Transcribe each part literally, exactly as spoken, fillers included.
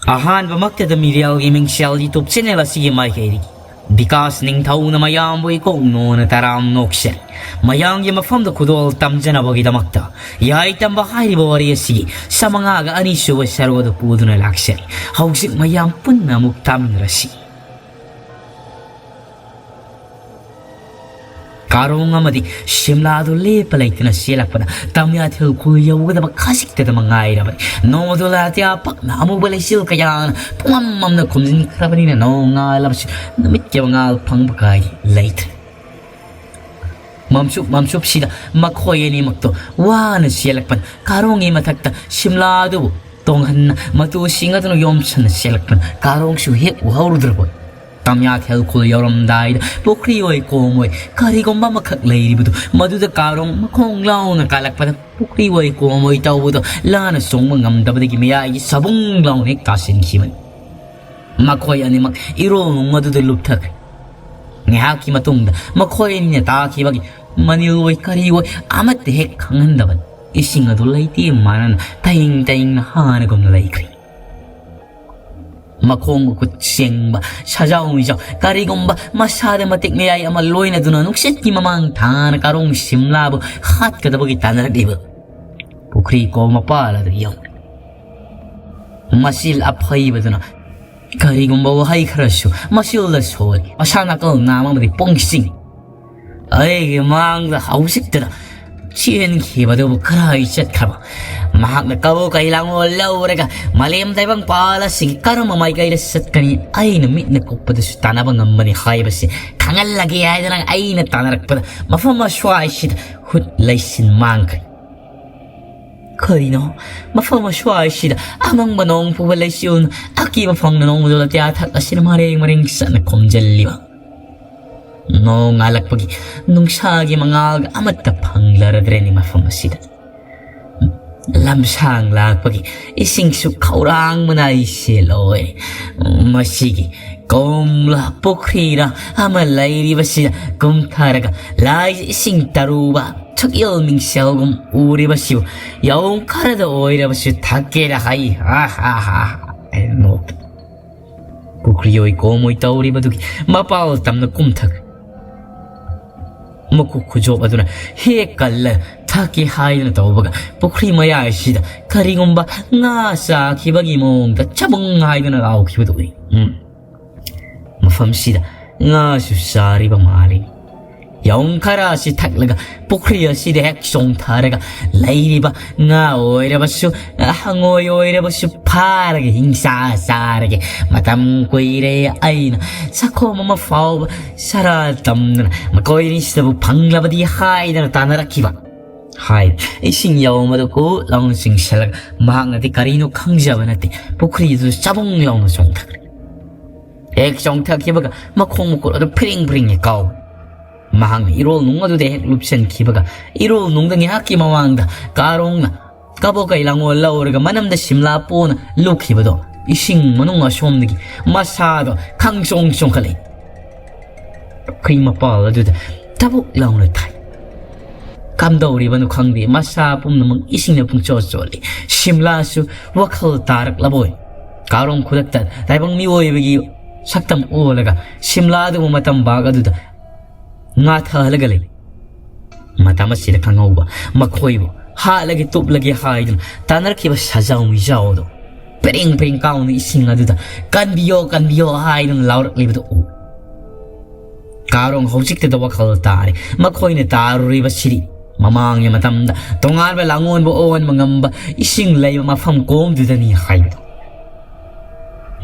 ꯑꯍꯥꯟꯕꯃꯛꯇꯗ ꯃꯤꯔꯦꯜꯒꯤ ꯃꯤꯡꯁꯦꯜ YouTube channel ꯑꯁꯤꯒꯤ ꯃꯥꯏꯀꯩꯗꯒꯤ ꯕꯤꯀꯥꯁ ꯅꯤꯡꯊꯧꯅ ꯃꯌꯥꯝꯕꯨ ꯏꯀꯣꯛ ꯅꯣꯅ ꯇꯔꯥꯝ ꯅꯣꯛꯆꯔꯤ꯫ ꯃꯌꯥꯝꯒꯤ ꯃꯐꯝꯗ ꯈꯨꯗꯣꯜ ꯇꯝꯖꯅꯕꯒꯤꯗꯃꯛꯇ ꯌꯥꯏ ꯇꯝꯕ ꯍꯥꯏꯔꯤꯕ ꯋꯥꯔꯤ ꯑꯁꯤꯒꯤ ꯆꯥꯃꯉꯥꯒ ꯑꯅꯤꯁꯨꯕ ꯁꯔꯨꯛ ꯑꯗꯨ ꯄꯨꯗꯨꯅ ꯂꯥꯛꯆꯔꯤ꯫ ꯍꯧꯖꯤꯛ ꯃꯌꯥꯝ ꯄꯨꯟꯅ ꯑꯃꯨꯛ ꯇꯥꯃꯤꯟꯅꯔꯁꯤ꯫ ꯀꯥꯔꯣꯡ ꯑꯃꯗꯤ ꯁꯤꯝꯂꯥꯗꯨ ꯂꯦꯞꯄ ꯂꯩꯇꯅ ꯆꯦꯜꯂꯛꯄꯗ ꯇꯝꯌꯥꯊꯦꯜ ꯈꯨꯜ ꯌꯧꯒꯗꯕ ꯈꯖꯤꯛꯇꯗ ꯃꯉꯥꯏꯔꯕꯅꯤ꯫ ꯅꯣꯡꯃꯗꯣ ꯂꯥꯇꯤꯌꯥ ꯄꯛꯅ ꯑꯃꯨꯕ ꯂꯩꯆꯤꯜ ꯀꯌꯥꯅ ꯄꯨꯡꯃꯝ ꯃꯝꯅ ꯈꯨꯝꯖꯤꯟꯈ꯭ꯔꯕꯅꯤꯅ ꯅꯣꯡꯉꯥꯜꯂꯕꯁꯨ ꯅꯨꯃꯤꯠꯀꯤ ꯃꯉꯥꯜ ꯐꯪꯕ ꯀꯥꯏ ꯂꯩꯇ꯭ꯔꯦ꯫ ꯃꯝꯁꯨꯞ ꯃꯝꯁꯨꯞꯁꯤꯗ ꯃꯈꯣꯏ ꯑꯅꯤꯃꯛꯇꯣ ꯋꯥꯅ ꯆꯦꯜꯂꯛꯄꯅ ꯀꯥꯔꯣꯡꯒꯤ ꯃꯊꯛꯇ ꯁꯤꯝꯂꯥꯗꯨꯕꯨ ꯇꯣꯡꯍꯟꯅ ꯃꯇꯨꯁꯤꯡ ꯑꯗꯨꯅ ꯌꯣꯝꯁꯟꯅ ꯆꯦꯜꯂꯛꯄꯅ ꯀꯥꯔꯣꯡꯁꯨ ꯍꯦꯛ ꯎꯍꯧꯗ꯭ꯔꯕꯣꯏ꯫ ꯇꯝꯌꯥꯊꯦꯜ ꯈꯨꯜ ꯌꯧꯔꯝꯗꯥꯏꯗ ꯄꯨꯈ꯭ꯔꯤ ꯑꯣꯏ ꯀꯣꯝ ꯑꯣꯏ ꯀꯔꯤꯒꯨꯝꯕ ꯑꯃꯈꯛ ꯂꯩꯔꯤꯕꯗꯨ ꯃꯗꯨꯗ ꯀꯥꯔꯣꯡ ꯃꯈꯣꯡ ꯂꯥꯎꯅ ꯀꯥꯜꯂꯛꯄꯗ ꯄꯨꯈ꯭ꯔꯤ ꯑꯣꯏ ꯀꯣꯝ ꯑꯣꯏ ꯇꯧꯕꯗꯣ ꯂꯥꯟꯅ ꯆꯣꯡꯕ ꯉꯝꯗꯕꯗꯒꯤ ꯃꯌꯥꯏꯒꯤ ꯁꯕꯨꯡ ꯂꯥꯎꯅ ꯍꯦꯛ ꯇꯥꯁꯤꯟꯈꯤꯕꯅꯤ꯫ ꯃꯈꯣꯏ ꯑꯅꯤꯃꯛ ꯏꯔꯣꯡ ꯑꯗꯨꯗ ꯂꯨꯞꯊꯈ꯭ꯔꯦ꯫ ꯉꯥꯏꯍꯥꯛꯀꯤ ꯃꯇꯨꯡꯗ ꯃꯈꯣꯏ ꯑꯅꯤꯅ ꯇꯥꯈꯤꯕꯒꯤ ꯃꯅꯤꯜ ꯑꯣꯏ ꯀꯔꯤ ꯑꯣꯏ ꯑꯃꯠꯇ ꯍꯦꯛ ꯈꯪꯍꯟꯗꯕꯅꯤ꯫ ꯏꯁꯤꯡ ꯑꯗꯨ ꯂꯩꯇꯦ ꯃꯥꯟꯅꯅ ꯇꯌꯤꯡ ꯇꯌꯤꯡꯅ ꯍꯥꯟꯅꯒꯨꯝꯅ ꯂꯩꯈ꯭ꯔꯦ꯫ ꯃꯈꯣꯡ ꯃꯈꯨꯠ ꯁꯦꯡꯕ ꯁꯖꯥꯎ ꯃꯤꯖꯥꯎ ꯀꯔꯤꯒꯨꯝꯕ ꯃꯁꯥꯗ ꯃꯇꯤꯛ ꯃꯌꯥꯏ ꯑꯃ ꯂꯣꯏꯅꯗꯨꯅ ꯅꯨꯡꯁꯤꯠꯀꯤ ꯃꯃꯥꯡ ꯊꯥꯅ ꯀꯥꯔꯣꯡ ꯁꯤꯝꯂꯥꯕꯨ ꯍꯥꯠꯀꯗꯕꯒꯤ ꯇꯥꯟꯅꯔꯛꯂꯤꯕ ꯄꯨꯈ꯭ꯔꯤ ꯀꯣꯝ ꯃꯄꯥꯜ ꯑꯗꯨ ꯌꯧꯔꯦ꯫ ꯃꯆꯤꯜ ꯑꯐꯩꯕꯗꯨꯅ ꯀꯔꯤꯒꯨꯝꯕ ꯋꯥꯍꯩ ꯈꯔꯁꯨ ꯃꯆꯤꯜꯗ ꯁꯣꯜꯂꯤ꯫ ꯃꯁꯥ ꯅꯥꯀꯜ ꯅꯥꯝ ꯑꯃꯗꯤ ꯄꯨꯡꯁꯤꯡ ꯑꯩꯒꯤ ꯃꯥꯡꯗ ꯍꯧꯖꯤꯛꯇꯗ ꯆꯦꯟꯈꯤꯕꯗꯨꯕꯨ ꯀꯔꯥꯏ ꯆꯠꯈ꯭ꯔꯕ? ꯃꯍꯥꯛꯅ ꯀꯕꯣ ꯀꯩ ꯂꯥꯡꯂꯣ ꯂꯧꯔꯒ ꯃꯥꯂꯦꯝ ꯇꯥꯏꯕꯪꯄꯥꯜ ꯑꯁꯤꯒꯤ ꯀꯔꯝꯕ ꯃꯥꯏꯀꯩꯗ ꯆꯠꯀꯅꯤ? ꯑꯩꯅ ꯃꯤꯠꯅ ꯀꯨꯞꯄꯗꯁꯨ ꯇꯥꯟꯅꯕ ꯉꯝꯕꯅꯤ ꯍꯥꯏꯕꯁꯤ ꯈꯪꯍꯜꯂꯒꯦ ꯍꯥꯏꯗꯅ ꯑꯩꯅ ꯇꯥꯟꯅꯔꯛꯄꯗ ꯃꯐꯝ ꯑꯁ꯭ꯋꯥꯏꯁꯤꯗ ꯍꯨꯠ ꯂꯩꯁꯤꯟ ꯃꯥꯡꯈ꯭ꯔꯦ꯫ ꯀꯔꯤꯅꯣ ꯃꯐꯝ ꯑꯁ꯭ꯋꯥꯏꯁꯤꯗ ꯑꯃꯪꯕ ꯅꯣꯡ ꯄꯨꯕ ꯂꯩꯆꯤꯜꯅ ꯑꯀꯤꯕ ꯐꯪꯅ ꯅꯣꯡꯃꯗꯨꯗ ꯇꯌꯥ ꯊꯛ ꯑꯁꯤꯅ ꯃꯔꯦꯡ ꯃꯔꯦꯡ ꯆꯠꯅ ꯈꯣꯝꯖꯤꯜꯂꯤꯕ? ꯅꯣꯡ ꯉꯥꯜꯂꯛꯄꯒꯤ ꯅꯨꯡꯁꯥꯒꯤ ꯃꯉꯥꯜꯒ ꯑꯃꯠꯇ ꯐꯪꯂꯔꯗ꯭ꯔꯦꯅꯦ ꯃꯐꯝ ꯑꯁꯤꯗ꯫ ꯂꯝꯁꯥꯡ ꯂꯥꯛꯄꯒꯤ ꯏꯁꯤꯡꯁꯨ ꯈꯧꯔꯥꯡꯕꯅ ꯑꯩ ꯁꯦꯜꯂꯣꯏ꯫ ꯃꯁꯤꯒꯤ ꯀꯣꯝꯂ ꯄꯨꯈ꯭ꯔꯤꯔ ꯑꯃ ꯂꯩꯔꯤꯕꯁꯤꯗ ꯀꯨꯝꯊꯔꯒ ꯂꯥꯏ ꯏꯁꯤꯡ ꯇꯔꯨꯕ ꯁꯛꯌꯦꯜ ꯃꯤꯡꯁꯦꯜꯒꯨꯝ ꯎꯔꯤꯕꯁꯤꯕꯨ ꯌꯥꯎ ꯈꯔꯗ ꯑꯣꯏꯔꯕꯁꯨ ꯊꯛꯀꯦꯔ ꯍꯥꯏ꯫ ꯍꯥ ꯍꯥ ꯍꯥ꯫ ꯅꯣꯛꯇ ꯄꯨꯈ꯭ꯔꯤ ꯑꯣꯏ ꯀꯣꯝ ꯑꯣꯏ ꯇꯧꯔꯤꯕꯗꯨꯒꯤ ꯃꯄꯥꯜ ꯇꯝꯅ ꯀꯨꯝꯊꯈ꯭ꯔꯦ꯫ ꯃꯈꯨꯠ ꯈꯨꯖꯣꯞ ꯑꯗꯨꯅ ꯍꯦꯛ ꯀꯜꯂ ꯊꯛꯀꯦ ꯍꯥꯏꯗꯨꯅ ꯇꯧꯕꯒ, ꯄꯨꯈ꯭ꯔꯤ ꯃꯌꯥꯏꯁꯤꯗ ꯀꯔꯤꯒꯨꯝꯕ ꯉꯥ ꯆꯥꯈꯤꯕꯒꯤ ꯃꯑꯣꯡꯗ ꯆꯕꯨꯡ ꯍꯥꯏꯗꯨꯅ ꯂꯥꯎꯈꯤꯕꯗꯨ ꯎꯏ꯫ ꯎꯝ꯫ ꯃꯐꯝꯁꯤꯗ ꯉꯥꯁꯨ ꯆꯥꯔꯤꯕ ꯃꯥꯜꯂꯤ꯫ ꯌꯥꯎꯝ ꯈꯔ ꯑꯁꯤ ꯊꯛꯂꯒ ꯄꯨꯈ꯭ꯔꯤ ꯑꯁꯤꯗ ꯍꯦꯛ ꯆꯣꯡꯊꯔꯒ ꯂꯩꯔꯤꯕ ꯉꯥ ꯑꯣꯏꯔꯕꯁꯨ, ꯍꯪꯉꯣꯏ ꯑꯣꯏꯔꯕꯁꯨ ꯐꯥꯔꯒ ꯍꯤꯡꯁꯥ ꯆꯥꯔꯒꯦ꯫ ꯃꯇꯝ ꯀꯨꯏꯔꯦ ꯑꯩꯅ ꯆꯥꯛꯈꯣꯝ ꯑꯃ ꯐꯥꯎꯕ ꯆꯔꯥ ꯇꯝꯗꯅ ꯃꯈꯣꯏ ꯑꯅꯤꯁꯤꯗꯕꯨ ꯐꯪꯂꯕꯗꯤ ꯍꯥꯏꯗꯅ ꯇꯥꯟꯅꯔꯛꯈꯤꯕ꯫ ꯍꯥꯏ꯫ ꯏꯁꯤꯡ ꯌꯥꯎꯝ ꯑꯗꯨ ꯀꯨ ꯂꯥꯎꯅ ꯆꯤꯡꯁꯤꯜꯂꯒ ꯃꯍꯥꯛꯅꯗꯤ ꯀꯔꯤꯅꯣ ꯈꯪꯖꯕ ꯅꯠꯇꯦ, ꯄꯨꯈ꯭ꯔꯤꯗꯨ ꯆꯕꯨꯡ ꯂꯥꯎꯅ ꯆꯣꯡꯊꯈ꯭ꯔꯦ꯫ ꯍꯦꯛ ꯆꯣꯡꯊꯈꯤꯕꯒ ꯃꯈꯣꯡ ꯃꯈꯨꯠ ꯑꯗꯨ ꯐꯤꯔꯤꯡ ꯐꯤꯔꯤꯡ ꯍꯦꯛ ꯀꯥꯎ꯫ ꯃꯍꯥꯛꯅ ꯏꯔꯣꯜ ꯅꯨꯡ ꯑꯗꯨꯗ ꯍꯦꯛ ꯂꯨꯞꯁꯤꯟꯈꯤꯕꯒ, ꯏꯔꯣꯜ ꯅꯨꯡꯗ ꯉꯥꯏꯍꯥꯛꯀꯤ ꯃꯃꯥꯡꯗ ꯀꯥꯔꯣꯡꯅ ꯀꯕꯣꯀꯩ ꯂꯥꯡꯒꯣꯜ ꯂꯧꯔꯒ ꯃꯅꯝꯗ ꯁꯤꯝꯂꯥ ꯄꯣꯅ ꯂꯨꯞꯈꯤꯕꯗꯣ ꯏꯁꯤꯡ ꯃꯅꯨꯡ ꯑꯁꯣꯝꯗꯒꯤ ꯃꯁꯥꯗꯣ ꯈꯪꯆꯣꯡ ꯆꯣꯡꯈꯠꯂꯛꯏ꯫ ꯄꯨꯈ꯭ꯔꯤ ꯃꯄꯥꯜ ꯑꯗꯨꯗ ꯇꯕꯨꯛ ꯂꯥꯎꯅ ꯊꯥꯏ꯫ ꯀꯝꯗꯧꯔꯤꯕꯅꯣ ꯈꯪꯗꯦ, ꯃꯁꯥ ꯄꯨꯝꯅꯃꯛ ꯏꯁꯤꯡꯅ ꯄꯨꯡꯆꯣꯠ ꯆꯣꯠꯂꯤ꯫ ꯁꯤꯝꯂꯥꯁꯨ ꯋꯥꯈꯜ ꯇꯥꯔꯛꯂꯕꯣꯏ꯫ ꯀꯥꯔꯣꯡ ꯈꯨꯗꯛꯇ ꯇꯥꯏꯕꯪ ꯃꯤꯑꯣꯏꯕꯒꯤ ꯁꯛꯇꯝ ꯑꯣꯜꯂꯒ ꯁꯤꯝꯂꯥ ꯑꯗꯨꯕꯨ ꯃꯇꯝ ꯕꯥꯛ ꯑꯗꯨꯗ ꯉꯥꯊꯍꯜꯂꯒ ꯂꯩ꯫ ꯃꯇꯝ ꯑꯁꯤꯗ ꯈꯪꯍꯧꯕ ꯃꯈꯣꯏꯕꯨ ꯍꯥꯠꯂꯒꯦ ꯇꯨꯞꯂꯒꯦ ꯍꯥꯏꯗꯨꯅ ꯇꯥꯟꯅꯔꯛꯈꯤꯕ ꯁꯖꯥꯎ ꯃꯤꯖꯥꯎ ꯑꯗꯨ ꯄꯔꯦꯡ ꯄꯔꯦꯡ ꯀꯥꯎꯅ ꯏꯁꯤꯡ ꯑꯗꯨꯗ "ꯀꯟꯕꯤꯌꯣ, ꯀꯟꯕꯤꯌꯣ" ꯍꯥꯏꯗꯨꯅ ꯂꯥꯎꯔꯛꯂꯤꯕꯗꯨ ꯎ꯫ ꯀꯥꯔꯣꯡ ꯍꯧꯖꯤꯛꯇꯗ ꯋꯥꯈꯜ ꯇꯥꯔꯦ꯫ ꯃꯈꯣꯏꯅ ꯇꯥꯔꯨꯔꯤꯕꯁꯤꯗꯤ ꯃꯃꯥꯡꯒꯤ ꯃꯇꯝꯗ ꯇꯣꯉꯥꯟꯕ ꯂꯥꯡꯑꯣꯟꯕꯨ ꯑꯣꯟꯕ ꯉꯝꯕ ꯏꯁꯤꯡ ꯂꯩꯕ ꯃꯐꯝ ꯀꯣꯝꯗꯨꯗꯅꯤ ꯍꯥꯏꯕꯗꯨ꯫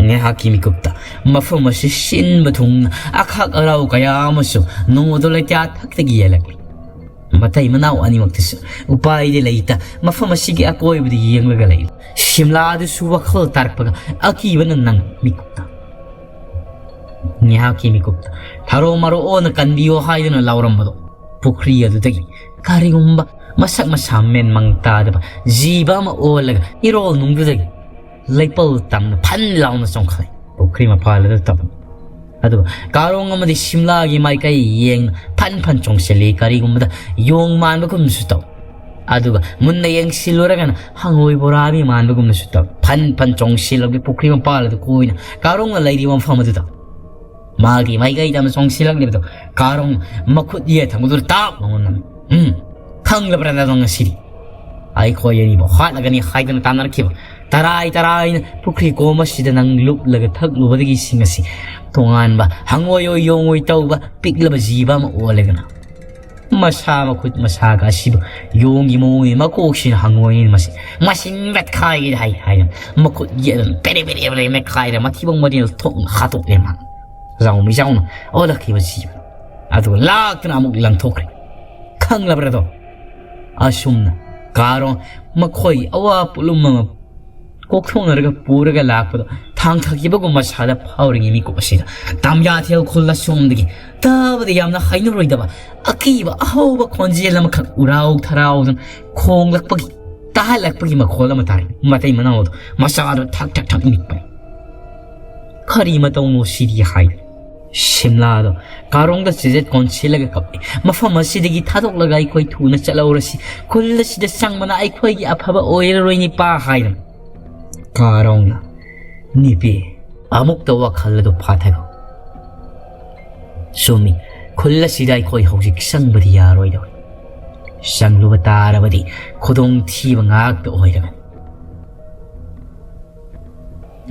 ꯉꯥꯏꯍꯥꯛꯀꯤ ꯃꯤꯀꯨꯞꯇ ꯃꯐꯝ ꯑꯁꯤ ꯁꯤꯟꯕ ꯊꯨꯡꯅ ꯑꯈꯥꯛ ꯑꯔꯥꯎ ꯀꯌꯥ ꯑꯃꯁꯨ ꯅꯣꯡꯃꯗꯣ ꯂꯩꯇꯥ ꯊꯛꯇꯒꯤ ꯌꯦꯜꯂꯛꯂꯤ꯫ ꯃꯇꯩ ꯃꯅꯥꯎ ꯑꯅꯤꯃꯛꯇꯁꯨ ꯎꯄꯥꯏꯗꯤ ꯂꯩꯇ ꯃꯐꯝ ꯑꯁꯤꯒꯤ ꯑꯀꯣꯏꯕꯗ ꯌꯦꯡꯂꯒ ꯂꯩꯔꯤ꯫ ꯁꯤꯝꯂꯥ ꯑꯗꯨꯁꯨ ꯋꯥꯈꯜ ꯇꯥꯔꯛꯄꯒ ꯑꯀꯤꯕꯅ ꯅꯪ ꯃꯤꯀꯨꯞꯇ꯫ ꯉꯥꯏꯍꯥꯛꯀꯤ ꯃꯤꯀꯨꯞꯇ ꯊꯔꯣ ꯃꯔꯣ ꯑꯣꯟꯅ "ꯀꯟꯕꯤꯌꯣ" ꯍꯥꯏꯗꯨꯅ ꯂꯥꯎꯔꯝꯕꯗꯣ ꯄꯨꯈ꯭ꯔꯤ ꯑꯗꯨꯗꯒꯤ ꯀꯔꯤꯒꯨꯝꯕ ꯃꯁꯛ ꯃꯁꯥ ꯃꯦꯟ ꯃꯥꯡ ꯇꯥꯗꯕ ꯖꯤꯕ ꯑꯃ ꯑꯣꯜꯂꯒ ꯏꯔꯣꯜ ꯅꯨꯡꯗꯨꯗꯒꯤ ꯂꯩꯄꯜ ꯇꯝꯅ ꯐꯟ ꯂꯥꯎꯅ ꯆꯣꯡꯈꯠꯂꯛꯏ꯫ ꯄꯨꯈ꯭ꯔꯤ ꯃꯄꯥꯜ ꯑꯗꯨ ꯇꯝ ꯑꯗꯨꯒ ꯀꯥꯔꯣꯡ ꯑꯃꯗꯤ ꯁꯤꯝꯂꯥꯒꯤ ꯃꯥꯏꯀꯩ ꯌꯦꯡꯅ ꯐꯟ ꯐꯟ ꯆꯣꯡꯁꯤꯜꯂꯤ꯫ ꯀꯔꯤꯒꯨꯝꯕꯗ ꯌꯣꯡ ꯃꯥꯟꯕꯒꯨꯝꯁꯨ ꯇꯧ꯫ ꯑꯗꯨꯒ ꯃꯨꯟꯅ ꯌꯦꯡꯁꯤꯜꯂꯨꯔꯒꯅ ꯍꯪꯉꯣꯏ ꯕꯣꯔꯥꯕꯤ ꯃꯥꯟꯕꯒꯨꯝꯅꯁꯨ ꯇꯧ꯫ ꯐꯟ ꯐꯟ ꯆꯣꯡꯁꯤꯜꯂꯛꯂꯤ ꯄꯨꯈ꯭ꯔꯤ ꯃꯄꯥꯜ ꯑꯗꯨ ꯀꯣꯏꯅ ꯀꯥꯔꯣꯡꯅ ꯂꯩꯔꯤꯕ ꯃꯐꯝ ꯑꯗꯨꯗ꯫ ꯃꯥꯒꯤ ꯃꯥꯏꯀꯩꯗ ꯑꯃ ꯆꯣꯡꯁꯤꯜꯂꯛꯂꯤꯕꯗꯣ ꯀꯥꯔꯣꯡ ꯃꯈꯨꯠ ꯌꯦꯠ ꯊꯪꯕꯗꯨꯗ ꯇꯥꯞ ꯂꯥꯎꯅ ꯅꯝꯃꯤ꯫ "ꯎꯝ, ꯈꯪꯂꯕ꯭ꯔꯥ ꯅꯪ ꯉꯁꯤꯗꯤ? ꯑꯩꯈꯣꯏ ꯑꯅꯤꯕꯨ ꯍꯥꯠꯂꯒꯅꯤ ꯍꯥꯏꯗꯅ ꯇꯥꯟꯅꯔꯛꯈꯤꯕ ꯇꯔꯥꯏ ꯇꯔꯥꯏꯅ ꯄꯨꯈ꯭ꯔꯤ ꯀꯣꯝ ꯑꯁꯤꯗ ꯅꯪ ꯂꯨꯞꯂꯒ ꯊꯛꯂꯨꯕꯗꯒꯤ ꯏꯁꯤꯡ ꯑꯁꯤ ꯇꯣꯉꯥꯟꯕ ꯍꯪꯉꯣꯏ ꯑꯣꯏ ꯌꯣꯡ ꯑꯣꯏ ꯇꯧꯕ ꯄꯤꯛꯂꯕ ꯖꯤꯕ ꯑꯃ ꯑꯣꯜꯂꯦꯗꯅ꯫ ꯃꯁꯥ ꯃꯈꯨꯠ ꯃꯁꯥꯒ ꯑꯁꯤꯕꯨ ꯌꯣꯡꯒꯤ ꯃꯑꯣꯡꯅꯤ, ꯃꯀꯣꯛꯁꯤꯅ ꯍꯪꯉꯣꯏꯅꯤ ꯃꯁꯤ꯫ ꯃꯁꯤ ꯃꯦꯠꯈꯥꯏꯒꯦ ꯍꯥꯏ ꯍꯥꯏꯗꯅ ꯃꯈꯨꯠ ꯌꯦꯠ ꯑꯗꯨꯝ ꯄꯦꯔꯦ ꯄꯦꯔꯦ ꯄꯦꯔꯦ ꯃꯦꯠꯈꯥꯏꯔꯦ, ꯃꯊꯤꯕꯣꯡ ꯃꯔꯤꯅ ꯊꯣꯛꯅ ꯍꯥꯠꯇꯣꯛꯂꯦ ꯃꯥ꯫ ꯖꯥꯎꯃꯤ ꯖꯥꯎꯅ ꯑꯣꯜꯂꯛꯈꯤꯕ ꯖꯤꯕ ꯑꯗꯨꯒ ꯂꯥꯛꯇꯨꯅ ꯑꯃꯨꯛ ꯂꯪꯊꯣꯛꯈ꯭ꯔꯦ꯫ ꯈꯪꯂꯕ꯭ꯔꯗꯣ? ꯑꯁꯨꯝꯅ ꯀꯥꯔꯣ ꯃꯈꯣꯏꯒꯤ ꯑꯋꯥ ꯄꯣꯠꯂꯨꯝ ꯑꯃ ꯀꯣꯛꯊꯣꯛꯅꯔꯒ ꯄꯨꯔꯒ ꯂꯥꯛꯄꯗꯣ ꯊꯥꯡꯊꯈꯤꯕꯒꯨꯝꯕ ꯁꯥꯗ ꯐꯥꯎꯔꯤꯉꯩ ꯃꯤꯀꯨꯞ ꯑꯁꯤꯗ ꯇꯥꯝꯌꯥꯊꯦꯜ ꯈꯨꯜ ꯑꯁꯣꯝꯗꯒꯤ ꯇꯥꯕꯗ ꯌꯥꯝꯅ ꯍꯩꯅꯔꯣꯏꯗꯕ ꯑꯀꯤꯕ ꯑꯍꯧꯕ ꯈꯣꯟꯖꯦꯜ ꯑꯃꯈꯛ ꯎꯔꯥꯎ ꯊꯔꯥꯎꯗꯨꯅ ꯈꯣꯡꯂꯛꯄꯒꯤ, ꯇꯥꯍꯜꯂꯛꯄꯒꯤ ꯃꯈꯣꯜ ꯑꯃ ꯇꯥꯔꯦ꯫ ꯃꯇꯩ ꯃꯅꯥꯎꯗꯣ ꯃꯆꯥꯗꯣ ꯊꯛ ꯊꯛ ꯊꯛ ꯅꯤꯛꯄꯅꯤ꯫ "ꯀꯔꯤ ꯃꯇꯧꯅꯣ ꯁꯤꯗꯤ?" ꯍꯥꯏ꯫ ꯁꯤꯝꯂꯥꯗꯣ ꯀꯥꯔꯣꯡꯗ ꯆꯤꯖꯦꯠ ꯀꯣꯟꯁꯤꯜꯂꯒ ꯀꯞꯄꯤ꯫ "ꯃꯐꯝ ꯑꯁꯤꯗꯒꯤ ꯊꯥꯗꯣꯛꯂꯒ ꯑꯩꯈꯣꯏ ꯊꯨꯅ ꯆꯠꯍꯧꯔꯁꯤ꯫ ꯈꯨꯜ ꯑꯁꯤꯗ ꯆꯪꯕꯅ ꯑꯩꯈꯣꯏꯒꯤ ꯑꯐꯕ ꯑꯣꯏꯔꯔꯣꯏ ꯅꯤꯄꯥ" ꯍꯥꯏꯗꯅ꯫ ꯀꯥꯔꯣꯡꯅ, "ꯅꯤꯄꯤ, ꯑꯃꯨꯛꯇ ꯋꯥꯈꯜ ꯑꯗꯨ ꯐꯥꯊꯔꯣ꯫ ꯆꯨꯝꯃꯤ, ꯈꯨꯜ ꯑꯁꯤꯗ ꯑꯩꯈꯣꯏ ꯍꯧꯖꯤꯛ ꯆꯪꯕꯗꯤ ꯌꯥꯔꯣꯏꯗꯧꯔꯤ꯫ ꯆꯪꯂꯨꯕ ꯇꯥꯔꯕꯗꯤ ꯈꯨꯗꯣꯡꯊꯤꯕ ꯉꯥꯛꯇ ꯑꯣꯏꯔꯒꯅꯤ꯫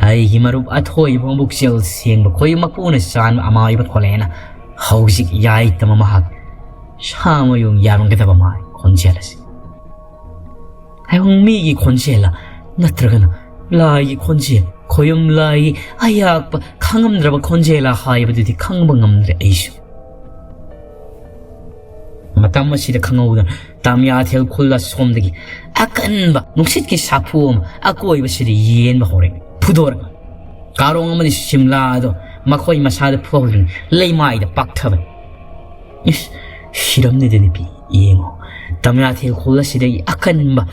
ꯑꯩꯒꯤ ꯃꯔꯨꯞ ꯑꯊꯣꯏꯕ ꯄꯨꯛꯆꯦꯜ ꯁꯦꯡꯕ ꯈꯣꯏ ꯃꯄꯨꯅ ꯆꯥꯟꯕ ꯑꯃꯥꯏꯕ ꯊꯣꯛꯂꯦꯅ ꯍꯧꯖꯤꯛ ꯌꯥꯏꯇꯝꯕ ꯃꯍꯥꯛ ꯁꯥꯃꯌꯨꯡ ꯌꯥꯔꯝꯒꯗꯕ ꯃꯥꯏ ꯈꯣꯟꯖꯦꯜ ꯑꯁꯤ꯫ ꯍꯥꯏꯕ ꯃꯤꯒꯤ ꯈꯣꯟꯖꯦꯜꯂ ꯅꯠꯇ꯭ꯔꯒꯅ ꯂꯥꯏꯒꯤ ꯈꯣꯟꯖꯦꯜ, ꯈꯣꯌꯨꯝ ꯂꯥꯏꯒꯤ ꯑꯌꯥꯛꯄ ꯈꯪꯉꯝꯗ꯭ꯔꯕ ꯈꯣꯟꯖꯦꯜꯂ ꯍꯥꯏꯕꯗꯨꯗꯤ ꯈꯪꯕ ꯉꯝꯗ꯭ꯔꯦ ꯑꯩꯁꯨ꯫ ꯃꯇꯝ ꯑꯁꯤꯗ ꯈꯪꯍꯧꯗꯅ ꯇꯥꯃꯤꯌꯥꯊꯦꯜ ꯈꯨꯜ ꯑꯁꯣꯝꯗꯒꯤ ꯑꯀꯟꯕ ꯅꯨꯡꯁꯤꯠꯀꯤ ꯁꯥꯐꯨ ꯑꯃ ꯑꯀꯣꯏꯕꯁꯤꯗ ꯌꯦꯟꯕ ꯍꯧꯔꯛꯏ꯫ ꯐꯨꯗꯣꯔꯛꯏ꯫ ꯀꯥꯔꯣꯡ ꯑꯃꯗꯤ ꯁꯤꯝꯂꯥ ꯑꯗꯣ ꯃꯈꯣꯏ ꯃꯁꯥꯗ ꯐꯨꯍꯧꯗꯨꯅ ꯂꯩꯃꯥꯏꯗ ꯄꯥꯛꯊꯕꯅꯤ꯫ ꯏꯁ, ꯁꯤꯔꯝꯅꯤꯗ ꯅꯨꯄꯤ, ꯌꯦꯡꯉꯣ꯫ ꯇꯥꯃꯤꯌꯥꯊꯦꯜ ꯈꯨꯜ ꯑꯁꯤꯗꯒꯤ ꯑꯀꯟꯕ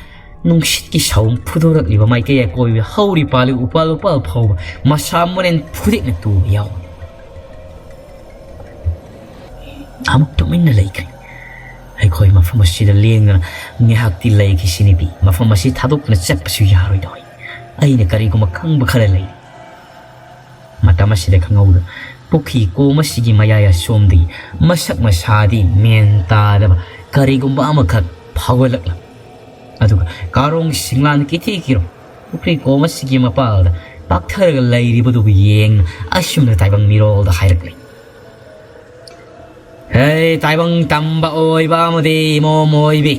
ꯅꯨꯡꯁꯤꯠꯀꯤ ꯁꯥꯎꯝ ꯐꯨꯗꯣꯔꯛꯂꯤꯕ ꯃꯥꯏꯀꯩ ꯑꯀꯣꯏꯕ ꯍꯧꯔꯤ ꯄꯥꯜꯂꯤ ꯎꯄꯥꯜ ꯎꯄꯥꯜ ꯐꯥꯎꯕ ꯃꯁꯥ ꯃꯔꯦꯟ ꯐꯨꯔꯤꯠꯅ ꯇꯨꯕ ꯌꯥꯎꯏ꯫ ꯑꯃꯨꯛ ꯇꯨꯃꯤꯟꯅ ꯂꯩꯈ꯭ꯔꯦ꯫ ꯑꯩꯈꯣꯏ ꯃꯐꯝ ꯑꯁꯤꯗ ꯂꯦꯡꯗꯅ ꯉꯥꯏꯍꯥꯛꯇꯤ ꯂꯩꯈꯤꯁꯤ ꯅꯨꯄꯤ꯫ ꯃꯐꯝ ꯑꯁꯤ ꯊꯥꯗꯣꯛꯇꯨꯅ ꯆꯠꯄꯁꯨ ꯌꯥꯔꯣꯏꯗꯧꯔꯤ꯫ ꯑꯩꯅ ꯀꯔꯤꯒꯨꯝꯕ ꯈꯪꯕ ꯈꯔ ꯂꯩ꯫ ꯃꯇꯝ ꯑꯁꯤꯗ ꯈꯪꯍꯧꯗ ꯄꯨꯈ꯭ꯔꯤ ꯀꯣꯝ ꯑꯁꯤꯒꯤ ꯃꯌꯥꯏ ꯑꯁꯣꯝꯗꯒꯤ ꯃꯁꯛ ꯃꯁꯥꯗꯤ ꯃꯦꯟ ꯇꯥꯗꯕ ꯀꯔꯤꯒꯨꯝꯕ ꯑꯃꯈꯛ ꯐꯥꯎꯒꯠꯂꯛꯂꯝꯃꯤ꯫ ꯑꯗꯨꯒ ꯀꯥꯔꯣꯡ ꯁꯤꯡꯂꯥꯟ ꯀꯤꯊꯤ ꯀꯤꯔꯣ ꯄꯨꯈ꯭ꯔꯤ ꯀꯣꯝ ꯑꯁꯤꯒꯤ ꯃꯄꯥꯜꯗ ꯄꯥꯛꯊꯔꯒ ꯂꯩꯔꯤꯕꯗꯨꯕꯨ ꯌꯦꯡꯅ ꯑꯁꯨꯝꯅ ꯇꯥꯏꯕꯪ ꯃꯤꯔꯣꯜꯗ ꯍꯥꯏꯔꯛꯂꯤ꯫ "ꯍꯦ ꯇꯥꯏꯕꯪ ꯇꯝꯕ ꯑꯣꯏꯕ ꯑꯃꯗꯤ ꯃꯣꯝ ꯑꯣꯏꯕꯤ,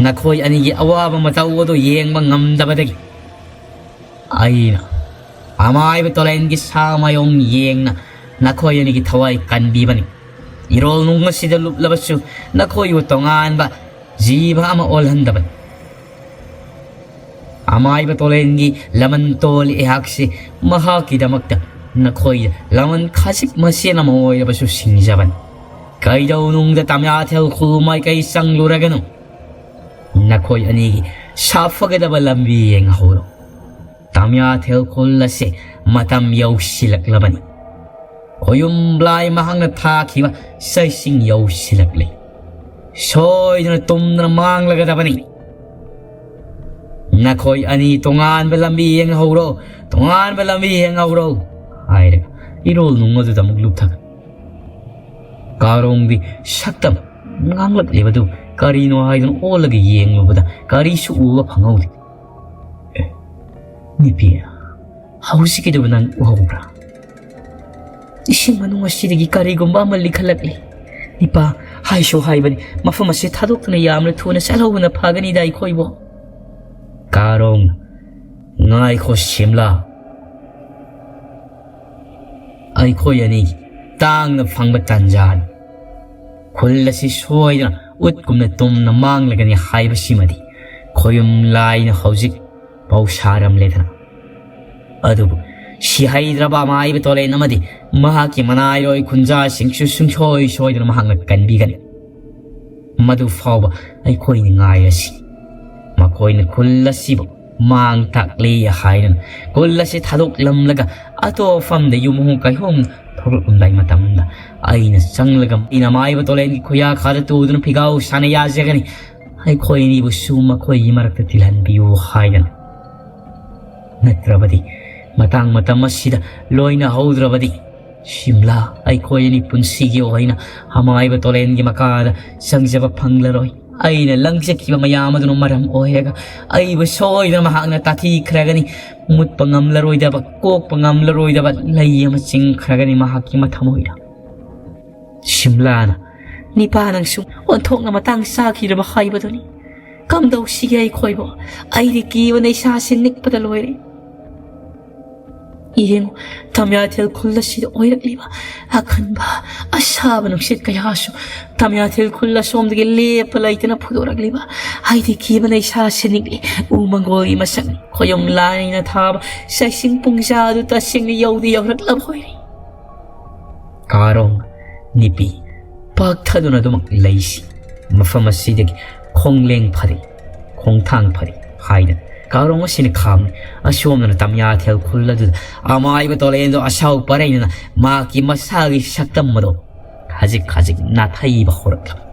ꯅꯈꯣꯏ ꯑꯅꯤꯒꯤ ꯑꯋꯥꯕ ꯃꯇꯧ ꯑꯗꯨ ꯌꯦꯡꯕ ꯉꯝꯗꯕꯗꯒꯤ ꯑꯩꯅ ꯑꯃꯥꯏꯕ ꯇꯣꯂꯦꯟꯒꯤ ꯁꯥ ꯃꯥꯌꯣꯡ ꯌꯦꯡꯅ ꯅꯈꯣꯏ ꯑꯅꯤꯒꯤ ꯊꯋꯥꯏ ꯀꯟꯕꯤꯕꯅꯤ꯫ ꯏꯔꯣꯜ ꯅꯨꯡ ꯑꯁꯤꯗ ꯂꯨꯞꯂꯕꯁꯨ ꯅꯈꯣꯏꯕꯨ ꯇꯣꯉꯥꯟꯕ ꯖꯤꯕ ꯑꯃ ꯑꯣꯜꯍꯟꯗꯕꯅꯤ꯫ ꯑꯃꯥꯏꯕ ꯇꯣꯂꯦꯟꯒꯤ ꯂꯃꯟ ꯇꯣꯜꯂꯤ ꯑꯩꯍꯥꯛꯁꯤ ꯃꯍꯥꯛꯀꯤꯗꯃꯛꯇ ꯅꯈꯣꯏ ꯂꯃꯟ ꯈꯖꯤꯛ ꯃꯁꯦꯟ ꯑꯃ ꯑꯣꯏꯔꯕꯁꯨ ꯁꯤꯡꯖꯕꯅꯤ꯫ ꯀꯩꯗꯧꯅꯨꯡꯗ ꯇꯝꯌꯥꯊꯦꯜ ꯈꯨꯜ ꯃꯥꯏꯀꯩ ꯆꯪꯂꯨꯔꯒꯅꯨ꯫ ꯅꯈꯣꯏ ꯑꯅꯤꯒꯤ ꯁꯥꯐꯒꯗꯕ ꯂꯝꯕꯤ ꯌꯦꯡꯍꯧꯔꯣ꯫ ꯇꯝꯌꯥꯊꯦꯜ ꯈꯨꯜ ꯑꯁꯤ ꯃꯇꯝ ꯌꯧꯁꯤꯜꯂꯛꯂꯕꯅꯤ꯫ ꯈꯣꯌꯨꯝ ꯂꯥꯏ ꯃꯍꯥꯛꯅ ꯊꯥꯈꯤꯕ ꯆꯩꯁꯤꯡ ꯌꯧꯁꯤꯜꯂꯛꯂꯤ꯫ ꯁꯣꯏꯗꯅ ꯇꯨꯝꯗꯅ ꯃꯥꯡꯂꯒꯗꯕꯅꯤ꯫ ꯅꯈꯣꯏ ꯑꯅꯤ ꯇꯣꯉꯥꯟꯕ ꯂꯝꯕꯤ ꯌꯦꯡꯍꯧꯔꯣ, ꯇꯣꯉꯥꯟꯕ ꯂꯝꯕꯤ ꯌꯦꯡꯍꯧꯔꯣ" ꯍꯥꯏꯔꯒ ꯏꯔꯣꯜ ꯅꯨꯡ ꯑꯗꯨꯗ ꯑꯃꯨꯛ ꯂꯨꯞꯊꯈ꯭ꯔꯦ꯫ ꯀꯥꯔꯣꯡꯗꯤ ꯁꯛꯇꯝ ꯉꯥꯡꯂꯛꯂꯤꯕꯗꯨ ꯀꯔꯤꯅꯣ ꯍꯥꯏꯗꯨꯅ ꯑꯣꯜꯂꯒ ꯌꯦꯡꯂꯨꯕꯗ ꯀꯔꯤꯁꯨ ꯎꯕ ꯐꯪꯍꯧꯗꯦ꯫ "ꯑꯦ, ꯅꯨꯄꯤ, ꯍꯧꯖꯤꯛꯀꯤꯗꯨꯕꯨ ꯅꯪ ꯎꯍꯧꯕ꯭ꯔꯥ? ꯏꯁꯤꯡ ꯃꯅꯨꯡ ꯑꯁꯤꯗꯒꯤ ꯀꯔꯤꯒꯨꯝꯕ ꯑꯃ ꯂꯤꯈꯠꯂꯛꯂꯤ꯫ ꯏꯄꯥ, ꯍꯥꯏꯁꯨ ꯍꯥꯏꯕꯅꯤ, ꯃꯐꯝ ꯑꯁꯤ ꯊꯥꯗꯣꯛꯇꯨꯅ ꯌꯥꯝꯅ ꯊꯨꯅ ꯆꯠꯍꯧꯕꯅ ꯐꯒꯅꯤꯗ ꯑꯩꯈꯣꯏꯕꯨ"꯫ ꯀꯥꯔꯣꯡ, "ꯉꯥꯏꯈꯣ ꯁꯤꯝꯂꯥ, ꯑꯩꯈꯣꯏ ꯑꯅꯤꯒꯤ ꯇꯥꯡꯅ ꯐꯪꯕ ꯇꯥꯟꯖꯥꯅꯤ꯫ ꯈꯨꯜ ꯑꯁꯤ ꯁꯣꯏꯗꯅ ꯎꯠꯀꯨꯝꯅ ꯇꯨꯝꯅ ꯃꯥꯡꯂꯒꯅꯤ ꯍꯥꯏꯕꯁꯤꯃꯗꯤ ꯈꯣꯌꯨꯝ ꯂꯥꯏꯅ ꯍꯧꯖꯤꯛ ꯄꯥꯎꯁꯥꯔꯝꯂꯦꯗꯅ꯫ ꯑꯗꯨꯕꯨ ꯁꯤꯍꯩꯗ꯭ꯔꯕ ꯑꯃꯥꯏꯕ ꯇꯣꯂꯦꯟ ꯑꯃꯗꯤ ꯃꯍꯥꯛꯀꯤ ꯃꯅꯥꯏꯔꯣꯏ ꯈꯨꯟꯖꯥꯁꯤꯡꯁꯨ ꯁꯨꯡꯁꯣꯏ ꯁꯣꯏꯗꯅ ꯃꯍꯥꯛꯅ ꯀꯟꯕꯤꯒꯅꯤ꯫ ꯃꯗꯨ ꯐꯥꯎꯕ ꯑꯩꯈꯣꯏꯅ ꯉꯥꯏꯔꯁꯤ꯫ ꯃꯈꯣꯏꯅ ꯈꯨꯜ ꯑꯁꯤꯕꯨ ꯃꯥꯡ ꯇꯥꯛꯂꯤ ꯍꯥꯏꯗꯨꯅ ꯈꯨꯜ ꯑꯁꯤ ꯊꯥꯗꯣꯛꯂꯝꯂꯒ ꯑꯇꯣꯞꯄ ꯃꯐꯝꯗ ꯌꯨꯝ ꯍꯣꯡ ꯀꯩꯍꯣꯡ ꯊꯣꯛꯂꯛꯂꯝꯗꯥꯏ ꯃꯇꯝꯗ ꯑꯩꯅ ꯆꯪꯂꯒ ꯑꯩꯅ ꯑꯃꯥꯏꯕ ꯇꯣꯂꯦꯟꯒꯤ ꯈꯨꯌꯥ ꯈꯥꯗ ꯇꯨꯗꯨꯅ ꯐꯤꯒꯥꯎ ꯁꯥꯟꯅ ꯌꯥꯖꯒꯅꯤ꯫ ꯑꯩꯈꯣꯏ ꯑꯅꯤꯕꯨꯁꯨ ꯃꯈꯣꯏꯒꯤ ꯃꯔꯛꯇ ꯇꯤꯜꯍꯟꯕꯤꯌꯨ ꯍꯥꯏꯗꯅ꯫ ꯅꯠꯇ꯭ꯔꯕꯗꯤ ꯃꯇꯥꯡ ꯃꯇꯝ ꯑꯁꯤꯗ ꯂꯣꯏꯅ ꯍꯧꯗ꯭ꯔꯕꯗꯤ ꯁꯤꯝꯂꯥ ꯑꯩꯈꯣꯏ ꯑꯅꯤ ꯄꯨꯟꯁꯤꯒꯤ ꯑꯣꯏꯅ ꯑꯃꯥꯏꯕ ꯇꯣꯂꯦꯟꯒꯤ ꯃꯈꯥꯗ ꯆꯪꯖꯕ ꯐꯪꯂꯔꯣꯏ꯫ ꯑꯩꯅ ꯂꯪꯖꯈꯤꯕ ꯃꯌꯥꯝ ꯑꯗꯨꯅ ꯃꯔꯝ ꯑꯣꯏꯔꯒ ꯑꯩꯕꯨ ꯁꯣꯏꯗꯅ ꯃꯍꯥꯛꯅ ꯇꯥꯊꯤꯈ꯭ꯔꯒꯅꯤ꯫ ꯃꯨꯠꯄ ꯉꯝꯂꯔꯣꯏꯗꯕ, ꯀꯣꯛꯄ ꯉꯝꯂꯔꯣꯏꯗꯕ ꯂꯩ ꯑꯃ ꯆꯤꯡꯈ꯭ꯔꯒꯅꯤ ꯃꯍꯥꯛꯀꯤ ꯃꯊꯃꯣꯏꯗ꯫ ꯁꯤꯝꯂꯥꯅ, "ꯅꯤꯄꯥ ꯅꯪꯁꯨ ꯑꯣꯟꯊꯣꯛꯅ ꯃꯇꯥꯡ ꯆꯥꯈꯤꯗ꯭ꯔꯕ ꯍꯥꯏꯕꯗꯨꯅꯤ꯫ ꯀꯝꯗꯧꯁꯤꯒꯦ ꯑꯩꯈꯣꯏꯕꯨ? ꯑꯩꯗꯤ ꯀꯤꯕꯅ ꯏꯁꯥꯁꯤ ꯅꯤꯛꯄꯗ ꯂꯣꯏꯔꯦ꯫ ꯌꯦꯡꯉꯨ, ꯇꯝꯌꯥꯊꯦꯜ ꯈꯨꯜ ꯑꯁꯤꯗ ꯑꯣꯏꯔꯛꯂꯤꯕ ꯑꯀꯟꯕ ꯑꯁꯥꯕ ꯅꯨꯡꯁꯤꯠ ꯀꯌꯥꯁꯨ ꯇꯝꯌꯥꯊꯦꯜ ꯈꯨꯜ ꯑꯁꯣꯝꯗꯒꯤ ꯂꯦꯞꯄ ꯂꯩꯇꯅ ꯐꯨꯗꯣꯔꯛꯂꯤꯕ꯫ ꯑꯩꯗꯤ ꯀꯤꯕꯅ ꯏꯁꯥꯁꯤ ꯅꯤꯛꯂꯤ꯫ ꯎ ꯃꯪꯒꯣꯜꯒꯤ ꯃꯁꯛꯅꯤ꯫ ꯈꯣꯌꯨꯝ ꯂꯥꯏꯅ ꯊꯥꯕ ꯆꯩꯁꯤꯡ ꯄꯨꯡꯖꯥ ꯑꯗꯨ ꯇꯁꯦꯡꯅ ꯌꯧꯗꯤ ꯌꯧꯔꯛꯂꯕ ꯑꯣꯏꯔꯦ꯫" ꯀꯥꯔꯣꯡ, ꯅꯤꯄꯤ, ꯄꯥꯛꯊꯗꯨꯅ ꯑꯗꯨꯃꯛ ꯂꯩꯁꯤ꯫ ꯃꯐꯝ ꯑꯁꯤꯗꯒꯤ ꯈꯣꯡꯂꯦꯡ ꯐꯔꯤ, ꯈꯣꯡꯊꯥꯡ ꯐꯔꯤ ꯍꯥꯏꯗꯅ ꯀꯥꯔꯣꯡ ꯑꯁꯤꯅ ꯈꯥꯝꯃꯤ꯫ ꯑꯁꯣꯝꯗꯅ ꯇꯝꯌꯥꯊꯦꯜ ꯈꯨꯜ ꯑꯗꯨꯗ ꯑꯃꯥꯏꯕ ꯇꯣꯂꯦꯟꯗꯣ ꯑꯁꯥꯎ ꯄꯔꯩꯗꯅ ꯃꯍꯥꯛꯀꯤ ꯃꯁꯥꯒꯤ ꯁꯛꯇꯝ ꯑꯗꯣ ꯈꯖꯤꯛ ꯈꯖꯤꯛ ꯅꯥꯊꯩꯕ ꯍꯧꯔꯛꯂꯝꯃꯤ꯫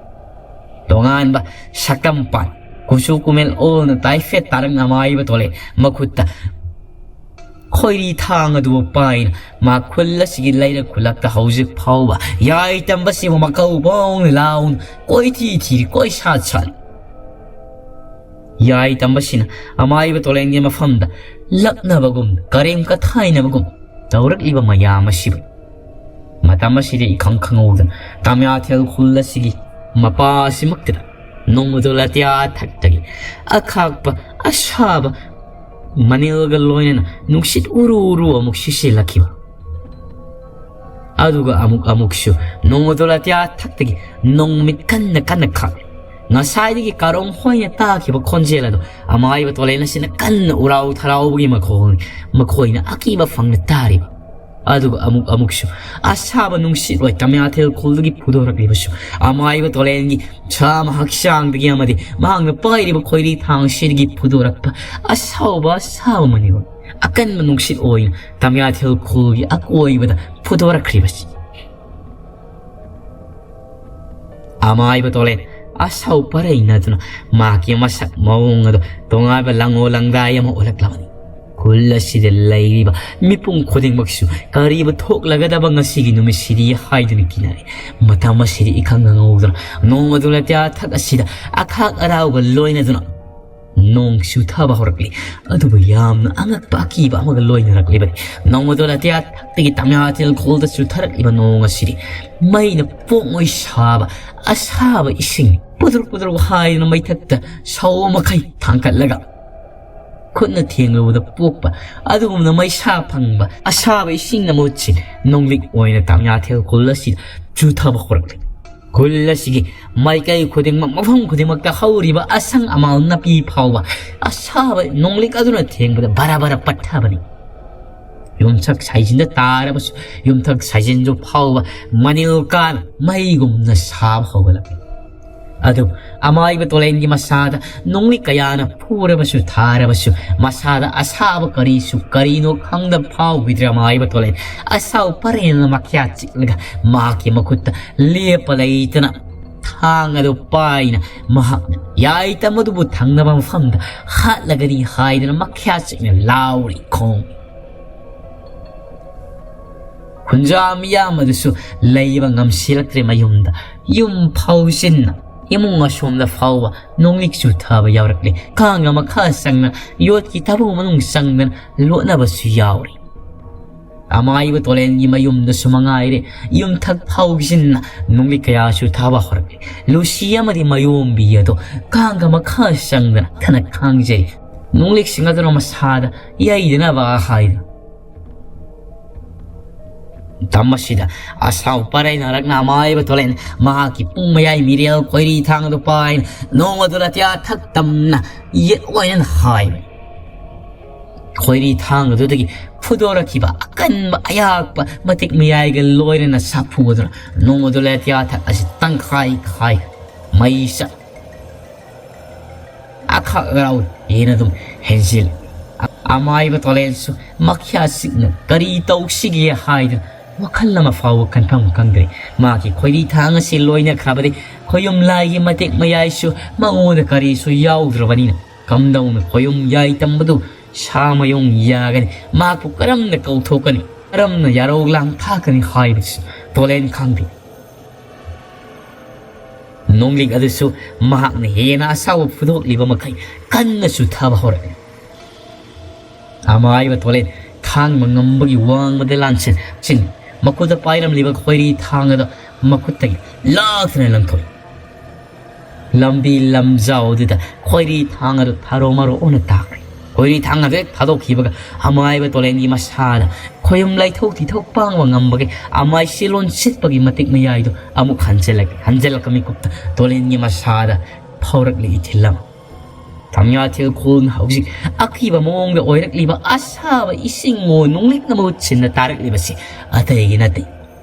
ꯇꯣꯉꯥꯟꯕ ꯁꯛꯇꯝ ꯄꯥꯏ, ꯀꯨꯆꯨ ꯀꯨꯃꯦꯜ ꯑꯣꯜꯅ ꯇꯥꯏꯐꯦꯠ ꯇꯥꯔꯛꯅ ꯑꯃꯥꯏꯕ ꯇꯣꯂꯦꯟ ꯃꯈꯨꯠꯇ ꯈꯣꯏꯔꯤ ꯊꯥꯡ ꯑꯗꯨꯕꯨ ꯄꯥꯏꯅ ꯃꯥ ꯈꯨꯜ ꯑꯁꯤꯒꯤ ꯂꯩꯔꯛ ꯈꯨꯜꯂꯛꯇ ꯍꯧꯖꯤꯛ ꯐꯥꯎꯕ ꯌꯥꯏ ꯇꯝꯕꯁꯤꯕꯨ ꯃꯀꯧ ꯄꯥꯎꯅ ꯂꯥꯎꯅ ꯀꯣꯏꯊꯤ ꯊꯤꯔꯤ, ꯀꯣꯏꯁꯥꯠ ꯁꯥꯠꯂꯤ꯫ ꯌꯥꯏ ꯇꯝꯕꯁꯤꯅ ꯑꯃꯥꯏꯕ ꯇꯣꯂꯦꯟꯒꯤ ꯃꯐꯝꯗ ꯂꯛꯅꯕꯒꯨꯝ, ꯀꯔꯦꯝ ꯀꯊꯥꯏꯅꯕꯒꯨꯝ ꯇꯧꯔꯛꯂꯤꯕ ꯃꯌꯥꯝ ꯑꯁꯤꯕꯨ ꯃꯇꯝ ꯑꯁꯤꯗ ꯏꯈꯪ ꯈꯪꯍꯧꯗꯅ ꯇꯝꯌꯥꯊꯦꯜ ꯈꯨꯜ ꯑꯁꯤꯒꯤ ꯃꯄꯥ ꯑꯁꯤꯃꯛꯇꯗ ꯅꯣꯡꯃꯗꯣꯜ ꯑꯇꯤꯌꯥ ꯊꯛꯇꯒꯤ ꯑꯈꯥꯛꯄ ꯑꯁꯥꯕ ꯃꯅꯤꯜꯒ ꯂꯣꯏꯅꯅ ꯅꯨꯡꯁꯤꯠ ꯎꯔꯨ ꯎꯔꯨ ꯑꯃꯨꯛ ꯁꯤꯠꯆꯤꯜꯂꯛꯈꯤꯕ꯫ ꯑꯗꯨꯒ ꯑꯃꯨꯛ ꯑꯃꯨꯛꯁꯨ ꯅꯣꯡꯃꯗꯣꯜ ꯑꯇꯤꯌꯥ ꯊꯛꯇꯒꯤ ꯅꯣꯡꯃꯤꯠ ꯀꯟꯅ ꯀꯟꯅ ꯈꯥꯛꯂꯤ꯫ ꯉꯁꯥꯏꯗꯒꯤ ꯀꯥꯔꯣꯡ ꯍꯣꯏꯅ ꯇꯥꯈꯤꯕ ꯈꯣꯟꯖꯦꯜ ꯑꯗꯨ ꯑꯃꯥꯏꯕ ꯇꯣꯂꯦꯟ ꯑꯁꯤꯅ ꯀꯟꯅ ꯎꯔꯥꯎ ꯊꯔꯥꯎꯕꯒꯤ ꯃꯈꯣꯜꯅꯤ꯫ ꯃꯈꯣꯏꯅ ꯑꯀꯤꯕ ꯐꯪꯅ ꯇꯥꯔꯤꯕ꯫ ꯑꯗꯨꯒ ꯑꯃꯨꯛ ꯑꯃꯨꯛꯁꯨ ꯑꯁꯥꯕ ꯅꯨꯡꯁꯤꯠ ꯑꯣꯏ ꯇꯝꯌꯥꯊꯦꯜ ꯈꯨꯜꯗꯒꯤ ꯐꯨꯗꯣꯔꯛꯂꯤꯕꯁꯨ ꯑꯃꯥꯏꯕ ꯇꯣꯂꯦꯟꯒꯤ ꯁꯥꯃ ꯍꯛꯆꯥꯡꯗꯒꯤ ꯑꯃꯗꯤ ꯃꯍꯥꯛꯅ ꯄꯥꯏꯔꯤꯕ ꯈꯣꯏꯔꯤ ꯊꯥꯡ ꯑꯁꯤꯗꯒꯤ ꯐꯨꯗꯣꯔꯛꯄ ꯑꯁꯥꯎꯕ ꯑꯁꯥꯕ ꯃꯅꯤꯜ ꯑꯀꯟꯕ ꯅꯨꯡꯁꯤꯠ ꯑꯣꯏꯅ ꯇꯝꯌꯥꯊꯦꯜ ꯈꯨꯜꯒꯤ ꯑꯀꯣꯏꯕꯗ ꯐꯨꯗꯣꯔꯛꯈ꯭ꯔꯤꯕꯁꯤ꯫ ꯑꯃꯥꯏꯕ ꯇꯣꯂꯦꯟ ꯑꯁꯥꯎ ꯄꯔꯩ ꯅꯠꯇꯅ ꯃꯍꯥꯛꯀꯤ ꯃꯁꯛ ꯃꯑꯣꯡ ꯑꯗꯨ ꯇꯣꯉꯥꯟꯕ ꯂꯪꯉꯣ ꯂꯪꯗꯥꯏ ꯑꯃ ꯑꯣꯜꯂꯛꯂꯕꯅꯤ꯫ ꯈꯨꯜ ꯑꯁꯤꯗ ꯂꯩꯔꯤꯕ ꯃꯤꯄꯨꯝ ꯈꯨꯗꯤꯡꯃꯛꯁꯨ ꯀꯔꯤꯕꯨ ꯊꯣꯛꯂꯒꯗꯕ ꯉꯁꯤꯒꯤ ꯅꯨꯃꯤꯠꯁꯤꯗꯤ ꯍꯥꯏꯗꯨꯅ ꯀꯤꯅꯔꯦ꯫ ꯃꯇꯝ ꯑꯁꯤꯗ ꯏꯈꯪ ꯈꯪꯍꯧꯗꯅ ꯅꯣꯡꯃꯗꯨ ꯂꯇꯤꯌꯥ ꯊꯛ ꯑꯁꯤꯗ ꯑꯈꯥꯛ ꯑꯔꯥꯎꯒ ꯂꯣꯏꯅꯗꯨꯅ ꯅꯣꯡ ꯆꯨꯊꯕ ꯍꯧꯔꯛꯂꯤ꯫ ꯑꯗꯨꯕꯨ ꯌꯥꯝꯅ ꯑꯉꯛꯄ ꯑꯀꯤꯕ ꯑꯃꯒ ꯂꯣꯏꯅꯔꯛꯂꯤꯕꯅꯤ꯫ ꯅꯣꯡꯃꯗꯣ ꯂꯇꯤꯌꯥ ꯊꯛꯇꯒꯤ ꯇꯝꯌꯥꯊꯦꯜ ꯈꯣꯜꯗ ꯆꯨꯊꯔꯛꯂꯤꯕ ꯅꯣꯡ ꯑꯁꯤꯗꯤ ꯃꯩꯅ ꯄꯣꯛꯉꯣꯏ ꯁꯥꯕ ꯑꯁꯥꯕ ꯏꯁꯤꯡ ꯄꯨꯗ꯭ꯔꯨꯛ ꯄꯨꯗ꯭ꯔꯨꯛ ꯍꯥꯏꯗꯨꯅ ꯃꯩꯊꯛꯇ ꯁꯧ ꯃꯈꯩ ꯊꯥꯡꯒꯠꯂꯒ ꯈꯨꯠꯅ ꯊꯦꯡꯂꯨꯕꯗ ꯄꯣꯛꯄ ꯑꯗꯨꯒꯨꯝꯅ ꯃꯩꯁꯥ ꯐꯪꯕ ꯑꯁꯥꯕ ꯏꯁꯤꯡꯅ ꯃꯍꯨꯠ ꯁꯤꯟ ꯅꯣꯡꯂꯤꯛ ꯑꯣꯏꯅ ꯇꯝꯌꯥꯊꯦꯜ ꯈꯨꯜ ꯑꯁꯤꯗ ꯆꯨꯊꯕ ꯍꯧꯔꯛꯂꯤ꯫ ꯈꯨꯜ ꯑꯁꯤꯒꯤ ꯃꯥꯏꯀꯩ ꯈꯨꯗꯤꯡꯃꯛ, ꯃꯐꯝ ꯈꯨꯗꯤꯡꯃꯛꯇ ꯍꯧꯔꯤꯕ ꯑꯁꯪ ꯑꯃꯥꯜ ꯅꯥꯄꯤ ꯐꯥꯎꯕ ꯑꯁꯥꯕ ꯅꯣꯡꯂꯤꯛ ꯑꯗꯨꯅ ꯊꯦꯡꯕꯗ ꯕꯔꯥ ꯕꯔꯥ ꯄꯠꯊꯕꯅꯤ꯫ ꯌꯨꯝꯊꯛ ꯁꯥꯏꯖꯤꯟꯗ ꯇꯥꯔꯕꯁꯨ ꯌꯨꯝꯊꯛ ꯁꯥꯏꯖꯤꯟꯗꯨ ꯐꯥꯎꯕ ꯃꯅꯤꯜ ꯀꯥꯅ ꯃꯩꯒꯨꯝꯅ ꯁꯥꯕ ꯍꯧꯒꯠꯂꯛꯂꯤ꯫ ꯑꯗꯨ ꯑꯃꯥꯏꯕ ꯇꯣꯂꯦꯟꯒꯤ ꯃꯁꯥꯗ ꯅꯣꯡꯂꯤꯛ ꯀꯌꯥꯅ ꯐꯨꯔꯕꯁꯨ ꯊꯥꯔꯕꯁꯨ ꯃꯁꯥꯗ ꯑꯁꯥꯕ ꯀꯔꯤꯁꯨ ꯀꯔꯤꯅꯣ ꯈꯪꯗ ꯐꯥꯎꯈꯤꯗ꯭ꯔꯦ꯫ ꯑꯃꯥꯏꯕ ꯇꯣꯂꯦꯟ ꯑꯁꯥꯎ ꯄꯔꯦꯡꯅ ꯃꯈ꯭ꯌꯥ ꯆꯤꯛꯂꯒ ꯃꯍꯥꯛꯀꯤ ꯃꯈꯨꯠꯇ ꯂꯦꯞꯄ ꯂꯩꯇꯅ ꯊꯥꯡ ꯑꯗꯨ ꯄꯥꯏꯅ ꯃꯍꯥꯛꯅ ꯌꯥꯏꯇꯝ ꯑꯗꯨꯕꯨ ꯊꯪꯅꯕ ꯃꯐꯝꯗ ꯍꯥꯠꯂꯒꯅꯤ ꯍꯥꯏꯗꯨꯅ ꯃꯈ꯭ꯌꯥ ꯆꯤꯛꯅ ꯂꯥꯎꯔꯤ ꯈꯣꯡ꯫ ꯈꯨꯟꯖꯥ ꯃꯤꯌꯥꯝ ꯑꯗꯨꯁꯨ ꯂꯩꯕ ꯉꯝꯁꯤꯜꯂꯛꯇ꯭ꯔꯦ ꯃꯌꯨꯝꯗ꯫ ꯌꯨꯝ ꯐꯥꯎꯖꯤꯟꯅ ꯏꯃꯨꯡ ꯑꯁꯣꯝꯗ ꯐꯥꯎꯕ ꯅꯣꯡꯂꯤꯛ ꯆꯨꯊꯕ ꯌꯥꯎꯔꯛꯂꯦ꯫ ꯀꯥꯡꯒ ꯃꯈꯥ ꯆꯪꯅ ꯌꯣꯠꯀꯤ ꯊꯕꯨ ꯃꯅꯨꯡ ꯆꯪꯗꯅ ꯂꯣꯠꯅꯕꯁꯨ ꯌꯥꯎꯔꯤ꯫ ꯑꯃꯥꯏꯕ ꯇꯣꯂꯦꯟꯒꯤ ꯃꯌꯨꯝꯗꯁꯨ ꯃꯉꯥꯏꯔꯦ ꯌꯨꯝꯊꯛ ꯐꯥꯎꯖꯤꯟꯅ ꯅꯣꯡꯂꯤꯛ ꯀꯌꯥꯁꯨ ꯊꯥꯕ ꯍꯧꯔꯛꯂꯦ꯫ ꯂꯨꯁꯤ ꯑꯃꯗꯤ ꯃꯌꯣꯝꯕꯤ ꯑꯗꯣ ꯀꯥꯡꯒ ꯃꯈꯥ ꯆꯪꯗꯅ ꯊꯅ ꯈꯥꯡꯖꯩ꯫ ꯅꯣꯡꯂꯤꯛꯁꯤꯡ ꯑꯗꯨꯅ ꯃꯁꯥꯗ ꯌꯩꯗꯅꯕ ꯍꯥꯏꯗꯨꯅ꯫ ꯃꯇꯝ ꯑꯁꯤꯗ ꯑꯁꯥꯎ ꯄꯔꯩꯅꯔꯛꯅ ꯑꯃꯥꯏꯕ ꯇꯣꯂꯦꯟ ꯃꯍꯥꯛꯀꯤ ꯄꯨꯡ ꯃꯌꯥꯏ ꯃꯤꯔꯦꯜ ꯈꯣꯏꯔꯤ ꯊꯥꯡ ꯑꯗꯨ ꯄꯥꯏꯅ ꯅꯣꯡꯃꯗꯨ ꯂꯇꯤꯌꯥ ꯊꯛ ꯇꯝꯅ ꯌꯦꯠ ꯑꯣꯏꯅ ꯍꯥꯏꯕꯅꯤ꯫ ꯈꯣꯏꯔꯤ ꯊꯥꯡ ꯑꯗꯨꯗꯒꯤ ꯐꯨꯗꯣꯔꯛꯈꯤꯕ ꯑꯀꯟꯕ ꯑꯌꯥꯛꯄ ꯃꯇꯤꯛ ꯃꯌꯥꯏꯒ ꯂꯣꯏꯅꯅ ꯁꯥꯐꯨ ꯑꯗꯨꯅ ꯅꯣꯡ ꯑꯗꯨ ꯂꯩꯇ꯭ꯌꯥ ꯊꯛ ꯑꯁꯤ ꯇꯪꯈꯥꯏ ꯈꯥꯏ ꯃꯩ ꯆꯥꯛ ꯑꯈꯛ ꯔꯥꯎ ꯍꯦꯟꯅ ꯑꯗꯨꯝ ꯍꯦꯟꯖꯤꯜ꯫ ꯑꯃꯥꯏꯕ ꯇꯣꯂꯦꯟꯁꯨ ꯃꯈ꯭ꯌꯥ ꯆꯤꯛꯅ ꯀꯔꯤ ꯇꯧꯁꯤꯒꯦ ꯍꯥꯏꯗꯨꯅ ꯋꯥꯈꯜ ꯑꯃ ꯐꯥꯎꯕ ꯈꯟꯐꯝ ꯈꯪꯗ꯭ꯔꯦ꯫ ꯃꯥꯒꯤ ꯈꯣꯏꯔꯤ ꯊꯥꯡ ꯑꯁꯤ ꯂꯣꯏꯅꯈ꯭ꯔꯕꯗꯤ ꯈꯣꯌꯨꯝ ꯂꯥꯏꯒꯤ ꯃꯇꯦꯛ ꯃꯌꯥꯏꯁꯨ ꯃꯉꯣꯟꯗ ꯀꯔꯤꯁꯨ ꯌꯥꯎꯗ꯭ꯔꯕꯅꯤꯅ ꯀꯝꯗꯧꯅ ꯈꯣꯌꯨꯝ ꯌꯥꯏ ꯇꯝꯕꯗꯨ ꯁꯥ ꯃꯌꯨꯡ ꯌꯥꯒꯅꯤ? ꯃꯍꯥꯛꯄꯨ ꯀꯔꯝꯅ ꯀꯧꯊꯣꯛꯀꯅꯤ? ꯀꯔꯝꯅ ꯌꯥꯔꯧ ꯂꯥꯡ ꯊꯥꯛꯀꯅꯤ ꯍꯥꯏꯕꯁꯨ ꯇꯣꯂꯦꯟ ꯈꯪꯗꯦ꯫ ꯅꯣꯡꯂꯤꯛ ꯑꯗꯨꯁꯨ ꯃꯍꯥꯛꯅ ꯍꯦꯟꯅ ꯑꯁꯥꯎꯕ ꯐꯨꯗꯣꯛꯂꯤꯕ ꯃꯈꯩ ꯀꯟꯅ ꯆꯨꯊꯕ ꯍꯧꯔꯛꯏ꯫ ꯑꯃꯥꯏꯕ ꯇꯣꯂꯦꯟ ꯈꯥꯡꯕ ꯉꯝꯕꯒꯤ ꯋꯥꯡꯃꯗ ꯂꯥꯟꯁꯤꯟ ꯆꯤꯡ ꯃꯈꯨꯠꯇ ꯄꯥꯏꯔꯝꯂꯤꯕ ꯈꯣꯏꯔꯤ ꯊꯥꯡ ꯑꯗꯨ ꯃꯈꯨꯠꯇꯒꯤ ꯂꯥꯛꯇꯅ ꯂꯪꯊꯣꯛꯏ꯫ ꯂꯝꯕꯤ ꯂꯝꯖꯥꯎ ꯑꯗꯨꯗ ꯈꯣꯏꯔꯤ ꯊꯥꯡ ꯑꯗꯨ ꯊꯥꯔꯣ ꯃꯔꯣ ꯑꯣꯟꯅ ꯇꯥꯈ꯭ꯔꯦ꯫ ꯈꯣꯏꯔꯤ ꯊꯥꯡ ꯑꯗꯨ ꯍꯦꯛ ꯊꯥꯗꯣꯛꯈꯤꯕꯒ ꯑꯃꯥꯏꯕ ꯇꯣꯂꯦꯟꯒꯤ ꯃꯁꯥꯗ ꯈꯣꯌꯨꯝ ꯂꯩꯊꯣꯛ ꯊꯤꯊꯣꯛ ꯄꯥꯡꯕ ꯉꯝꯕꯒꯤ ꯑꯃꯥꯏ ꯁꯤꯂꯣꯟ ꯁꯤꯠꯄꯒꯤ ꯃꯇꯤꯛ ꯃꯌꯥꯏꯗꯨ ꯑꯃꯨꯛ ꯍꯟꯖꯤꯜꯂꯛ ꯍꯟꯖꯤꯜꯂꯛꯄ ꯃꯤꯀꯨꯞꯇ ꯇꯣꯂꯦꯟꯒꯤ ꯃꯁꯥꯗ ꯐꯥꯎꯔꯛꯂꯤ ꯏꯊꯤꯜ ꯑꯃ꯫ ꯊꯝꯌꯥꯊꯦꯜ ꯈꯣꯜꯅ ꯍꯧꯖꯤꯛ ꯑꯀꯤꯕ ꯃꯑꯣꯡꯗ ꯑꯣꯏꯔꯛꯂꯤꯕ ꯑꯁꯥꯕ ꯏꯁꯤꯡ ꯅꯣꯡꯂꯤꯛꯅ ꯃꯍꯨꯠ ꯁꯤꯟꯅ ꯇꯥꯔꯛꯂꯤꯕꯁꯤ ꯑꯇꯩꯒꯤ ꯅꯠꯇꯦ꯫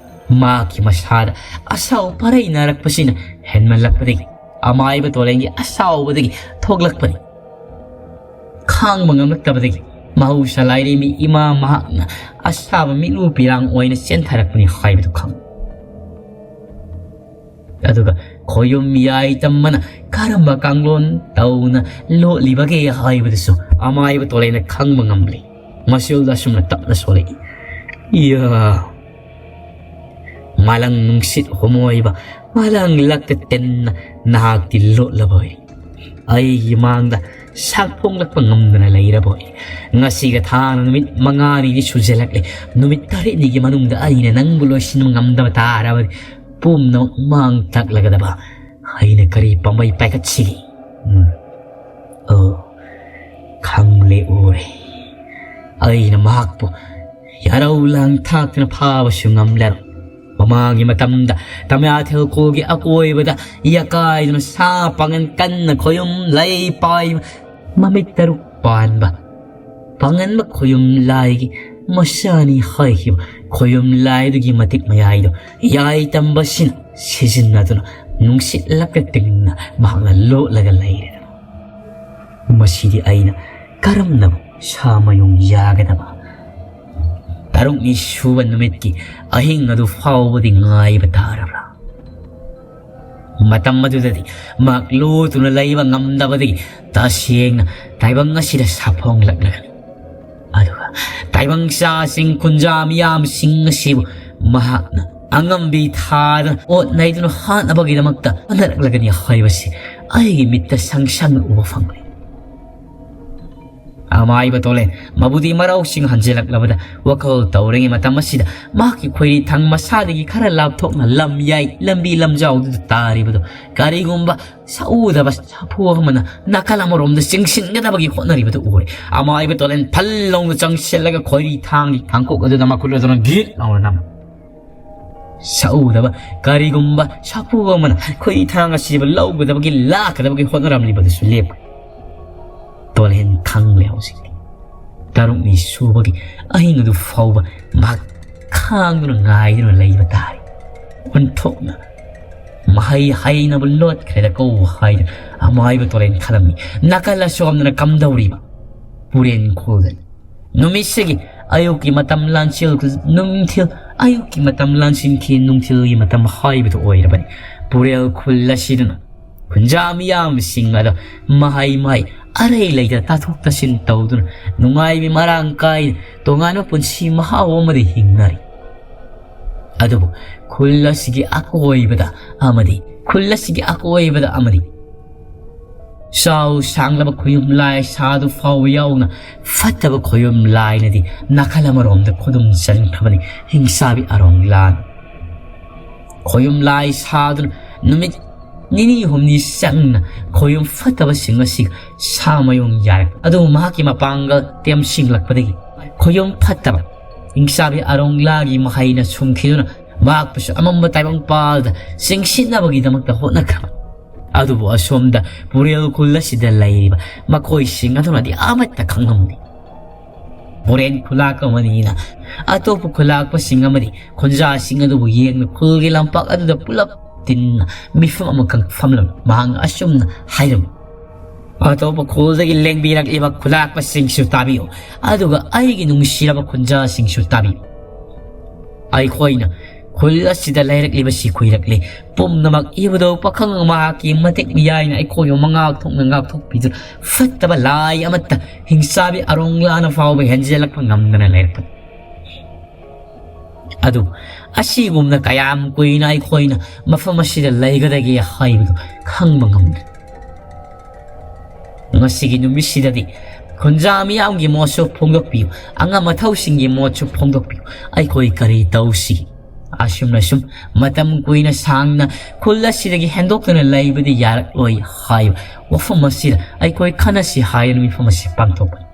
ꯃꯍꯥꯛꯀꯤ ꯃꯁꯥꯗ ꯑꯁꯥꯎ ꯄꯔꯩ ꯅꯥꯔꯛꯄꯁꯤꯅ ꯍꯦꯟꯃꯜꯂꯛꯄꯗꯒꯤ ꯑꯃꯥꯏꯕ ꯇꯣꯂꯦꯟꯒꯤ ꯑꯁꯥꯎꯕꯗꯒꯤ ꯊꯣꯛꯂꯛꯄꯅꯤ꯫ ꯈꯥꯡꯕ ꯉꯝꯂꯛꯇꯕꯗꯒꯤ ꯃꯍꯧꯁꯥ ꯂꯥꯏꯔꯦꯝꯕꯤ ꯏꯃꯥ ꯃꯍꯥꯛꯅ ꯑꯁꯥꯕ ꯃꯤꯠꯂꯨ ꯄꯤꯔꯥꯡ ꯑꯣꯏꯅ ꯆꯦꯟꯊꯔꯛꯄꯅꯤ ꯍꯥꯏꯕꯗꯨ ꯈꯪ꯫ ꯑꯗꯨꯒ ꯈꯣꯌꯨꯝ ꯌꯥꯏ ꯇꯝꯕꯅ ꯀꯔꯝꯕ ꯀꯥꯡꯂꯣꯟ ꯇꯧꯅ ꯂꯣꯠꯂꯤꯕꯒꯦ ꯍꯥꯏꯕꯗꯨꯁꯨ ꯑꯃꯥꯏꯕ ꯇꯣꯂꯦꯟꯅ ꯈꯪꯕ ꯉꯝꯂꯤ꯫ ꯃꯁꯤꯜꯗ ꯑꯁꯨꯝꯅ ꯇꯞꯅ ꯁꯣꯜꯂꯛꯏ꯫ ꯏꯌꯥ! ꯃꯥꯂꯪ ꯅꯨꯡꯁꯤꯠ ꯍꯣꯃꯣꯏꯕ, ꯃꯥꯂꯪ ꯂꯛꯇ ꯇꯦꯟꯅ ꯅꯍꯥꯛꯇꯤ ꯂꯣꯠꯂꯕꯣꯏ? ꯑꯩꯒꯤ ꯃꯥꯡꯗ ꯁꯛ ꯐꯣꯡꯂꯛꯄ ꯉꯝꯗꯅ ꯂꯩꯔꯕꯣꯏ? ꯉꯁꯤꯒ ꯊꯥꯡꯅ ꯅꯨꯃꯤꯠ ꯃꯉꯥꯅꯤꯗꯤ ꯁꯨꯖꯜꯂꯛꯂꯦ꯫ ꯅꯨꯃꯤꯠ ꯇꯔꯦꯠꯅꯤꯒꯤ ꯃꯅꯨꯡꯗ ꯑꯩꯅ ꯅꯪꯕꯨ ꯂꯣꯏꯁꯤꯟꯕ ꯉꯝꯗꯕ ꯇꯥꯔꯕꯗꯤ ꯄꯨꯝꯅꯃꯛ ꯃꯥꯡ ꯇꯥꯛꯂꯒꯗꯕ꯫ ꯑꯩꯅ ꯀꯔꯤ ꯄꯥꯝꯕꯩ ꯄꯥꯏꯈꯠꯁꯤꯒꯦ? ꯎꯝ꯫ ꯑꯣ, ꯈꯪꯂꯦ ꯎꯔꯦ꯫ ꯑꯩꯅ ꯃꯍꯥꯛꯄꯨ ꯌꯥꯔꯧ ꯂꯥꯡ ꯊꯥꯛꯇꯨꯅ ꯐꯥꯕꯁꯨ ꯉꯝꯂꯔꯣꯏ꯫ ꯃꯃꯥꯡꯒꯤ ꯃꯇꯝꯗ ꯇꯝꯌꯥꯊꯦꯜ ꯈꯨꯜꯒꯤ ꯑꯀꯣꯏꯕꯗ ꯌꯥꯀꯥꯏꯗꯨꯅ ꯁꯥ ꯄꯥꯡꯒꯟ ꯀꯟꯅ ꯈꯣꯌꯨꯝ ꯂꯩ ꯄꯥꯏꯕ ꯃꯃꯤꯠ ꯇꯔꯨꯛ ꯄꯥꯟꯕ ꯄꯥꯡꯒꯟꯕ ꯈꯣꯌꯨꯝ ꯂꯥꯏꯒꯤ ꯃꯁꯥꯅꯤ ꯍꯥꯏꯈꯤꯕ ꯈꯣꯌꯨꯝ ꯂꯥꯏꯗꯨꯒꯤ ꯃꯇꯤꯛ ꯃꯌꯥꯏꯗꯣ ꯌꯥꯏ ꯇꯝꯕꯁꯤꯅ ꯁꯤꯖꯤꯟꯅꯗꯨꯅ ꯅꯨꯡꯁꯤꯠ ꯂꯛꯇ ꯇꯤꯡꯅ ꯃꯍꯥꯛꯅ ꯂꯣꯠꯂꯒ ꯂꯩꯔꯦꯗꯅ꯫ ꯃꯁꯤꯗꯤ ꯑꯩꯅ ꯀꯔꯝꯅꯕꯨ ꯁꯥ ꯃꯌꯨꯡ ꯌꯥꯒꯗꯕ? ꯇꯔꯨꯛꯅꯤ ꯁꯨꯕ ꯅꯨꯃꯤꯠꯀꯤ ꯑꯍꯤꯡ ꯑꯗꯨ ꯐꯥꯎꯕꯗꯤ ꯉꯥꯏꯕ ꯇꯥꯔꯕ꯭ꯔꯥ? ꯃꯇꯝ ꯑꯗꯨꯗꯗꯤ ꯃꯍꯥꯛ ꯂꯣꯠꯇꯨꯅ ꯂꯩꯕ ꯉꯝꯗꯕꯗꯒꯤ ꯇꯁꯦꯡꯅ ꯇꯥꯏꯕꯪ ꯑꯁꯤꯗ ꯁꯥꯐꯣꯡꯂꯛꯂꯒꯅꯤ꯫ ꯑꯗꯨꯒ ꯇꯥꯏꯕꯪ ꯆꯥꯁꯤꯡ ꯈꯨꯟꯖꯥ ꯃꯤꯌꯥꯝꯁꯤꯡ ꯑꯁꯤꯕꯨ ꯃꯍꯥꯛꯅ ꯑꯉꯝꯕꯤ ꯊꯥꯗꯅ ꯑꯣꯠ ꯅꯩꯗꯨꯅ ꯍꯥꯠꯅꯕꯒꯤꯗꯃꯛꯇ ꯍꯣꯠꯅꯔꯛꯂꯒꯅꯤ ꯍꯥꯏꯕꯁꯤ ꯑꯩꯒꯤ ꯃꯤꯠꯇ ꯁꯪ ꯁꯪꯅ ꯎꯕ ꯐꯪꯂꯤ꯫ ꯑꯃꯥꯏꯕ ꯇꯣꯂꯦꯟ ꯃꯕꯨꯗꯤ ꯃꯔꯧꯁꯤꯡ ꯍꯟꯖꯤꯜꯂꯛꯂꯕꯗ ꯋꯥꯈꯜ ꯇꯧꯔꯤꯉꯩ ꯃꯇꯝ ꯑꯁꯤꯗ ꯃꯍꯥꯛꯀꯤ ꯈꯣꯏꯔꯤ ꯊꯥꯡ ꯃꯁꯥꯗꯒꯤ ꯈꯔ ꯂꯥꯞꯊꯣꯛꯅ ꯂꯝ ꯌꯥꯏ ꯂꯝꯕꯤ ꯂꯝꯖꯥꯎꯗꯨꯗ ꯇꯥꯔꯤꯕꯗꯨ ꯀꯔꯤꯒꯨꯝꯕ ꯁꯛꯎꯗꯕ ꯁꯥꯐꯨ ꯑꯃꯅ ꯅꯥꯀꯜ ꯑꯃꯔꯣꯝꯗ ꯆꯤꯡꯁꯤꯟꯒꯗꯕꯒꯤ ꯍꯣꯠꯅꯔꯤꯕꯗꯨ ꯎꯔꯦ꯫ ꯑꯃꯥꯏꯕ ꯇꯣꯂꯦꯟ ꯐꯜ ꯂꯥꯎꯅ ꯆꯪꯁꯤꯜꯂꯒ ꯈꯣꯏꯔꯤ ꯊꯥꯡꯒꯤ ꯊꯥꯡꯀꯣꯛ ꯑꯗꯨꯗ ꯃꯈꯨꯠ ꯑꯗꯨꯅ ꯒꯤꯠ ꯂꯥꯎꯅ ꯅꯝꯃꯤ꯫ ꯁꯛꯎꯗꯕ ꯀꯔꯤꯒꯨꯝꯕ ꯁꯥꯐꯨ ꯑꯃꯅ ꯈꯣꯏꯔꯤ ꯊꯥꯡ ꯑꯁꯤꯕꯨ ꯂꯧꯒꯗꯕꯒꯤ ꯂꯥꯛꯀꯗꯕꯒꯤ ꯍꯣꯠꯅꯔꯝꯂꯤꯕꯗꯨꯁꯨ ꯂꯦꯞꯈ꯭ꯔꯦ꯫ ꯇꯣꯂꯦꯟ ꯈꯪꯂꯦ ꯍꯧꯖꯤꯛꯇꯤ꯫ ꯇꯔꯨꯛꯅꯤ ꯁꯨꯕꯒꯤ ꯑꯍꯤꯡ ꯑꯗꯨ ꯐꯥꯎꯕ ꯃꯍꯥꯛ ꯈꯥꯡꯗꯨꯅ ꯉꯥꯏꯗꯨꯅ ꯂꯩꯕ ꯇꯥꯔꯦ꯫ ꯑꯣꯟꯊꯣꯛꯅ ꯃꯍꯩ ꯍꯩꯅꯕ ꯂꯣꯠꯈ꯭ꯔꯦꯗ ꯀꯧ ꯍꯥꯏꯗꯅ ꯑꯃꯥꯏꯕ ꯇꯣꯂꯦꯟ ꯈꯜꯂꯝꯃꯤ꯫ ꯅꯥꯀꯜ ꯑꯁꯣꯝꯗꯅ ꯀꯝꯗꯧꯔꯤꯕ? ꯄꯨꯔꯦꯟ ꯈꯨꯜꯗꯅꯤ꯫ ꯅꯨꯃꯤꯠꯁꯤꯒꯤ ꯑꯌꯨꯛꯀꯤ ꯃꯇꯝ ꯂꯥꯟꯁꯤꯜ ꯅꯨꯡꯊꯤꯜ, ꯑꯌꯨꯛꯀꯤ ꯃꯇꯝ ꯂꯥꯟꯁꯤꯟꯈꯤ, ꯅꯨꯡꯊꯤꯜꯒꯤ ꯃꯇꯝ ꯍꯥꯏꯕꯗꯨ ꯑꯣꯏꯔꯕꯅꯤ꯫ ꯄꯨꯔꯦꯜ ꯈꯨꯜ ꯑꯁꯤꯗꯅ ꯈꯨꯟꯖꯥ ꯃꯤꯌꯥꯝꯁꯤꯡ ꯑꯗꯣ ꯃꯍꯩ ꯃꯍꯩ ꯑꯔꯩ ꯂꯩꯇ ꯇꯥꯊꯣꯛ ꯇꯥꯁꯤꯟ ꯇꯧꯗꯨꯅ ꯅꯨꯡꯉꯥꯏꯕꯤ ꯃꯔꯥꯡ ꯀꯥꯏꯅ ꯇꯣꯉꯥꯟꯕ ꯄꯨꯟꯁꯤ ꯃꯍꯥꯎ ꯑꯃꯗ ꯍꯤꯡꯅꯔꯤ꯫ ꯑꯗꯨꯕꯨ ꯈꯨꯜ ꯑꯁꯤꯒꯤ ꯑꯀꯣꯏꯕꯗ ꯑꯃꯗꯤ ꯈꯨꯜ ꯑꯁꯤꯒꯤ ꯑꯀꯣꯏꯕꯗ ꯑꯃꯗꯤ ꯆꯥꯎ ꯁꯥꯡꯂꯕ ꯈꯣꯌꯨꯝ ꯂꯥꯏ ꯁꯥꯗꯨ ꯐꯥꯎꯕ ꯌꯥꯎꯅ ꯐꯠꯇꯕ ꯈꯣꯌꯨꯝ ꯂꯥꯏꯅꯗꯤ ꯅꯥꯀꯜ ꯑꯃꯔꯣꯝꯗ ꯈꯨꯗꯨꯝ ꯆꯟꯈ꯭ꯔꯕꯅꯤ ꯍꯤꯡꯁꯥꯕꯤ ꯑꯔꯣꯡꯂꯥꯟ꯫ ꯈꯣꯌꯨꯝ ꯂꯥꯏ ꯁꯥꯗꯨꯅ ꯅꯨꯃꯤꯠ ꯅꯤꯅꯤ ꯍꯨꯝꯅꯤ ꯆꯪꯅ ꯈꯣꯌꯨꯝ ꯐꯠꯇꯕꯁꯤꯡ ꯑꯁꯤ ꯁꯥ ꯃꯌꯨꯡ ꯌꯥꯔꯛꯄ ꯑꯗꯨꯕꯨ ꯃꯍꯥꯛꯀꯤ ꯃꯄꯥꯡꯒꯜ ꯇꯦꯝꯁꯤꯡꯂꯛꯄꯗꯒꯤ ꯈꯣꯌꯨꯝ ꯐꯠꯇꯕ ꯍꯤꯡꯁꯥꯕꯤ ꯑꯔꯣꯡꯂꯥꯒꯤ ꯃꯍꯩꯅ ꯁꯨꯝꯈꯤꯗꯨꯅ ꯃꯍꯥꯛꯄꯨꯁꯨ ꯑꯃꯝꯕ ꯇꯥꯏꯕꯪ ꯄꯥꯜꯗ ꯆꯤꯡꯁꯤꯟꯅꯕꯒꯤꯗꯃꯛꯇ ꯍꯣꯠꯅꯈ꯭ꯔꯕ꯫ ꯑꯗꯨꯕꯨ ꯑꯁꯣꯝꯗ ꯄꯨꯔꯦꯜ ꯈꯨꯜ ꯑꯁꯤꯗ ꯂꯩꯔꯤꯕ ꯃꯈꯣꯏꯁꯤꯡ ꯑꯗꯨꯅꯗꯤ ꯑꯃꯠꯇ ꯈꯪꯂꯝꯗꯦ꯫ ꯐꯣꯔꯦꯟ ꯈꯨꯂꯥꯛꯄ ꯑꯃꯅꯤꯅ ꯑꯇꯣꯞꯄ ꯈꯨꯂꯥꯛꯄꯁꯤꯡ ꯑꯃꯗꯤ ꯈꯨꯟꯖꯥꯁꯤꯡ ꯑꯗꯨꯕꯨ ꯌꯦꯡꯅ ꯈꯨꯜꯒꯤ ꯂꯝꯄꯥꯛ ꯑꯗꯨꯗ ꯄꯨꯂꯞ ꯇꯤꯟꯅ ꯃꯤꯐꯝ ꯑꯃꯈꯛ ꯐꯝꯂꯝꯃꯤ꯫ ꯃꯍꯥꯛꯅ ꯑꯁꯨꯝꯅ ꯍꯥꯏꯔꯝꯃꯤ, "ꯑꯇꯣꯞꯄ ꯈꯨꯜꯗꯒꯤ ꯂꯦꯡꯕꯤꯔꯛꯂꯤꯕ ꯈꯨꯂꯥꯛꯄꯁꯤꯡꯁꯨ ꯇꯥꯕꯤꯌꯨ, ꯑꯗꯨꯒ ꯑꯩꯒꯤ ꯅꯨꯡꯁꯤꯔꯕ ꯈꯨꯟꯖꯥꯁꯤꯡꯁꯨ ꯇꯥꯕꯤꯌꯨ꯫ ꯑꯩꯈꯣꯏꯅ ꯈꯨꯜ ꯑꯁꯤꯗ ꯂꯩꯔꯛꯂꯤꯕꯁꯤ ꯀꯨꯏꯔꯛꯂꯦ꯫ ꯄꯨꯝꯅꯃꯛ ꯏꯕꯨꯙꯧ ꯄꯥꯈꯪ ꯃꯍꯥꯛꯀꯤ ꯃꯇꯤꯛ ꯃꯤꯌꯥꯏꯅ ꯑꯩꯈꯣꯏꯕꯨ ꯃꯉꯥꯛ ꯊꯣꯛꯅ ꯉꯥꯛꯊꯣꯛꯄꯤꯗꯨꯅ ꯐꯠꯇꯕ ꯂꯥꯏ ꯑꯃꯠꯇ ꯍꯤꯡꯆꯥꯕꯤ ꯑꯔꯣꯡꯂꯥꯅ ꯐꯥꯎꯕ ꯍꯦꯟꯖꯤꯜꯂꯛꯄ ꯉꯝꯗꯅ ꯂꯩꯔꯛꯄꯅꯤ꯫ ꯑꯗꯨ ꯑꯁꯤꯒꯨꯝꯅ ꯀꯌꯥꯝ ꯀꯨꯏꯅ ꯑꯩꯈꯣꯏꯅ ꯃꯐꯝ ꯑꯁꯤꯗ ꯂꯩꯒꯗꯒꯦ ꯍꯥꯏꯕꯗꯨ ꯈꯪꯕ ꯉꯝꯗ꯭ꯔꯦ꯫ ꯉꯁꯤꯒꯤ ꯅꯨꯃꯤꯠꯁꯤꯗꯗꯤ ꯈꯨꯟꯖꯥ ꯃꯤꯌꯥꯝꯒꯤ ꯃꯣꯠꯁꯨ ꯐꯣꯡꯗꯣꯛꯄꯤꯌꯨ, ꯑꯉꯝ ꯑꯊꯧꯁꯤꯡꯒꯤ ꯃꯣꯠꯁꯨ ꯐꯣꯡꯗꯣꯛꯄꯤꯌꯨ꯫ ꯑꯩꯈꯣꯏ ꯀꯔꯤ ꯇꯧꯁꯤ?" ꯑꯁꯨꯝꯅ ꯁꯨꯝ ꯃꯇꯝ ꯀꯨꯏꯅ ꯁꯥꯡꯅ ꯈꯨꯜ ꯑꯁꯤꯗꯒꯤ ꯍꯦꯟꯗꯣꯛꯇꯨꯅ ꯂꯩꯕꯗꯤ ꯌꯥꯔꯛꯂꯣꯏ ꯍꯥꯏꯕ ꯋꯥꯐꯝ ꯑꯁꯤꯗ ꯑꯩꯈꯣꯏ ꯈꯟꯅꯁꯤ ꯍꯥꯏꯗꯨꯅ ꯃꯤꯐꯝ ꯑꯁꯤ ꯄꯥꯡꯊꯣꯛꯄꯅꯤ꯫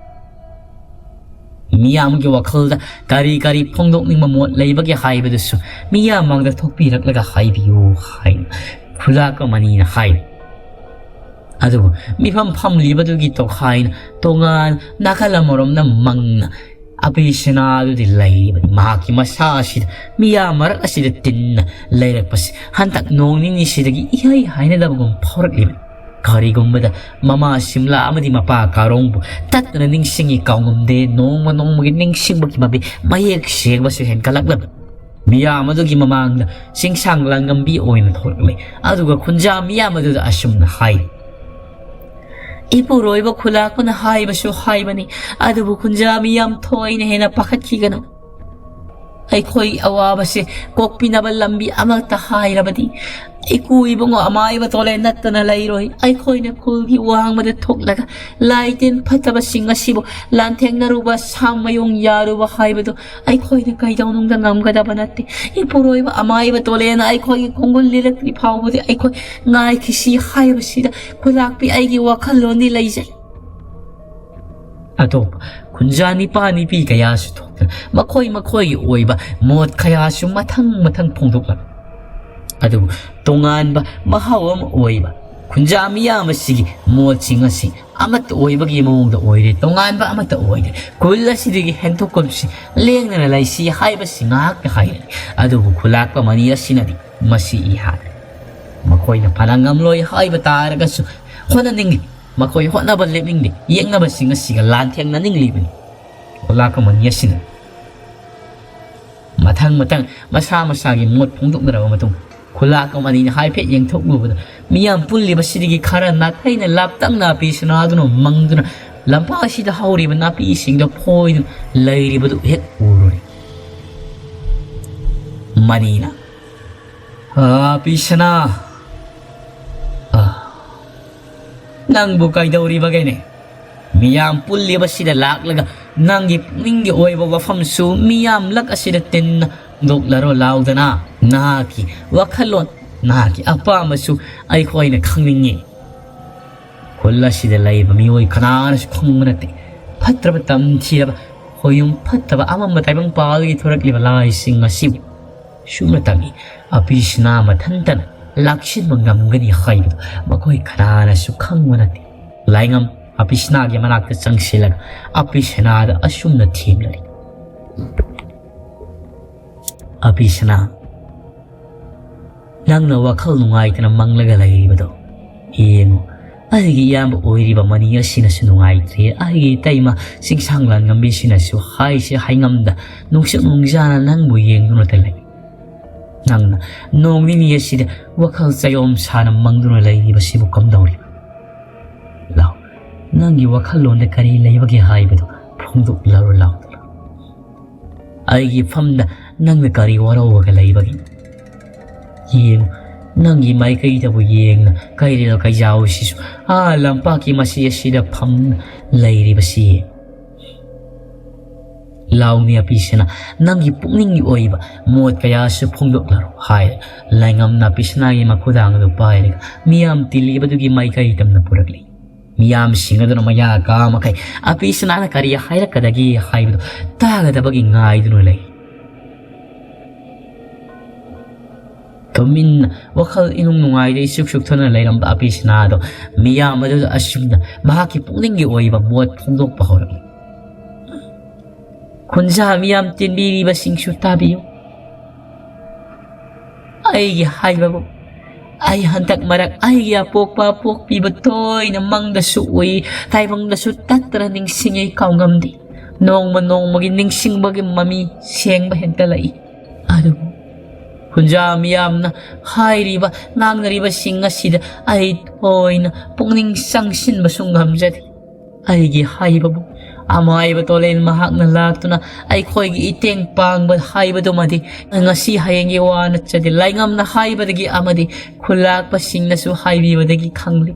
ꯃꯤꯌꯥꯝꯒꯤ ꯋꯥꯈꯜꯗ ꯀꯔꯤ ꯀꯔꯤ ꯐꯣꯡꯗꯣꯛꯅꯤꯡꯕ ꯃꯣꯠ ꯂꯩꯕꯒꯦ ꯍꯥꯏꯕꯗꯨꯁꯨ ꯃꯤꯌꯥꯝ ꯃꯥꯡꯗ ꯊꯣꯛꯄꯤꯔꯛꯂꯒ ꯍꯥꯏꯕꯤꯌꯨ ꯍꯥꯏꯅ ꯈꯨꯂꯥꯛꯄ ꯑꯃꯅꯤꯅ ꯍꯥꯏ꯫ ꯑꯗꯨꯕꯨ ꯃꯤꯐꯝ ꯐꯝꯂꯤꯕꯗꯨꯒꯤ ꯇꯣꯈꯥꯏꯅ ꯇꯣꯉꯥꯟ ꯅꯥꯀꯜ ꯑꯃꯔꯣꯝꯗ ꯃꯪꯅ ꯑꯄꯤꯁꯅꯥꯗꯨꯗꯤ ꯂꯩꯔꯤꯕꯅꯤ꯫ ꯃꯍꯥꯛꯀꯤ ꯃꯁꯥ ꯑꯁꯤꯗ ꯃꯤꯌꯥꯝ ꯃꯔꯛ ꯑꯁꯤꯗ ꯇꯤꯟꯅ ꯂꯩꯔꯛꯄꯁꯤ ꯍꯟꯗꯛ ꯅꯣꯡ ꯅꯤꯅꯤꯁꯤꯗꯒꯤ ꯏꯍꯩ ꯍꯥꯏꯅꯗꯕꯒꯨꯝ ꯐꯥꯎꯔꯛꯂꯤꯕꯅꯤ꯫ ꯀꯔꯤꯒꯨꯝꯕꯗ ꯃꯃꯥ ꯁꯤꯝꯂꯥ ꯑꯃꯗꯤ ꯃꯄꯥ ꯀꯥꯔꯣꯡꯕꯨ ꯇꯠꯇꯅ ꯅꯤꯡꯁꯤꯡꯉꯤ ꯀꯥꯎꯉꯝꯗꯦ꯫ ꯅꯣꯡꯃ ꯅꯣꯡꯃꯒꯤ ꯅꯤꯡꯁꯤꯡꯕꯒꯤ ꯃꯃꯤ ꯃꯌꯦꯛ ꯁꯦꯡꯕꯁꯨ ꯍꯦꯟꯒꯠꯂꯛꯂꯕꯅꯤ꯫ ꯃꯤꯌꯥꯝ ꯑꯗꯨꯒꯤ ꯃꯃꯥꯡꯗ ꯆꯤꯡꯁꯥꯡ ꯂꯥꯡꯉꯝꯕꯤ ꯑꯣꯏꯅ ꯊꯣꯛꯂꯛꯂꯦ꯫ ꯑꯗꯨꯒ ꯈꯨꯟꯖꯥ ꯃꯤꯌꯥꯝ ꯑꯗꯨꯗ ꯑꯁꯨꯝꯅ ꯍꯥꯏ, "ꯏꯄꯨꯔꯣꯏꯕ ꯈꯨꯂꯥꯛꯄꯅ ꯍꯥꯏꯕꯁꯨ ꯍꯥꯏꯕꯅꯤ, ꯑꯗꯨꯕꯨ ꯈꯨꯟꯖꯥ ꯃꯤꯌꯥꯝ ꯊꯣꯏꯅ ꯍꯦꯟꯅ ꯄꯥꯈꯠꯈꯤꯒꯅꯨ꯫ ꯑꯩꯈꯣꯏ ꯑꯋꯥꯕꯁꯦ ꯀꯣꯛꯄꯤꯅꯕ ꯂꯝꯕꯤ ꯑꯃꯠꯇ ꯍꯥꯏꯔꯕꯗꯤ ꯏꯀꯨ ꯏꯕꯨꯡꯉꯣ ꯑꯃꯥꯏꯕ ꯇꯣꯂꯦ ꯅꯠꯇꯅ ꯂꯩꯔꯣꯏ꯫ ꯑꯩꯈꯣꯏꯅ ꯈꯨꯜꯒꯤ ꯋꯥꯡꯃꯗ ꯊꯣꯛꯂꯒ ꯂꯥꯏ ꯇꯤꯟ ꯐꯠꯇꯕꯁꯤꯡ ꯑꯁꯤꯕꯨ ꯂꯥꯟꯊꯦꯡꯅꯔꯨꯕ ꯁꯥ ꯃꯌꯣꯡ ꯌꯥꯔꯨꯕ ꯍꯥꯏꯕꯗꯨ ꯑꯩꯈꯣꯏꯅ ꯀꯩꯗꯧꯅꯨꯡꯗ ꯉꯝꯒꯗꯕ ꯅꯠꯇꯦ꯫ ꯏꯄꯨꯔꯣꯏꯕ ꯑꯃꯥꯏꯕ ꯇꯣꯂꯦꯅ ꯑꯩꯈꯣꯏꯒꯤ ꯈꯣꯡꯒꯨꯜ ꯂꯤꯔꯛꯇ꯭ꯔꯤ ꯐꯥꯎꯕꯗꯤ ꯑꯩꯈꯣꯏ ꯉꯥꯏꯈꯤꯁꯤ ꯍꯥꯏꯕꯁꯤꯗ ꯈꯨꯂꯥꯛꯄꯤ ꯑꯩꯒꯤ ꯋꯥꯈꯜꯂꯣꯟꯗꯤ ꯂꯩꯖꯩ"꯫ ꯑꯇꯣꯞꯄ ꯈꯨꯟꯖꯥ ꯅꯤꯄꯥ ꯅꯤꯄꯤ ꯀꯌꯥꯁꯨ ꯊꯣꯛꯇꯨꯅ ꯃꯈꯣꯏ ꯃꯈꯣꯏꯒꯤ ꯑꯣꯏꯕ ꯃꯣꯠ ꯀꯌꯥꯁꯨ ꯃꯊꯪ ꯃꯊꯪ ꯐꯣꯡꯗꯣꯛꯂꯝꯃꯤ꯫ ꯑꯗꯨꯕꯨ ꯇꯣꯉꯥꯟꯕ ꯃꯍꯥꯎ ꯑꯃ ꯑꯣꯏꯕ ꯈꯨꯟꯖꯥ ꯃꯤꯌꯥꯝ ꯑꯁꯤꯒꯤ ꯃꯣꯠꯁꯤꯡ ꯑꯁꯤ ꯑꯃꯠꯇ ꯑꯣꯏꯕꯒꯤ ꯃꯑꯣꯡꯗ ꯑꯣꯏꯔꯦ, ꯇꯣꯉꯥꯟꯕ ꯑꯃꯠꯇ ꯑꯣꯏꯔꯦ꯫ ꯈꯨꯜ ꯑꯁꯤꯗꯒꯤ ꯍꯦꯟꯊꯣꯛꯀꯨꯝꯁꯤ, ꯂꯦꯡꯗꯅ ꯂꯩꯁꯤ ꯍꯥꯏꯕꯁꯤ ꯉꯥꯏꯍꯥꯛꯇ ꯍꯥꯏꯔꯦ, ꯑꯗꯨꯕꯨ ꯈꯨꯂꯥꯛꯄ ꯃꯅꯤ ꯑꯁꯤꯅꯗꯤ ꯃꯁꯤ ꯏꯍꯥꯟ ꯃꯈꯣꯏꯅ ꯐꯅ ꯉꯝꯂꯣꯏ ꯍꯥꯏꯕ ꯇꯥꯔꯒꯁꯨ ꯍꯣꯠꯅꯅꯤꯡꯂꯤ꯫ ꯃꯈꯣꯏ ꯍꯣꯠꯅꯕ ꯂꯦꯞꯅꯤꯡꯗꯦ, ꯌꯦꯛꯅꯕꯁꯤꯡ ꯑꯁꯤꯒ ꯂꯥꯟꯊꯦꯡꯅꯅꯤꯡꯂꯤꯕꯅꯤ꯫ ꯈꯨꯂꯥꯛꯄ ꯃꯅꯤ ꯑꯁꯤꯅ ꯃꯊꯪ ꯃꯊꯪ ꯃꯁꯥ ꯃꯁꯥꯒꯤ ꯃꯣꯠ ꯐꯣꯡꯗꯣꯛꯅꯔꯕ ꯃꯇꯨꯡ, ꯈꯨꯂꯥꯛꯄ ꯃꯅꯤꯅ ꯍꯥꯏꯐꯦꯠ ꯌꯦꯡꯊꯣꯛꯂꯨꯕꯗ ꯃꯤꯌꯥꯝ ꯄꯨꯜꯂꯤꯕꯁꯤꯗꯒꯤ ꯈꯔ ꯅꯥꯊꯩꯅ ꯂꯥꯞꯇꯛꯅ ꯑꯄꯤ ꯁꯅꯥꯗꯨꯅ ꯃꯪꯗꯨꯅ ꯂꯝꯄꯥꯛ ꯑꯁꯤꯗ ꯍꯧꯔꯤꯕ ꯅꯥꯄꯤꯁꯤꯡꯗ ꯐꯣꯏꯗꯨꯅ ꯂꯩꯔꯤꯕꯗꯨ ꯍꯦꯛ ꯎꯔꯨꯔꯦ꯫ ꯃꯅꯤꯅ, "ꯑꯥ, ꯑꯄꯤ ꯁꯅꯥ, ꯑꯥ, ꯅꯪꯕꯨ ꯀꯩꯗꯧꯔꯤꯕꯒꯦꯅꯦ? ꯃꯤꯌꯥꯝ ꯄꯨꯜꯂꯤꯕꯁꯤꯗ ꯂꯥꯛꯂꯒ ꯅꯪꯒꯤ ꯄꯨꯛꯅꯤꯡꯒꯤ ꯑꯣꯏꯕ ꯋꯥꯐꯝꯁꯨ ꯃꯤꯌꯥꯝꯂꯛ ꯑꯁꯤꯗ ꯇꯤꯟꯅ ꯐꯣꯡꯗꯣꯛꯂꯔꯣ ꯂꯥꯎꯗꯅ꯫ ꯅꯍꯥꯛꯀꯤ ꯋꯥꯈꯜꯂꯣꯟ, ꯅꯍꯥꯛꯀꯤ ꯑꯄꯥꯝꯕꯁꯨ ꯑꯩꯈꯣꯏꯅ ꯈꯪꯅꯤꯡꯉꯤ꯫ ꯈꯨꯜ ꯑꯁꯤꯗ ꯂꯩꯕ ꯃꯤꯑꯣꯏ ꯀꯅꯥꯅꯁꯨ ꯈꯪꯕ ꯅꯠꯇꯦ꯫ ꯐꯠꯇ꯭ꯔꯕ, ꯇꯝꯊꯤꯔꯕ, ꯈꯣꯌꯨꯝ ꯐꯠꯇꯕ, ꯑꯃꯝꯕ ꯇꯥꯏꯕꯪ ꯄꯥꯜꯗꯒꯤ ꯊꯣꯔꯛꯂꯤꯕ ꯂꯥꯏꯁꯤꯡ ꯑꯁꯤꯕꯨ ꯁꯨꯞꯅꯇꯪꯒꯤ ꯑꯄꯤ ꯁꯅꯥ ꯃꯊꯟꯇꯅ ꯂꯥꯛꯁꯤꯟꯕ ꯉꯝꯒꯅꯤ ꯍꯥꯏꯕꯗꯨ ꯃꯈꯣꯏ ꯀꯅꯥꯅꯁꯨ ꯈꯪꯕ ꯅꯠꯇꯦ꯫ ꯂꯥꯏꯉꯝ ꯑꯄꯤ ꯁꯅꯥꯒꯤ ꯃꯅꯥꯛꯇ ꯆꯪꯁꯤꯜꯂꯒ ꯑꯄꯤ ꯁꯅꯥꯗ ꯑꯁꯨꯝꯅ ꯊꯦꯝꯂꯔꯤ, "ꯑꯄꯤ ꯁꯅꯥ, ꯅꯪꯅ ꯋꯥꯈꯜ ꯅꯨꯡꯉꯥꯏꯇꯅ ꯃꯪꯂꯒ ꯂꯩꯔꯤꯕꯗꯣ ꯌꯦꯡꯉꯨ꯫ ꯑꯩꯒꯤ ꯏꯌꯥꯝꯕ ꯑꯣꯏꯔꯤꯕ ꯃꯅꯤ ꯑꯁꯤꯅꯁꯨ ꯅꯨꯡꯉꯥꯏꯇ꯭ꯔꯦ꯫ ꯑꯩꯒꯤ ꯏꯇꯩꯃ ꯆꯤꯡꯁꯥꯡ ꯂꯥꯟꯉꯝꯕꯤꯁꯤꯅꯁꯨ ꯍꯥꯏꯁꯦ ꯍꯥꯏꯉꯝꯗ ꯅꯨꯡꯁꯨꯛ ꯅꯨꯡꯖꯥꯅ ꯅꯪꯕꯨ ꯌꯦꯡꯗꯨꯅꯇ ꯂꯩ꯫ ꯅꯪꯅ ꯅꯣꯡ ꯅꯤꯅꯤ ꯑꯁꯤꯗ ꯋꯥꯈꯜ ꯆꯌꯣꯝ ꯁꯥꯅ ꯃꯪꯗꯨꯅ ꯂꯩꯔꯤꯕꯁꯤꯕꯨ ꯀꯝꯗꯧꯔꯤꯕ? ꯂꯥꯎ, ꯅꯪꯒꯤ ꯋꯥꯈꯜꯂꯣꯟꯗ ꯀꯔꯤ ꯂꯩꯕꯒꯦ ꯍꯥꯏꯕꯗꯨ ꯐꯣꯡꯗꯣꯛꯂꯔꯣ ꯂꯥꯎꯗꯅ꯫ ꯑꯩꯒꯤ ꯐꯝꯗ ꯅꯪꯅ ꯀꯔꯤ ꯋꯥꯔꯧꯕꯒ ꯂꯩꯕꯒꯦ? ꯌꯦꯡꯉꯨ, ꯅꯪꯒꯤ ꯃꯥꯏꯀꯩꯗꯕꯨ ꯌꯦꯡꯅ ꯀꯩꯔꯦꯜ ꯀꯩꯖꯥꯎꯁꯤꯁꯨ ꯑꯥ ꯂꯝꯄꯥꯛꯀꯤ ꯃꯁꯤ ꯑꯁꯤꯗ ꯐꯝ ꯂꯩꯔꯤꯕꯁꯤ꯫ ꯂꯥꯎꯅꯤ ꯑꯄꯤꯁꯤꯅ, ꯅꯪꯒꯤ ꯄꯨꯛꯅꯤꯡꯒꯤ ꯑꯣꯏꯕ ꯃꯣꯠ ꯀꯌꯥꯁꯨ ꯐꯣꯡꯗꯣꯛꯂꯔꯣ" ꯍꯥꯏ꯫ ꯂꯥꯏꯉꯝꯅ ꯑꯄꯤꯁꯅꯥꯒꯤ ꯃꯈꯨꯗꯥꯡ ꯑꯗꯨ ꯄꯥꯏꯔꯒ ꯃꯤꯌꯥꯝ ꯇꯤꯜꯂꯤꯕꯗꯨꯒꯤ ꯃꯥꯏꯀꯩ ꯇꯝꯅ ꯄꯨꯔꯛꯂꯤ꯫ ꯃꯤꯌꯥꯝꯁꯤꯡ ꯑꯗꯨꯅ ꯃꯌꯥ ꯀꯥ ꯃꯈꯩ ꯑꯄꯤꯁꯅꯥꯅ ꯀꯔꯤ ꯍꯥꯏꯔꯛꯀꯗꯒꯦ ꯍꯥꯏꯕꯗꯨ ꯇꯥꯒꯗꯕꯒꯤ ꯉꯥꯏꯗꯨꯅ ꯂꯩ꯫ ꯇꯨꯃꯤꯟꯅ ꯋꯥꯈꯜ ꯏꯅꯨꯡ ꯅꯨꯡꯉꯥꯏꯗ ꯏꯁꯨꯛ ꯁꯨꯛꯊꯅ ꯂꯩꯔꯝꯕ ꯑꯕꯤꯁꯅꯥꯗꯣ ꯃꯤꯌꯥꯝ ꯑꯗꯨꯗ ꯑꯁꯨꯝꯅ ꯃꯍꯥꯛꯀꯤ ꯄꯨꯛꯅꯤꯡꯒꯤ ꯑꯣꯏꯕ ꯃꯣꯠ ꯐꯣꯡꯗꯣꯛꯄ ꯍꯧꯔꯛꯂꯤ꯫ "ꯈꯨꯟꯖꯥ ꯃꯤꯌꯥꯝ ꯇꯤꯟꯕꯤꯔꯤꯕꯁꯤꯡꯁꯨ ꯇꯥꯕꯤꯌꯨ꯫ ꯑꯩꯒꯤ ꯍꯥꯏꯕꯕꯨ, ꯑꯩ ꯍꯟꯗꯛ ꯃꯔꯛ ꯑꯩꯒꯤ ꯑꯄꯣꯛꯄ ꯑꯄꯣꯛꯄꯤꯕ ꯇꯣꯏꯅ ꯃꯪꯗꯁꯨ ꯎꯏ, ꯇꯥꯏꯕꯪꯗꯁꯨ ꯇꯠꯇꯅ ꯅꯤꯡꯁꯤꯡꯉꯤ, ꯀꯥꯎꯉꯝꯗꯦ꯫ ꯅꯣꯡꯃ ꯅꯣꯡꯃꯒꯤ ꯅꯤꯡꯁꯤꯡꯕꯒꯤ ꯃꯃꯤ ꯁꯦꯡꯕ ꯍꯦꯟꯒꯠꯂꯛꯏ꯫ ꯑꯗꯨꯕꯨ ꯈꯨꯟꯖꯥ ꯃꯤꯌꯥꯝꯅ ꯍꯥꯏꯔꯤꯕ, ꯉꯥꯡꯅꯔꯤꯕꯁꯤꯡ ꯑꯁꯤꯗ ꯑꯩ ꯊꯣꯏꯅ ꯄꯨꯛꯅꯤꯡ ꯆꯪꯁꯤꯟꯕꯁꯨ ꯉꯝꯖꯗꯦ꯫ ꯑꯩꯒꯤ ꯍꯥꯏꯕꯕꯨ, ꯑꯃꯥꯏꯕ ꯇꯣꯂꯦꯟ ꯃꯍꯥꯛꯅ ꯂꯥꯛꯇꯨꯅ ꯑꯩꯈꯣꯏꯒꯤ ꯏꯇꯦꯡ ꯄꯥꯡꯕ ꯍꯥꯏꯕꯗꯨꯃꯗꯤ ꯉꯁꯤ ꯍꯌꯦꯡꯒꯤ ꯋꯥ ꯅꯠꯆꯗꯦ, ꯂꯥꯏꯉꯝꯅ ꯍꯥꯏꯕꯗꯒꯤ ꯑꯃꯗꯤ ꯈꯨꯜꯂꯥꯛꯄꯁꯤꯡꯅꯁꯨ ꯍꯥꯏꯕꯤꯕꯗꯒꯤ ꯈꯪꯂꯤ꯫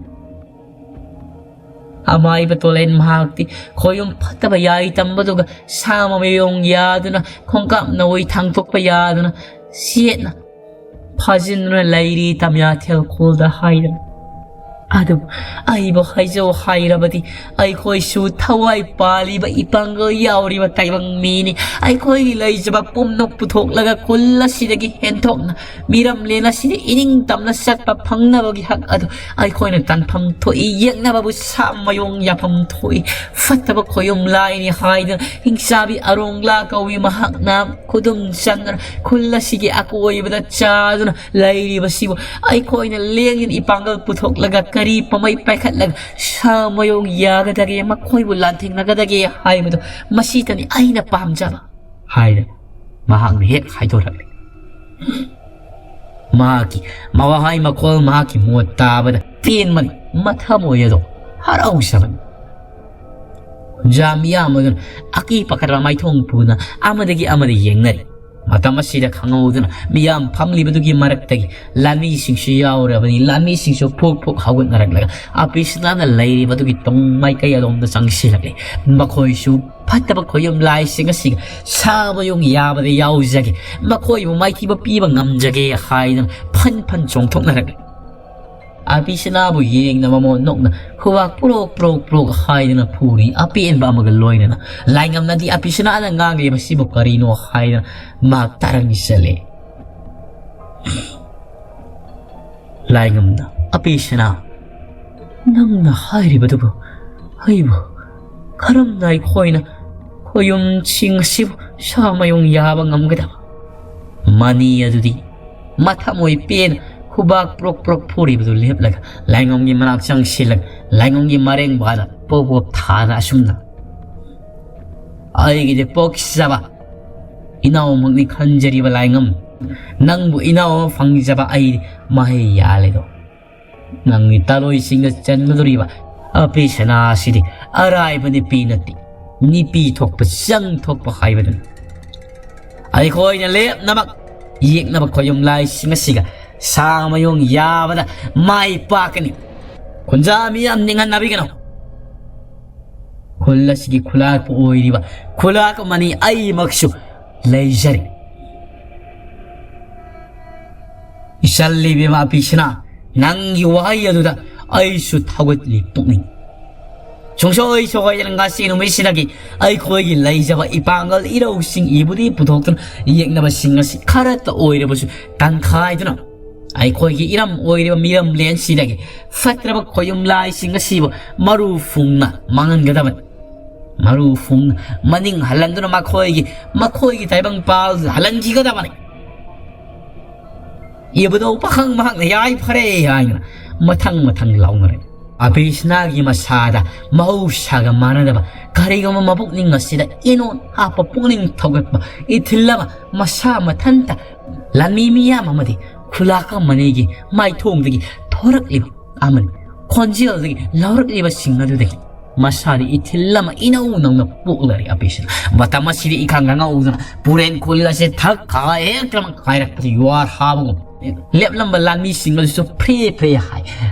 ꯑꯃꯥꯏꯕ ꯇꯣꯂꯦꯟ ꯃꯍꯥꯛꯇꯤ ꯈꯣꯌꯨꯝ ꯐꯠꯇꯕ ꯌꯥꯏ ꯇꯝꯕꯗꯨꯒ ꯁꯥ ꯃꯃꯌꯣꯡ ꯌꯥꯗꯨꯅ, ꯈꯣꯡꯀꯥꯞ ꯅꯋꯣꯏ ꯊꯥꯡꯗꯣꯛꯄ ꯌꯥꯗꯨꯅ, ꯁꯤꯌꯦꯠꯅ ꯐꯥꯖꯤꯟꯗꯨꯅ ꯂꯩꯔꯤ ꯇꯝꯌꯥꯊꯦꯜ ꯈꯨꯜꯗ ꯍꯥꯏꯗꯅ꯫ ꯑꯗꯨꯕꯨ ꯑꯩꯕꯨ ꯍꯥꯏꯖꯧ ꯍꯥꯏꯔꯕꯗꯤ, ꯑꯩꯈꯣꯏꯁꯨ ꯊꯋꯥꯏ ꯄꯥꯜꯂꯤꯕ ꯏꯄꯥꯡꯒꯜ ꯌꯥꯎꯔꯤꯕ ꯇꯥꯏꯕꯪ ꯃꯤꯅꯤ꯫ ꯑꯩꯈꯣꯏꯒꯤ ꯂꯩꯖꯕ ꯄꯨꯝꯅꯃꯛ ꯄꯨꯊꯣꯛꯂꯒ ꯈꯨꯜ ꯑꯁꯤꯗꯒꯤ ꯍꯦꯟꯊꯣꯛꯅ ꯃꯤꯔꯝꯂꯦꯟ ꯑꯁꯤꯗ ꯏꯅꯤꯡ ꯇꯝꯅ ꯆꯠꯄ ꯐꯪꯅꯕꯒꯤ ꯍꯛ ꯑꯗꯨ ꯑꯩꯈꯣꯏꯅ ꯇꯥꯟꯐꯝ ꯊꯣꯛꯏ꯫ ꯌꯦꯛꯅꯕꯕꯨ ꯁꯥ ꯃꯌꯣꯡ ꯌꯥꯐꯝ ꯊꯣꯛꯏ꯫ ꯐꯠꯇꯕ ꯈꯣꯌꯨꯝ ꯂꯥꯏꯅꯤ ꯍꯥꯏꯗꯨꯅ ꯍꯤꯡꯆꯥꯕꯤ ꯑꯔꯣꯡꯂꯥ ꯀꯧꯏ ꯃꯍꯥꯛꯅ ꯈꯨꯗꯨꯝ ꯆꯟꯗꯨꯅ ꯈꯨꯜ ꯑꯁꯤꯒꯤ ꯑꯀꯣꯏꯕꯗ ꯆꯥꯗꯨꯅ ꯂꯩꯔꯤꯕꯁꯤꯕꯨ ꯑꯩꯈꯣꯏꯅ ꯂꯦꯡꯗꯅ ꯏꯄꯥꯡꯒꯜ ꯄꯨꯊꯣꯛꯂꯒ ꯀꯔꯤ ꯄꯥꯝꯕꯩ ꯄꯥꯏꯈꯠꯂꯒ ꯁꯥ ꯃꯌꯣꯡ ꯌꯥꯒꯗꯒꯦ, ꯃꯈꯣꯏꯕꯨ ꯂꯥꯟꯊꯦꯡꯅꯒꯗꯒꯦ ꯍꯥꯏꯕꯗꯨ ꯃꯁꯤꯇꯅꯤ ꯑꯩꯅ ꯄꯥꯝꯖꯕ" ꯍꯥꯏꯗꯅ ꯃꯍꯥꯛꯅ ꯍꯦꯛ ꯍꯥꯏꯗꯣꯔꯛꯂꯦ꯫ ꯃꯍꯥꯛꯀꯤ ꯃꯋꯥꯍꯩ ꯃꯈꯣꯜ, ꯃꯍꯥꯛꯀꯤ ꯃꯣꯠ ꯇꯥꯕꯗ ꯄꯦꯟꯕꯅꯤ ꯃꯊꯃꯣꯏ ꯑꯗꯣ ꯍꯔꯥꯎꯖꯕꯅꯤ꯫ ꯈꯨꯟꯖꯥ ꯃꯤꯌꯥꯝ ꯑꯗꯨꯅ ꯑꯀꯤ ꯄꯥꯈꯠꯄ ꯃꯥꯏꯊꯣꯡ ꯄꯨꯗꯨꯅ ꯑꯃꯗꯒꯤ ꯑꯃꯗ ꯌꯦꯡꯅꯔꯤ꯫ ꯃꯇꯝ ꯑꯁꯤꯗ ꯈꯪꯍꯧꯗꯅ ꯃꯤꯌꯥꯝ ꯐꯝꯂꯤꯕꯗꯨꯒꯤ ꯃꯔꯛꯇꯒꯤ ꯂꯥꯟꯃꯤꯁꯤꯡꯁꯨ ꯌꯥꯎꯔꯕꯅꯤ꯫ ꯂꯥꯟꯃꯤꯁꯤꯡꯁꯨ ꯐꯨꯛ ꯐꯨꯛ ꯍꯧꯒꯠꯅꯔꯛꯂꯒ ꯑꯕꯤꯁꯅꯥꯅ ꯂꯩꯔꯤꯕꯗꯨꯒꯤ ꯇꯨꯡ ꯃꯥꯏꯀꯩ ꯑꯗꯣꯝꯗ ꯆꯪꯁꯤꯜꯂꯛꯂꯦ꯫ ꯃꯈꯣꯏꯁꯨ ꯐꯠꯇꯕ ꯈꯣꯌꯨꯝ ꯂꯥꯏꯁꯤꯡ ꯑꯁꯤꯒ ꯁꯥ ꯃꯌꯣꯡ ꯌꯥꯕꯗ ꯌꯥꯎꯖꯒꯦ, ꯃꯈꯣꯏꯕꯨ ꯃꯥꯏꯊꯤꯕ ꯄꯤꯕ ꯉꯝꯖꯒꯦ ꯍꯥꯏꯗꯨꯅ ꯐꯟ ꯐꯟ ꯆꯣꯡꯊꯣꯛꯅꯔꯛꯂꯦ꯫ ꯑꯕꯤꯁꯅꯥꯕꯨ ꯌꯦꯡꯅꯕ ꯃꯑꯣꯡ ꯅꯣꯛꯅ ꯈꯨꯕꯥꯛ ꯄ꯭ꯔꯣꯛ ꯄ꯭ꯔꯣꯛ ꯄ꯭ꯔꯣꯛ ꯍꯥꯏꯗꯨꯅ ꯐꯨꯔꯤ꯫ ꯑꯄꯦꯟꯕ ꯑꯃꯒ ꯂꯣꯏꯅꯅ ꯂꯥꯏꯉꯝꯅꯗꯤ ꯑꯕꯤꯁꯅꯥꯅ ꯉꯥꯡꯂꯤꯕꯁꯤꯕꯨ ꯀꯔꯤꯅꯣ ꯍꯥꯏꯗꯅ ꯃꯍꯥꯛ ꯇꯥꯔꯝꯃꯤ ꯆꯠꯂꯦ꯫ ꯂꯥꯏꯉꯝꯅ, "ꯑꯄꯦ ꯁꯅꯥ, ꯅꯪꯅ ꯍꯥꯏꯔꯤꯕꯗꯨꯕꯨ ꯑꯩꯕꯨ ꯀꯔꯝꯅ ꯑꯩꯈꯣꯏꯅ ꯈꯣꯌꯨꯝꯁꯤꯡ ꯑꯁꯤꯕꯨ ꯁꯥ ꯃꯌꯨꯡ ꯌꯥꯕ ꯉꯝꯒꯗꯕ?" ꯃꯅꯤ ꯑꯗꯨꯗꯤ ꯃꯊꯃꯣꯏ ꯄꯦꯟꯅ ꯈꯨꯕꯥꯛ ꯄ꯭ꯔꯣꯛ ꯄ꯭ꯔꯣꯛ ꯐꯨꯔꯤꯕꯗꯨ ꯂꯦꯞꯂꯒ ꯂꯥꯏꯉꯝꯒꯤ ꯃꯅꯥꯛ ꯆꯪꯁꯤꯜꯂꯒ ꯂꯥꯏꯉꯝꯒꯤ ꯃꯔꯦꯡꯕꯥꯗ ꯄꯣꯞ ꯄꯣꯞ ꯊꯥꯗ ꯑꯁꯨꯝꯅ, "ꯑꯩꯒꯤꯗꯤ ꯄꯣꯛꯆꯕ ꯏꯅꯥꯎꯃꯛꯅꯤ ꯈꯟꯖꯔꯤꯕ ꯂꯥꯏꯉꯝ, ꯅꯪꯕꯨ ꯏꯅꯥꯎ ꯑꯃ ꯐꯪꯖꯕ ꯑꯩꯗꯤ ꯃꯍꯩ ꯌꯥꯜꯂꯦꯗꯣ꯫ ꯅꯪꯒꯤ ꯇꯥꯂꯣꯏꯁꯤꯡꯗ ꯆꯟꯒꯗꯧꯔꯤꯕ ꯑꯄꯦ ꯁꯅꯥ ꯑꯁꯤꯗꯤ ꯑꯔꯥꯏꯕ ꯅꯨꯄꯤ ꯅꯠꯇꯦ꯫ ꯅꯨꯄꯤ ꯊꯣꯛꯄ, ꯆꯪ ꯊꯣꯛꯄ ꯍꯥꯏꯕꯗꯨꯅꯤ꯫ ꯑꯩꯈꯣꯏꯅ ꯂꯦꯞꯅꯃꯛ ꯌꯦꯛꯅꯕ ꯈꯣꯌꯨꯝ ꯂꯥꯏꯁꯤꯡ ꯑꯁꯤꯒ ꯁꯥ ꯃꯌꯣꯡ ꯌꯥꯕꯗ ꯃꯥꯏ ꯄꯥꯛꯀꯅꯤ꯫ ꯈꯨꯟꯖꯥ ꯃꯤꯌꯥꯝ ꯅꯤꯡꯍꯟꯅꯕꯤꯒꯅꯨ꯫ ꯈꯨꯜ ꯑꯁꯤꯒꯤ ꯈꯨꯂꯥꯛꯄꯨ ꯑꯣꯏꯔꯤꯕ ꯈꯨꯂꯥꯛ ꯑꯃꯅꯤ ꯑꯩꯃꯛꯁꯨ ꯂꯩꯖꯔꯤ꯫ ꯏꯆꯜ ꯏꯕꯦꯝꯃ ꯑꯄꯤꯁꯅꯥ, ꯅꯪꯒꯤ ꯋꯥꯍꯩ ꯑꯗꯨꯗ ꯑꯩꯁꯨ ꯊꯧꯒꯠꯂꯤ ꯄꯨꯛꯅꯤꯡ꯫ ꯁꯨꯡꯁꯣꯏ ꯁꯣꯏꯗꯅ ꯉꯁꯤ ꯅꯨꯃꯤꯠꯁꯤꯗꯒꯤ ꯑꯩꯈꯣꯏꯒꯤ ꯂꯩꯖꯕ ꯏꯄꯥꯡꯒꯜ ꯏꯔꯧꯁꯤꯡ ꯏꯕꯨꯗꯤ ꯄꯨꯊꯣꯛꯇꯨꯅ ꯌꯦꯛꯅꯕꯁꯤꯡ ꯑꯁꯤ ꯈꯔꯇ ꯑꯣꯏꯔꯕꯁꯨ ꯇꯪꯈꯥꯏꯗꯨꯅ ꯑꯩꯈꯣꯏꯒꯤ ꯏꯔꯝ ꯑꯣꯏꯔꯤꯕ ꯃꯤꯔꯝꯂꯦꯟꯁꯤꯗꯒꯤ ꯐꯠꯇ꯭ꯔꯕ ꯈꯣꯌꯨꯝ ꯂꯥꯏꯁꯤꯡ ꯑꯁꯤꯕꯨ ꯃꯔꯨ ꯐꯨꯡꯅ ꯃꯥꯡꯍꯟꯒꯗꯕꯅꯤ꯫ ꯃꯔꯨ ꯐꯨꯡꯅ ꯃꯅꯤꯡ ꯍꯜꯍꯟꯗꯨꯅ ꯃꯈꯣꯏꯒꯤ, ꯃꯈꯣꯏꯒꯤ ꯇꯥꯏꯕꯪ ꯄꯥꯜ ꯍꯜꯍꯟꯈꯤꯒꯗꯕꯅꯤ꯫ ꯏꯕꯨꯙꯧ ꯄꯥꯈꯪ ꯃꯍꯥꯛꯅ ꯌꯥꯏ ꯐꯔꯦ ꯍꯥꯏꯅ ꯃꯊꯪ ꯃꯊꯪ ꯂꯥꯎꯅꯔꯦ꯫ ꯑꯕꯤꯁꯅꯥꯒꯤ ꯃꯁꯥꯗ ꯃꯍꯧꯁꯥꯒ ꯃꯥꯟꯅꯗꯕ ꯀꯔꯤꯒꯨꯝꯕ ꯃꯄꯨꯛꯅꯤꯡ ꯑꯁꯤꯗ ꯏꯅꯣꯠ ꯍꯥꯞꯄ ꯄꯨꯛꯅꯤꯡ ꯊꯧꯒꯠꯄ ꯏꯊꯤꯜ ꯑꯃ ꯃꯁꯥ ꯃꯊꯟꯇ ꯂꯥꯟꯃꯤ ꯃꯤꯌꯥꯝ ꯑꯃꯗꯤ ꯈꯨꯂꯥꯛ ꯑꯃꯅꯤꯒꯤ ꯃꯥꯏꯊꯣꯡꯗꯒꯤ ꯊꯣꯔꯛꯂꯤꯕ ꯑꯃꯅꯤ꯫ ꯈꯣꯟꯖꯦꯜꯗꯒꯤ ꯂꯧꯔꯛꯂꯤꯕꯁꯤꯡ ꯑꯗꯨꯗꯒꯤ ꯃꯁꯥꯗ ꯏꯊꯤꯜ ꯑꯃ ꯏꯅꯧ ꯅꯧꯅ ꯄꯣꯛꯂꯔꯦ ꯑꯕꯤꯁꯅꯥ꯫ ꯃꯇꯝ ꯑꯁꯤꯗ ꯏꯈꯪ ꯈꯪꯍꯧꯗꯅ ꯄꯨꯔꯦꯟ ꯈꯨꯜ ꯑꯁꯦ ꯊꯛ ꯈꯥ ꯍꯦꯛꯇꯃꯛ ꯀꯥꯏꯔꯛꯄꯗ ꯌꯨꯍꯥꯔ ꯍꯥꯕꯒꯨꯝ ꯂꯦꯞꯂꯝꯕ ꯂꯥꯟꯃꯤꯁꯤꯡ ꯑꯗꯨꯁꯨ ꯐ꯭ꯔꯦ ꯐ꯭ꯔꯦ ꯍꯥꯏ꯫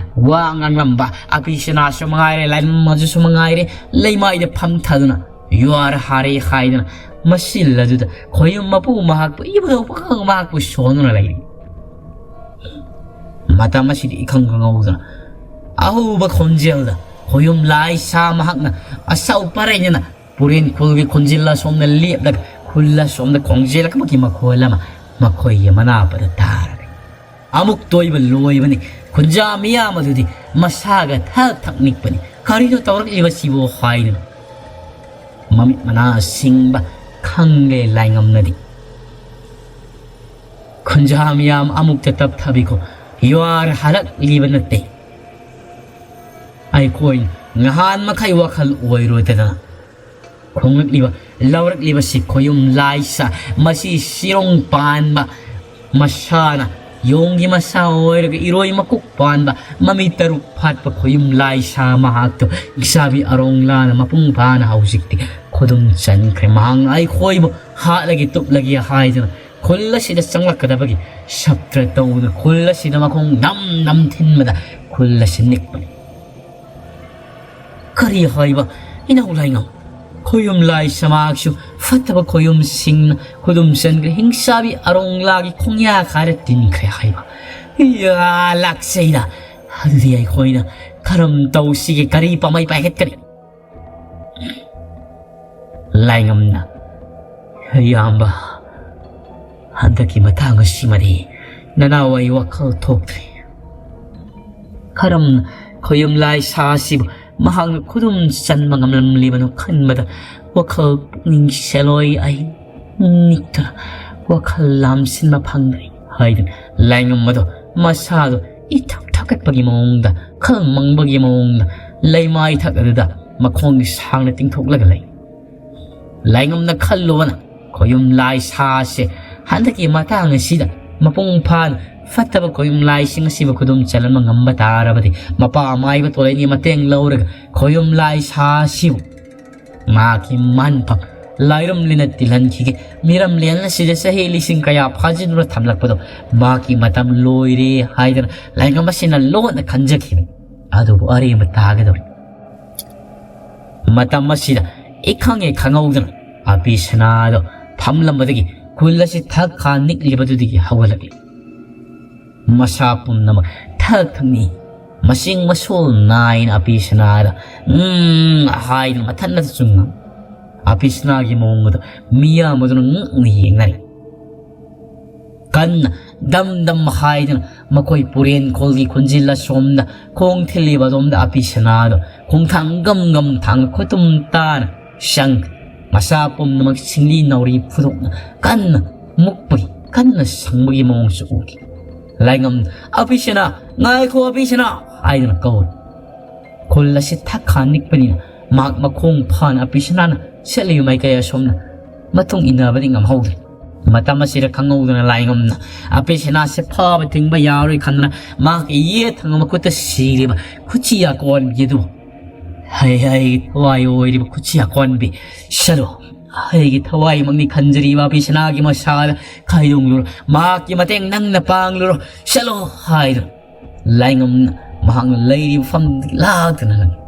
ꯋꯥ ꯉꯥꯡꯂꯝꯕ ꯑꯕꯤꯁꯅꯥꯁꯨ ꯃꯉꯥꯏꯔꯦ, ꯂꯥꯏꯃꯝ ꯑꯗꯨꯁꯨ ꯃꯉꯥꯏꯔꯦ, ꯂꯩꯃꯥꯏꯗ ꯐꯝꯊꯗꯨꯅ ꯌꯨꯍꯥꯔ ꯍꯥꯔꯦ ꯍꯥꯏꯗꯅ ꯃꯁꯤꯜ ꯑꯗꯨꯗ ꯈꯣꯌꯨꯝ ꯃꯄꯨ ꯃꯍꯥꯛꯄꯨ ꯏꯕꯨꯙꯧ ꯄꯥꯈꯪ ꯃꯍꯥꯛꯄꯨ ꯁꯣꯟꯗꯨꯅ ꯂꯩꯔꯤ꯫ ꯃꯇꯝ ꯑꯁꯤꯗ ꯏꯈꯪ ꯈꯪꯍꯧꯗꯅ ꯑꯍꯧꯕ ꯈꯣꯟꯖꯦꯜꯗ ꯈꯣꯌꯨꯝ ꯂꯥꯏ ꯁꯥ ꯃꯍꯥꯛꯅ ꯑꯆꯧ ꯄꯔꯩꯗꯅ ꯄꯨꯔꯦꯟ ꯈꯨꯜꯒꯤ ꯈꯣꯟꯖꯦꯜ ꯑꯁꯣꯝꯗ ꯂꯦꯞꯂꯒ ꯈꯨꯜ ꯑꯁꯣꯝꯗ ꯈꯣꯡꯖꯦꯜ ꯑꯃꯒꯤ ꯃꯈꯣꯜ ꯑꯃ ꯃꯈꯣꯏꯒꯤ ꯃꯅꯥꯛꯄꯗ ꯇꯥꯔꯔꯦ꯫ ꯑꯃꯨꯛꯇ ꯑꯣꯏꯕ ꯂꯣꯏꯕꯅꯤ꯫ ꯈꯨꯟꯖꯥ ꯃꯤꯌꯥꯝ ꯑꯗꯨꯗꯤ ꯃꯁꯥꯒ ꯊꯛ ꯊꯛ ꯅꯤꯛꯄꯅꯤ꯫ "ꯀꯔꯤꯅꯣ ꯇꯧꯔꯛꯂꯤꯕꯁꯤꯕꯨ?" ꯍꯥꯏꯗꯨꯅ ꯃꯃꯤꯠ ꯃꯅꯥ ꯁꯤꯡꯕ ꯈꯪꯂꯦ ꯂꯥꯏꯉꯝꯅꯗꯤ꯫ "ꯈꯨꯟꯖꯥ ꯃꯤꯌꯥꯝ ꯑꯃꯨꯛꯇ ꯇꯞꯊꯕꯤꯈꯣ, ꯌꯨꯍꯥꯔ ꯍꯜꯂꯛꯂꯤꯕ ꯅꯠꯇꯦ꯫ ꯑꯩꯈꯣꯏ ꯉꯍꯥꯟ ꯃꯈꯩ ꯋꯥꯈꯜ ꯑꯣꯏꯔꯨꯗꯗꯅ ꯈꯣꯡꯂꯛꯂꯤꯕ, ꯂꯧꯔꯛꯂꯤꯕꯁꯤ ꯈꯣꯌꯨꯝ ꯂꯥꯏꯁꯥ, ꯃꯁꯤ ꯁꯤꯔꯣꯡ ꯄꯥꯟꯕ ꯃꯁꯥꯅ ꯌꯣꯡꯒꯤ ꯃꯁꯥ ꯑꯣꯏꯔꯒ ꯏꯔꯣꯏ ꯃꯀꯣꯛ ꯄꯥꯟꯕ ꯃꯃꯤ ꯇꯔꯨꯛ ꯐꯥꯠꯄ ꯈꯣꯌꯨꯝ ꯂꯥꯏꯁꯥ ꯃꯍꯥꯛꯇꯨ ꯏꯁꯥꯕꯤ ꯑꯔꯣꯡꯂꯥꯅ ꯃꯄꯨꯡ ꯐꯥꯅ ꯍꯧꯖꯤꯛꯇꯤ ꯈꯨꯗꯨꯝ ꯆꯟꯈ꯭ꯔꯦ꯫ ꯃꯍꯥꯛꯅ ꯑꯩꯈꯣꯏꯕꯨ ꯍꯥꯠꯂꯒꯦ ꯇꯨꯞꯂꯒꯦ ꯍꯥꯏꯗꯨꯅ ꯈꯨꯜ ꯑꯁꯤꯗ ꯆꯪꯂꯛꯀꯗꯕꯒꯤ ꯁꯞꯇ꯭ꯔ ꯇꯧꯗꯨꯅ ꯈꯨꯜ ꯑꯁꯤꯗ ꯃꯈꯣꯡ ꯅꯝ ꯅꯝ ꯊꯤꯟꯕꯗ ꯈꯨꯜ ꯑꯁꯤ ꯅꯤꯛꯄꯅꯤ꯫ ꯀꯔꯤ ꯍꯥꯏꯕ? ꯏꯅꯧ ꯂꯥꯏꯉꯝ, ꯈꯣꯌꯨꯝ ꯂꯥꯏ ꯁꯃꯥꯛꯁꯨ ꯐꯠꯇꯕ ꯈꯣꯌꯨꯝꯁꯤꯡꯅ ꯈꯨꯗꯨꯝ ꯆꯟꯈ꯭ꯔꯦ, ꯍꯤꯡꯁꯥꯕꯤ ꯑꯔꯣꯡꯂꯥꯒꯤ ꯈꯣꯡꯌꯥ ꯈꯥꯏꯔ ꯇꯤꯟꯈ꯭ꯔꯦ ꯍꯥꯏꯕ? ꯏꯌꯥ, ꯂꯥꯛꯆꯩꯗ꯫ ꯑꯗꯨꯗꯤ ꯑꯩꯈꯣꯏꯅ ꯀꯔꯝ ꯇꯧꯁꯤꯒꯦ? ꯀꯔꯤ ꯄꯥꯝꯕꯩ ꯄꯥꯏꯈꯠꯀꯅꯤ? ꯂꯥꯏꯉꯝꯅ, ꯏꯌꯥꯝꯕ, ꯍꯟꯗꯛꯀꯤ ꯃꯇꯥꯡ ꯑꯁꯤꯃꯗꯤ ꯅꯅꯥꯎ ꯑꯩ ꯋꯥꯈꯜ ꯊꯣꯛꯇ꯭ꯔꯦ꯫ ꯀꯔꯝꯅ ꯈꯣꯌꯨꯝ ꯂꯥꯏ ꯁꯥꯁꯤꯕꯨ ꯃꯍꯥꯛꯅ ꯈꯨꯗꯨꯝ ꯆꯟꯕ ꯉꯝꯂꯝꯂꯤꯕꯅꯣ ꯈꯟꯕꯗ ꯋꯥꯈꯜ ꯄꯨꯛꯅꯤꯡ ꯁꯦꯜꯂꯣꯏ ꯑꯩ ꯅꯤꯛꯇꯨꯅ ꯋꯥꯈꯜ ꯂꯥꯝꯁꯤꯟꯕ ꯐꯪꯗ꯭ꯔꯦ ꯍꯥꯏꯗꯨꯅ ꯂꯥꯏꯉꯝ ꯑꯗꯣ ꯃꯁꯥꯗꯣ ꯏꯊꯛ ꯊꯛꯀꯠꯄꯒꯤ ꯃꯑꯣꯡꯗ, ꯈꯜ ꯃꯪꯕꯒꯤ ꯃꯑꯣꯡꯗ ꯂꯩꯃꯥꯏ ꯊꯛ ꯑꯗꯨꯗ ꯃꯈꯣꯡꯒꯤ ꯁꯥꯡꯅ ꯇꯤꯡꯊꯣꯛꯂꯒ ꯂꯩ꯫ ꯂꯥꯏꯉꯝꯅ ꯈꯜꯂꯨꯕꯅ ꯈꯣꯌꯨꯝ ꯂꯥꯏ ꯁꯥꯁꯦ ꯍꯟꯗꯛꯀꯤ ꯃꯇꯥꯡ ꯑꯁꯤꯗ ꯃꯄꯨꯡ ꯐꯥꯅ ꯐꯠꯇꯕ ꯈꯣꯌꯨꯝ ꯂꯥꯏꯁꯤꯡ ꯑꯁꯤꯕꯨ ꯈꯨꯗꯨꯝ ꯆꯜꯍꯟꯕ ꯉꯝꯕ ꯇꯥꯔꯕꯗꯤ ꯃꯄꯥ ꯃꯥꯏꯕ ꯇꯣꯂꯩꯅꯤ ꯃꯇꯦꯡ ꯂꯧꯔꯒ ꯈꯣꯌꯨꯝ ꯂꯥꯏ ꯁꯥꯁꯤꯕꯨ ꯃꯍꯥꯛꯀꯤ ꯃꯥꯟꯐꯝ ꯂꯥꯏꯔꯝꯂꯤꯅ ꯇꯤꯜꯍꯟꯈꯤꯒꯦ꯫ ꯃꯤꯔꯝꯂꯦꯟ ꯑꯁꯤꯗ ꯆꯍꯤ ꯂꯤꯁꯤꯡ ꯀꯌꯥ ꯐꯥꯖꯤꯟꯗꯨꯅ ꯊꯝꯂꯛꯄꯗꯣ ꯃꯍꯥꯛꯀꯤ ꯃꯇꯝ ꯂꯣꯏꯔꯦ ꯍꯥꯏꯗꯅ ꯂꯥꯏꯉꯝ ꯑꯁꯤꯅ ꯂꯣꯟꯅ ꯈꯟꯖꯈꯤꯕꯅꯤ꯫ ꯑꯗꯨꯕꯨ ꯑꯔꯦꯝꯕ ꯇꯥꯒꯗꯧꯔꯤ꯫ ꯃꯇꯝ ꯑꯁꯤꯗ ꯏꯈꯪ ꯍꯦꯛ ꯈꯪꯍꯧꯗꯅ ꯑꯄꯤ ꯁꯅꯥꯗꯣ ꯐꯝꯂꯝꯕꯗꯒꯤ ꯈꯨꯜ ꯑꯁꯤ ꯊꯛ ꯈꯥ ꯅꯤꯛꯂꯤꯕꯗꯨꯗꯒꯤ ꯍꯧꯒꯠꯂꯛꯂꯤ꯫ ꯃꯁꯥ ꯄꯨꯝꯅꯃꯛ ꯊꯛ ꯊꯛꯅꯤ꯫ ꯃꯁꯤꯡ ꯃꯁꯣꯜ ꯅꯥꯏꯅ ꯑꯄꯤ ꯁꯅꯥꯗ "ꯎꯝ" ꯍꯥꯏꯗꯨꯅ ꯃꯊꯟꯅꯇ ꯆꯨꯝꯅ ꯑꯄꯤ ꯁꯅꯥꯒꯤ ꯃꯑꯣꯡ ꯑꯗꯨ ꯃꯤꯌꯥꯝ ꯑꯗꯨꯅ ꯉꯛꯅ ꯌꯦꯡꯅꯔꯤ꯫ ꯀꯟꯅ ꯗꯝ ꯗꯝ ꯍꯥꯏꯗꯨꯅ ꯃꯈꯣꯏ ꯄꯨꯔꯦꯟꯈꯣꯜꯒꯤ ꯈꯨꯟꯖꯤꯜ ꯑꯁꯣꯝꯗ ꯈꯣꯡ ꯊꯤꯜꯂꯤꯕ ꯑꯗꯣꯝꯗ ꯑꯄꯤꯁꯅꯥꯗꯣ ꯈꯣꯡꯊꯥꯡ ꯒꯝ ꯒꯝ ꯊꯥꯡꯅ ꯈꯨꯇꯨꯝ ꯇꯥꯅ ꯁꯪ ꯃꯁꯥ ꯄꯨꯝꯅꯃꯛ ꯁꯤꯡꯂꯤ ꯅꯥꯎꯔꯤ ꯐꯨꯗꯣꯛꯅ ꯀꯟꯅ ꯃꯨꯛꯄꯒꯤ, ꯀꯟꯅ ꯁꯪꯕꯒꯤ ꯃꯑꯣꯡꯁꯨ ꯎꯈꯤ꯫ ꯂꯥꯏꯉꯝ, "ꯑꯄꯤꯁꯅꯥ, ꯉꯥꯏꯈꯣ ꯑꯄꯤꯁꯅꯥ!" ꯍꯥꯏꯗꯨꯅ ꯀꯧꯏ꯫ ꯈꯨꯜ ꯑꯁꯤ ꯊꯛꯈꯥ ꯅꯤꯛꯄꯅꯤꯅ ꯃꯍꯥꯛ ꯃꯈꯣꯡ ꯐꯥꯅ ꯑꯄꯤꯁꯅꯥꯅ ꯆꯠꯂꯤꯕ ꯃꯥꯏꯀꯩ ꯑꯁꯣꯝꯗ ꯃꯇꯨꯡ ꯏꯟꯅꯕꯗꯤ ꯉꯝꯍꯧꯗ꯭ꯔꯦ꯫ ꯃꯇꯝ ꯑꯁꯤꯗ ꯈꯪꯍꯧꯗꯅ ꯂꯥꯏꯉꯝꯅ ꯑꯄꯤꯁꯅꯥꯁꯦ ꯐꯥꯕ ꯊꯤꯡꯕ ꯌꯥꯔꯣꯏ ꯈꯟꯗꯨꯅ ꯃꯍꯥꯛꯀꯤ ꯌꯦꯠ ꯊꯪꯕ ꯃꯈꯨꯠꯇ ꯁꯤꯔꯤꯕ ꯈꯨꯠꯁꯤ ꯑꯀꯣꯟꯕꯤ ꯑꯗꯨ, "ꯍꯩ ꯍꯩ ꯊꯋꯥꯏ ꯑꯣꯏꯔꯤꯕ ꯈꯨꯠꯁꯤ ꯑꯀꯣꯟꯕꯤ, ꯁꯔꯣ, ꯑꯩꯒꯤ ꯊꯋꯥꯏꯃꯛꯅꯤ ꯈꯟꯖꯔꯤꯕ ꯑꯄꯤꯁꯅꯥꯒꯤ ꯃꯁꯥꯗ ꯈꯥꯏꯗꯣꯡꯂꯨꯔꯣ, ꯃꯍꯥꯛꯀꯤ ꯃꯇꯦꯡ ꯅꯪꯅ ꯄꯥꯡꯂꯨꯔꯣ, ꯆꯠꯂꯣ" ꯍꯥꯏꯗꯨꯅ ꯂꯥꯏꯉꯝꯅ ꯃꯍꯥꯛꯅ ꯂꯩꯔꯤꯕ ꯃꯐꯝꯗꯒꯤ ꯂꯥꯛꯇꯨꯅ ꯂꯪꯉꯤ꯫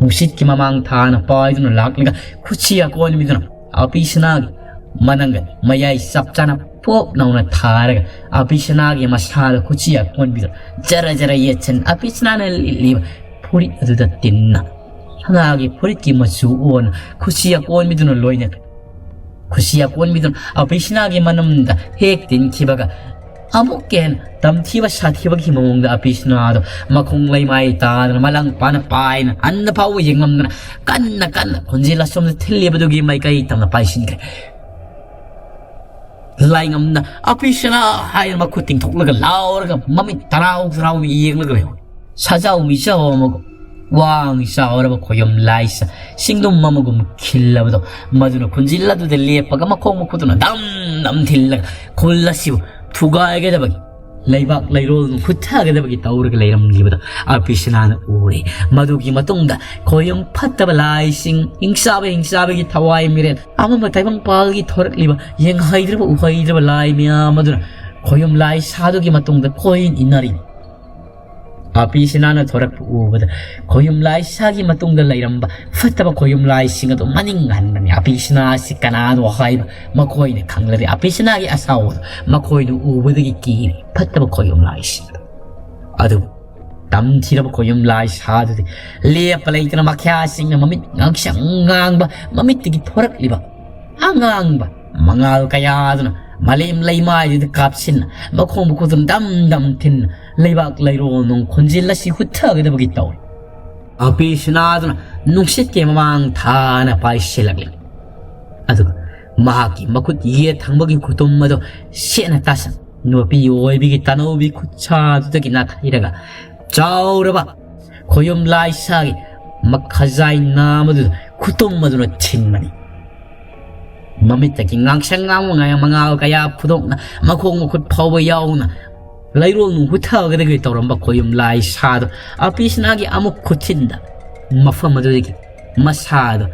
ꯅꯨꯡꯁꯤꯠꯀꯤ ꯃꯃꯥꯡ ꯊꯥꯅ ꯄꯥꯏꯗꯨꯅ ꯂꯥꯛꯂꯒ ꯈꯨꯠꯁꯤ ꯑꯀꯣꯟꯕꯤꯗꯨꯅ ꯑꯄꯤꯁꯅꯥꯒꯤ ꯃꯅꯪꯒꯟ ꯃꯌꯥꯏ ꯆꯞ ꯆꯥꯅ ꯄꯣꯞ ꯂꯥꯎꯅ ꯊꯥꯔꯒ ꯑꯄꯤꯁꯅꯥꯒꯤ ꯃꯁꯥꯗ ꯈꯨꯠꯁꯤ ꯑꯀꯣꯟꯕꯤꯗꯨꯅ ꯖꯔ ꯖꯔ ꯌꯦꯠꯁꯤꯟ, ꯑꯄꯤꯁꯅꯥꯅ ꯂꯤꯠꯂꯤꯕ ꯐꯨꯔꯤꯠ ꯑꯗꯨꯗ ꯇꯤꯟꯅ ꯁꯅꯥꯒꯤ ꯐꯨꯔꯤꯠꯀꯤ ꯃꯆꯨ ꯑꯣꯟꯅ ꯈꯨꯠꯁꯤ ꯑꯀꯣꯟꯕꯤꯗꯨꯅ ꯂꯣꯏꯅꯈ꯭ꯔꯦ꯫ ꯈꯨꯠꯁꯤ ꯑꯀꯣꯟꯕꯤꯗꯨꯅ ꯑꯄꯤꯁꯅꯥꯒꯤ ꯃꯅꯝꯗ ꯍꯦꯛ ꯇꯤꯟꯈꯤꯕꯒ ꯑꯃꯨꯛꯀ ꯍꯦꯟꯅ ꯇꯝꯊꯤꯕ ꯁꯥꯊꯤꯕꯒꯤ ꯃꯑꯣꯡꯗ ꯑꯄꯤꯁꯅꯥꯗꯣ ꯃꯈꯣꯡ ꯂꯩꯃꯥꯏ ꯇꯥꯗꯅ ꯃꯂꯪ ꯄꯥꯅ ꯄꯥꯏꯅ ꯍꯟꯅ ꯐꯥꯎꯕ ꯌꯦꯡꯉꯝꯗꯅ ꯀꯟꯅ ꯀꯟꯅ ꯈꯣꯟꯖꯦꯜ ꯑꯁꯣꯝꯗ ꯊꯤꯜꯂꯤꯕꯗꯨꯒꯤ ꯃꯥꯏꯀꯩ ꯇꯝꯅ ꯄꯥꯏꯁꯤꯟꯈ꯭ꯔꯦ꯫ ꯂꯥꯏꯉꯝꯅ "ꯑꯄꯤꯁꯅꯥ" ꯍꯥꯏꯅ ꯃꯈꯨꯠ ꯇꯤꯡꯊꯣꯛꯂꯒ ꯂꯥꯎꯔꯒ ꯃꯃꯤꯠ ꯇꯔꯥꯎ ꯇꯔꯥꯎꯅ ꯌꯦꯡꯂꯒ ꯂꯩꯍꯧꯏ꯫ ꯁꯖꯥꯎ ꯃꯤꯖꯥꯎ ꯑꯃꯒ ꯋꯥꯡ ꯆꯥꯎꯔꯕ ꯈꯣꯌꯨꯝ ꯂꯥꯏꯁ ꯁꯤꯡꯗꯨꯝ ꯑꯃꯒꯨꯝ ꯈꯤꯜꯂꯕꯗꯣ, ꯃꯗꯨꯅ ꯈꯨꯟꯖꯤꯜ ꯑꯗꯨꯗ ꯂꯦꯞꯄꯒ ꯃꯈꯣꯡ ꯃꯈꯨꯠꯇꯨꯅ ꯗꯝ ꯗꯝ ꯊꯤꯜꯂꯒ ꯈꯨꯜ ꯑꯁꯤꯕꯨ ꯊꯨꯒꯥꯏꯒꯗꯕꯒꯤ, ꯂꯩꯕꯥꯛ ꯂꯩꯔꯣꯜ ꯃꯨꯠꯊꯒꯗꯕꯒꯤ ꯇꯧꯔꯒ ꯂꯩꯔꯝꯂꯤꯕꯗꯣ ꯑꯄꯤꯁꯅꯥꯅ ꯎꯔꯦ꯫ ꯃꯗꯨꯒꯤ ꯃꯇꯨꯡꯗ ꯈꯣꯌꯨꯝ ꯐꯠꯇꯕ ꯂꯥꯏꯁꯤꯡ, ꯍꯤꯡꯆꯥꯕ ꯍꯤꯡꯆꯥꯕꯒꯤ ꯊꯋꯥꯏ ꯃꯤꯔꯦꯜ ꯑꯃꯝꯕ ꯇꯥꯏꯕꯪꯄꯥꯜꯒꯤ ꯊꯣꯔꯛꯂꯤꯕ ꯌꯦꯡꯍꯩꯗ꯭ꯔꯕ ꯎꯍꯩꯗ꯭ꯔꯕ ꯂꯥꯏ ꯃꯌꯥꯝ ꯑꯗꯨꯅ ꯈꯣꯌꯨꯝ ꯂꯥꯏ ꯁꯥꯗꯨꯒꯤ ꯃꯇꯨꯡꯗ ꯀꯣꯏ ꯏꯟꯅꯔꯤ꯫ ꯑꯄꯤꯁꯅꯥꯅ ꯊꯣꯔꯛꯄ ꯎꯕꯗ ꯈꯣꯌꯨꯝ ꯂꯥꯏ ꯁꯥꯒꯤ ꯃꯇꯨꯡꯗ ꯂꯩꯔꯝꯕ ꯐꯠꯇꯕ ꯈꯣꯌꯨꯝ ꯂꯥꯏꯁꯤꯡ ꯑꯗꯨ ꯃꯅꯤꯡ ꯍꯟꯕꯅꯤ꯫ ꯑꯄꯤꯁꯅꯥ ꯑꯁꯤ ꯀꯅꯥꯅꯣ ꯍꯥꯏꯕ ꯃꯈꯣꯏꯅ ꯈꯪꯂꯔꯦ꯫ ꯑꯄꯤꯁꯅꯥꯒꯤ ꯑꯁꯥꯎꯕꯗꯨ ꯃꯈꯣꯏꯅ ꯎꯕꯗꯒꯤ ꯀꯤꯔꯦ ꯐꯠꯇꯕ ꯈꯣꯌꯨꯝ ꯂꯥꯏꯁꯤꯡ ꯑꯗꯨ꯫ ꯑꯗꯨꯕꯨ ꯇꯝꯊꯤꯔꯕ ꯈꯣꯌꯨꯝ ꯂꯥꯏ ꯁꯥꯗꯨꯗꯤ ꯂꯦꯞꯄ ꯂꯩꯇꯅ ꯃꯈ꯭ꯌꯥꯁꯤꯡꯅ ꯃꯃꯤꯠ ꯉꯥꯡꯁꯪ ꯉꯥꯡꯕ ꯃꯃꯤꯠꯇꯒꯤ ꯊꯣꯔꯛꯂꯤꯕ ꯑꯉꯥꯡꯕ ꯃꯉꯥꯜ ꯀꯌꯥꯗꯨꯅ ꯃꯥꯂꯦꯝ ꯂꯩꯃꯥꯏꯗꯨꯗ ꯀꯥꯞꯁꯤꯟꯅ, ꯃꯈꯣꯡ ꯃꯈꯨꯠꯇꯨꯅ ꯗꯝ ꯗꯝ ꯊꯤꯟꯅ, ꯂꯩꯕꯥꯛ ꯂꯩꯔꯣꯜ ꯅꯨꯡ ꯈꯣꯟꯖꯦꯜ ꯑꯁꯤ ꯍꯨꯠꯊꯒꯗꯕꯒꯤ ꯇꯧꯔꯤ꯫ ꯑꯄꯤ ꯁꯅꯥꯗꯨꯅ ꯅꯨꯡꯁꯤꯠꯀꯤ ꯃꯃꯥꯡ ꯊꯥꯅ ꯄꯥꯏꯁꯤꯜꯂꯛꯂꯤ꯫ ꯑꯗꯨꯒ ꯃꯍꯥꯛꯀꯤ ꯃꯈꯨꯠ ꯌꯦꯠ ꯊꯪꯕꯒꯤ ꯈꯨꯇꯨꯝ ꯑꯗꯨ ꯁꯦꯠꯅ ꯇꯥꯁꯟ, ꯅꯨꯄꯤ ꯑꯣꯏꯕꯤꯒꯤ ꯇꯥꯅꯧꯕꯤ ꯈꯨꯠꯁꯥꯗꯨꯗꯒꯤ ꯅꯥꯊꯩꯔꯒ ꯆꯥꯎꯔꯕ ꯈꯣꯌꯨꯝ ꯂꯥꯏꯁꯥꯒꯤ ꯃꯈꯖꯥꯏ ꯅꯥꯝ ꯑꯗꯨꯗ ꯈꯨꯇꯨꯝ ꯑꯗꯨꯅ ꯊꯤꯟꯕꯅꯤ꯫ ꯃꯃꯤꯠꯇꯒꯤ ꯉꯥꯡꯁꯪ ꯉꯥꯡꯕ ꯉꯥ-, ꯃꯉꯥꯜ ꯀꯌꯥ ꯐꯨꯗꯣꯛꯅ, ꯃꯈꯣꯡ ꯃꯈꯨꯠ ꯐꯥꯎꯕ ꯌꯥꯎꯅ, ꯂꯩꯔꯣꯜ ꯅꯨꯡ ꯍꯨꯠꯊꯒꯗꯒꯦ ꯇꯧꯔꯝꯕ ꯈꯣꯌꯨꯝ ꯂꯥꯏ ꯁꯥꯗꯣ ꯑꯄꯤꯁꯅꯥꯒꯤ ꯑꯃꯨꯛ ꯈꯨꯠꯊꯤꯟꯗ ꯃꯐꯝ ꯑꯗꯨꯗꯒꯤ ꯃꯁꯥꯗꯣ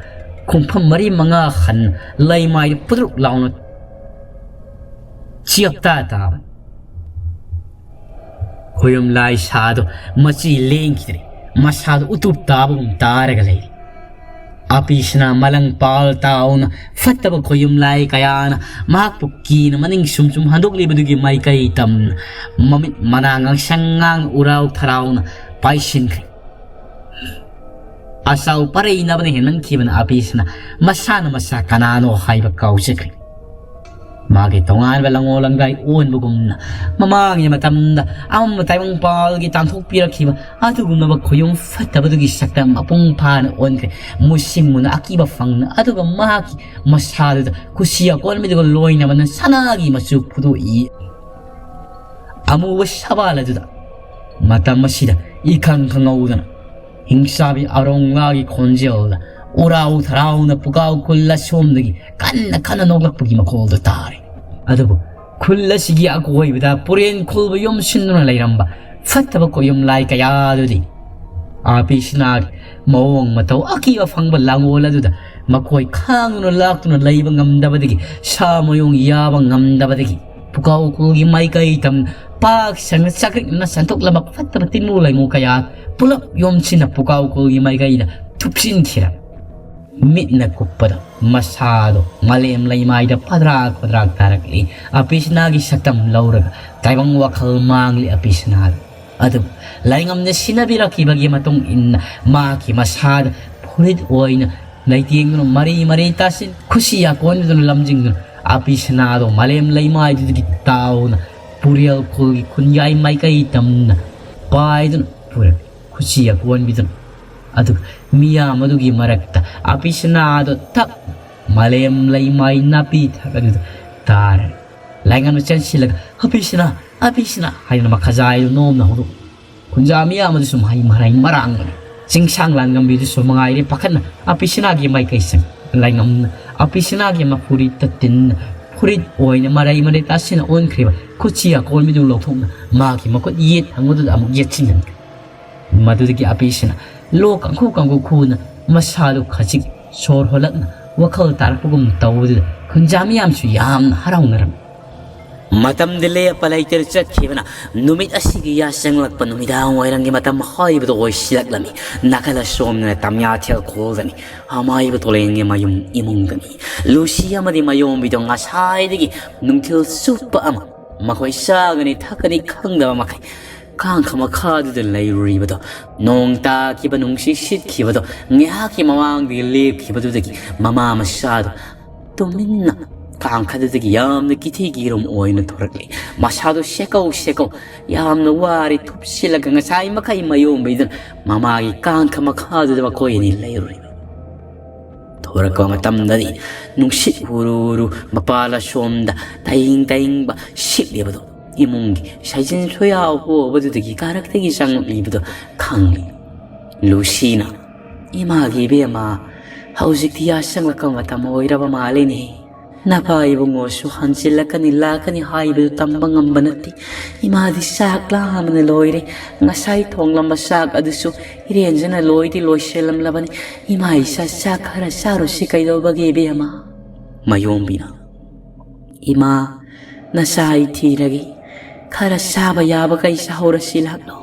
ꯈꯣꯡꯐꯝ ꯃꯔꯤ ꯃꯉꯥ ꯍꯟꯅ ꯂꯩꯃꯥꯏꯗ ꯄꯨꯗ꯭ꯔꯨꯛ ꯂꯥꯎꯅ ꯆꯤꯌꯞꯇꯥ ꯇꯥꯕ꯫ ꯈꯣꯌꯨꯝ ꯂꯥꯏ ꯁꯥꯗꯣ ꯃꯆꯤ ꯂꯦꯡꯈꯤꯗ꯭ꯔꯦ꯫ ꯃꯁꯥꯗꯣ ꯎꯇꯨꯞ ꯇꯥꯕꯒꯨꯝ ꯇꯥꯔꯒ ꯂꯩꯔꯦ꯫ ꯑꯄꯤꯁꯅꯥ ꯃꯂꯪ ꯄꯥꯜ ꯇꯥꯎꯅ ꯐꯠꯇꯕ ꯈꯣꯌꯨꯝ ꯂꯥꯏ ꯀꯌꯥꯅ ꯃꯍꯥꯛꯄꯨ ꯀꯤꯅ ꯃꯅꯤꯡ ꯁꯨꯝ ꯁꯨꯝ ꯍꯟꯗꯣꯛꯂꯤꯕꯗꯨꯒꯤ ꯃꯥꯏꯀꯩ ꯇꯝꯅ ꯃꯃꯤꯠ ꯃꯅꯥ ꯉꯥꯡꯁꯪ ꯉꯥꯡ ꯎꯔꯥꯎ ꯊꯔꯥꯎꯅ ꯄꯥꯏꯁꯤꯟꯈ꯭ꯔꯦ꯫ ꯑꯆꯥꯎ ꯄꯔꯩꯅꯕꯅ ꯍꯦꯟꯃꯟꯈꯤꯕꯅ ꯑꯄꯤꯁꯅꯥ ꯃꯁꯥꯅ ꯃꯁꯥ ꯀꯅꯥꯅꯣ ꯍꯥꯏꯕ ꯀꯥꯎꯖꯈ꯭ꯔꯦ꯫ ꯃꯥꯒꯤ ꯇꯣꯉꯥꯟꯕ ꯂꯪꯉꯣ ꯂꯪꯗꯥꯏ ꯑꯣꯟꯕꯒꯨꯝꯅ ꯃꯃꯥꯡꯒꯤ ꯃꯇꯝꯗ ꯑꯃꯝꯕ ꯇꯥꯏꯕꯪꯄꯥꯜꯒꯤ ꯇꯥꯟꯊꯣꯛꯄꯤꯔꯛꯈꯤꯕ ꯑꯗꯨꯒꯨꯝꯂꯕ ꯈꯣꯌꯨꯝ ꯐꯠꯇꯕꯗꯨꯒꯤ ꯁꯛꯇꯝ ꯃꯄꯨꯡ ꯐꯥꯅ ꯑꯣꯟꯈ꯭ꯔꯦ꯫ ꯃꯨꯁꯤꯡ ꯃꯨꯅ ꯑꯀꯤꯕ ꯐꯪꯅ, ꯑꯗꯨꯒ ꯃꯍꯥꯛꯀꯤ ꯃꯁꯥꯗꯨꯗ ꯈꯨꯁꯤ ꯑꯀꯣꯟꯕꯤꯗꯨꯒ ꯂꯣꯏꯅꯕꯅ ꯁꯅꯥꯒꯤ ꯃꯆꯨ ꯐꯨꯗꯣꯛꯏ꯫ ꯑꯃꯨꯕ ꯁꯕꯥꯜ ꯑꯗꯨꯗ ꯃꯇꯝ ꯑꯁꯤꯗ ꯏꯈꯪ ꯈꯪꯍꯧꯗꯅ ꯍꯤꯡꯆꯥꯕꯤ ꯑꯔꯣꯡꯂꯥꯒꯤ ꯈꯣꯟꯖꯦꯜꯗ ꯎꯔꯥꯎ ꯊꯔꯥꯎꯅ ꯄꯨꯀꯥꯎ ꯈꯨꯜ ꯑꯁꯣꯝꯗꯒꯤ ꯀꯟꯅ ꯀꯟꯅ ꯅꯣꯛꯂꯛꯄꯒꯤ ꯃꯈꯣꯜꯗꯨ ꯇꯥꯔꯦ꯫ ꯑꯗꯨꯕꯨ ꯈꯨꯜ ꯑꯁꯤꯒꯤ ꯑꯀꯣꯏꯕꯗ ꯄꯨꯔꯦꯟ ꯈꯨꯜꯕ ꯌꯣꯝꯁꯤꯟꯗꯨꯅ ꯂꯩꯔꯝꯕ ꯐꯠꯇꯕ ꯈꯣꯌꯨꯝ ꯂꯥꯏ ꯀꯌꯥꯗꯨꯗꯤ ꯑꯥꯄꯤꯁꯅꯥꯒꯤ ꯃꯑꯣꯡ ꯃꯇꯧ ꯑꯀꯤꯕ ꯐꯪꯕ ꯂꯥꯡꯒꯣꯜ ꯑꯗꯨꯗ ꯃꯈꯣꯏ ꯈꯥꯡꯗꯨꯅ ꯂꯥꯛꯇꯨꯅ ꯂꯩꯕ ꯉꯝꯗꯕꯗꯒꯤ, ꯁꯥ ꯃꯌꯨꯡ ꯌꯥꯕ ꯉꯝꯗꯕꯗꯒꯤ, ꯄꯨꯀꯥꯎ ꯈꯨꯜꯒꯤ ꯃꯥꯏꯀꯩ ꯇꯝ ꯄꯥꯛ ꯁꯟꯅ ꯆꯥꯛꯀ꯭ꯔꯤꯛꯅ ꯁꯟꯊꯣꯛꯂꯕ ꯐꯠꯇꯕ ꯇꯤꯟꯃꯨ ꯂꯩꯃꯨ ꯀꯌꯥ ꯄꯨꯂꯞ ꯌꯣꯝꯁꯤꯟꯅ ꯄꯨꯀꯥꯎ ꯈꯨꯜꯒꯤ ꯃꯥꯏꯀꯩꯗ ꯊꯨꯞꯆꯤꯟꯈꯤꯔ, ꯃꯤꯠꯅ ꯀꯨꯞꯄꯗ ꯃꯁꯥꯗꯣ ꯃꯥꯂꯦꯝ ꯂꯩꯃꯥꯏꯗ ꯐꯗ꯭ꯔꯥꯛ ꯐꯗ꯭ꯔꯥꯛ ꯇꯥꯔꯛꯂꯤ꯫ ꯑꯄꯤꯁꯅꯥꯒꯤ ꯁꯛꯇꯝ ꯂꯧꯔꯒ ꯇꯥꯏꯕꯪ ꯋꯥꯈꯜ ꯃꯥꯡꯂꯤ ꯑꯄꯤꯁꯅꯥꯗꯣ꯫ ꯑꯗꯨꯕꯨ ꯂꯥꯏꯉꯝꯅ ꯁꯤꯟꯅꯕꯤꯔꯛꯈꯤꯕꯒꯤ ꯃꯇꯨꯡ ꯏꯟꯅ ꯃꯍꯥꯛꯀꯤ ꯃꯁꯥꯗ ꯐꯨꯔꯤꯠ ꯑꯣꯏꯅ ꯂꯩꯇꯦꯡꯗꯨꯅ ꯃꯔꯤ ꯃꯔꯤ ꯇꯥꯁꯤꯟ, ꯈꯨꯁꯤ ꯌꯥꯀꯣꯟꯗꯨꯅ ꯂꯝꯖꯤꯡꯗꯨꯅ ꯑꯄꯤꯁꯅꯥꯗꯣ ꯃꯥꯂꯦꯝ ꯂꯩꯃꯥꯏꯗꯨꯗꯒꯤ ꯇꯥꯎꯅ ꯄꯨꯔꯦꯜ ꯈꯨꯜꯒꯤ ꯈꯨꯟꯌꯥꯏ ꯃꯥꯏꯀꯩ ꯇꯝꯅ ꯄꯥꯏꯗꯨꯅ ꯄꯨꯔꯛꯏ꯫ ꯈꯨꯠꯁꯤ ꯑꯀꯣꯟꯕꯤꯗꯨꯅ꯫ ꯑꯗꯨꯒ ꯃꯤꯌꯥꯝ ꯑꯗꯨꯒꯤ ꯃꯔꯛꯇ ꯑꯄꯤꯁꯅꯥꯗꯣ ꯊꯛ ꯃꯥꯂꯦꯝ ꯂꯩꯃꯥꯏ ꯅꯥꯄꯤ ꯊꯛ ꯑꯗꯨꯗ ꯇꯥꯔꯦ꯫ ꯂꯥꯏꯉꯝꯅ ꯆꯦꯟꯁꯤꯜꯂꯒ, "ꯑꯄꯤꯁꯅꯥ, ꯑꯄꯤꯁꯅꯥ!" ꯍꯥꯏꯗꯨꯅ ꯃꯈꯥꯖꯥꯏꯗꯨ ꯅꯣꯝꯅ ꯍꯧꯔꯛ꯫ ꯈꯨꯟꯖꯥ ꯃꯤꯌꯥꯝ ꯑꯗꯨꯁꯨ ꯃꯍꯩ ꯃꯔꯩ ꯃꯔꯥꯡꯅꯔꯦ꯫ ꯆꯤꯡꯁꯥꯡ ꯂꯥꯟꯉꯝꯕꯤꯗꯨꯁꯨ ꯃꯉꯥꯏꯔꯦ ꯄꯥꯈꯠꯅ ꯑꯄꯤꯁꯅꯥꯒꯤ ꯃꯥꯏꯀꯩ ꯆꯪ꯫ ꯂꯥꯏꯉꯝꯅ ꯑꯄꯤꯁꯅꯥꯒꯤ ꯃꯐꯨꯔꯤꯠꯇ ꯇꯤꯟꯅ ꯐꯨꯔꯤꯠ ꯑꯣꯏꯅ ꯃꯔꯩ ꯃꯔꯩ ꯇꯥꯁꯤꯟꯅ ꯑꯣꯟꯈ꯭ꯔꯤꯕ ꯈꯨꯠꯁꯤ ꯑꯀꯣꯟꯕꯤꯗꯨ ꯂꯧꯊꯣꯛꯅ ꯃꯥꯒꯤ ꯃꯈꯨꯠ ꯌꯦꯠ ꯊꯪꯕꯗꯨꯗ ꯑꯃꯨꯛ ꯌꯦꯠꯁꯤꯟꯍꯟꯈ꯭ꯔꯦ꯫ ꯃꯗꯨꯗꯒꯤ ꯑꯄꯤꯁꯅꯥ ꯂꯣꯛ ꯀꯥꯡꯈꯨ ꯀꯥꯡꯈꯨ ꯈꯨꯅ ꯃꯁꯥꯗꯨ ꯈꯖꯤꯛ ꯁꯣꯔ ꯍꯣꯜꯂꯛꯅ ꯋꯥꯈꯜ ꯇꯥꯔꯛꯄꯒꯨꯝ ꯇꯧꯕꯗꯨꯗ ꯈꯨꯟꯖꯥ ꯃꯤꯌꯥꯝꯁꯨ ꯌꯥꯝꯅ ꯍꯔꯥꯎꯅꯔꯝꯃꯤ꯫ ꯃꯇꯝꯗꯤ ꯂꯦꯞꯄ ꯂꯩꯇꯅ ꯆꯠꯈꯤꯕꯅ ꯅꯨꯃꯤꯠ ꯑꯁꯤꯒꯤ ꯌꯥꯆꯪꯂꯛꯄ ꯅꯨꯃꯤꯗꯥꯡ ꯋꯥꯏꯔꯝꯒꯤ ꯃꯇꯝ ꯍꯥꯏꯕꯗꯨ ꯑꯣꯏꯁꯤꯜꯂꯛꯂꯝꯃꯤ꯫ ꯅꯥꯀꯜ ꯑꯁꯣꯝꯗꯅ ꯇꯝꯌꯥꯊꯦꯜ ꯈꯣꯜꯗꯅꯤ꯫ ꯑꯃꯥꯏꯕ ꯇꯣꯂꯦꯟꯒꯤ ꯃꯌꯨꯝ ꯏꯃꯨꯡꯗꯅꯤ꯫ ꯂꯨꯁꯤ ꯑꯃꯗꯤ ꯃꯌꯣꯝꯕꯤꯗꯣ ꯉꯁꯥꯏꯗꯒꯤ ꯅꯨꯡꯊꯤꯜ ꯆꯨꯞꯄ ꯑꯃ ꯃꯈꯣꯏ ꯆꯥꯒꯅꯤ ꯊꯛꯀꯅꯤ ꯈꯪꯗꯕ ꯃꯈꯩ ꯀꯥꯡꯈ ꯃꯈꯥꯗꯨꯗ ꯂꯩꯔꯨꯔꯤꯕꯗꯣ, ꯅꯣꯡ ꯇꯥꯈꯤꯕ ꯅꯨꯡꯁꯤꯠ ꯁꯤꯠꯈꯤꯕꯗꯣ ꯉꯥꯏꯍꯥꯛꯀꯤ ꯃꯃꯥꯡꯗꯒꯤ ꯂꯦꯞꯈꯤꯕꯗꯨꯗꯒꯤ ꯃꯃꯥ ꯃꯆꯥꯗꯣ ꯇꯨꯃꯤꯟꯅ ꯀꯥꯡꯈꯗꯨꯗꯒꯤ ꯌꯥꯝꯅ ꯀꯤꯊꯤ ꯀꯤꯔꯨꯝ ꯑꯣꯏꯅ ꯊꯣꯔꯛꯂꯤ꯫ ꯃꯁꯥꯗꯣ ꯁꯦꯀꯧ ꯁꯦꯀꯧ ꯌꯥꯝꯅ ꯋꯥꯔꯦ ꯊꯨꯞꯁꯤꯜꯂꯒ ꯉꯁꯥꯏ ꯃꯈꯩ ꯃꯌꯣꯝꯕꯩꯗꯨꯅ ꯃꯃꯥꯒꯤ ꯀꯥꯡꯈ ꯃꯈꯥꯗꯨꯗ ꯃꯈꯣꯏ ꯑꯅꯤ ꯂꯩꯔꯨꯔꯤ꯫ ꯊꯣꯔꯛꯄ ꯃꯇꯝꯗꯗꯤ ꯅꯨꯡꯁꯤꯠ ꯍꯨꯔꯨ ꯍꯨꯔꯨ ꯃꯄꯥꯜ ꯑꯁꯣꯝꯗ ꯇꯥꯏꯪ ꯇꯥꯏꯪꯕ ꯁꯤꯠꯂꯤꯕꯗꯣ ꯏꯃꯨꯡꯒꯤ ꯁꯥꯏꯖꯤꯟ ꯁꯣꯌꯥ ꯍꯣꯕꯗꯨꯗꯒꯤ ꯀꯥꯔꯛꯇꯒꯤ ꯆꯪꯂꯛꯂꯤꯕꯗꯣ ꯈꯪꯂꯤ꯫ ꯂꯨꯁꯤꯅ, "ꯏꯃꯥꯒꯤ ꯏꯕꯦꯝꯃ, ꯍꯧꯖꯤꯛꯇꯤ ꯌꯥꯆꯪꯂꯛꯄ ꯃꯇꯝ ꯑꯣꯏꯔꯕ ꯃꯥꯜꯂꯤꯅꯦ꯫ ꯅꯄꯥ ꯏꯕꯨꯡꯉꯣꯁꯨ ꯍꯟꯖꯤꯜꯂꯛꯀꯅꯤ ꯂꯥꯛꯀꯅꯤ ꯍꯥꯏꯕꯗꯨ ꯇꯝꯕ ꯉꯝꯕ ꯅꯠꯇꯦ꯫ ꯏꯃꯥꯗꯤ ꯆꯥꯛ ꯂꯥꯝꯕꯅ ꯂꯣꯏꯔꯦ꯫ ꯉꯁꯥꯏ ꯊꯣꯡꯂꯝꯕ ꯆꯥꯛ ꯑꯗꯨꯁꯨ ꯏꯔꯦꯟꯖꯅ ꯂꯣꯏꯗꯤ ꯂꯣꯏꯁꯤꯜꯂꯝꯂꯕꯅꯤ꯫ ꯏꯃꯥ ꯏꯆꯥ ꯆꯥꯛ ꯈꯔ ꯆꯥꯔꯨꯁꯤ ꯀꯩꯗꯧꯕꯒꯦ ꯏꯕꯦꯝꯃ?" ꯃꯌꯣꯝꯕꯤꯅ, "ꯏꯃꯥ, ꯅꯆꯥ ꯑꯩ ꯊꯤꯔꯒꯦ꯫ ꯈꯔ ꯆꯥꯕ ꯌꯥꯕꯈꯩ ꯆꯥꯍꯧꯔꯁꯤ ꯂꯥꯛꯂꯣ꯫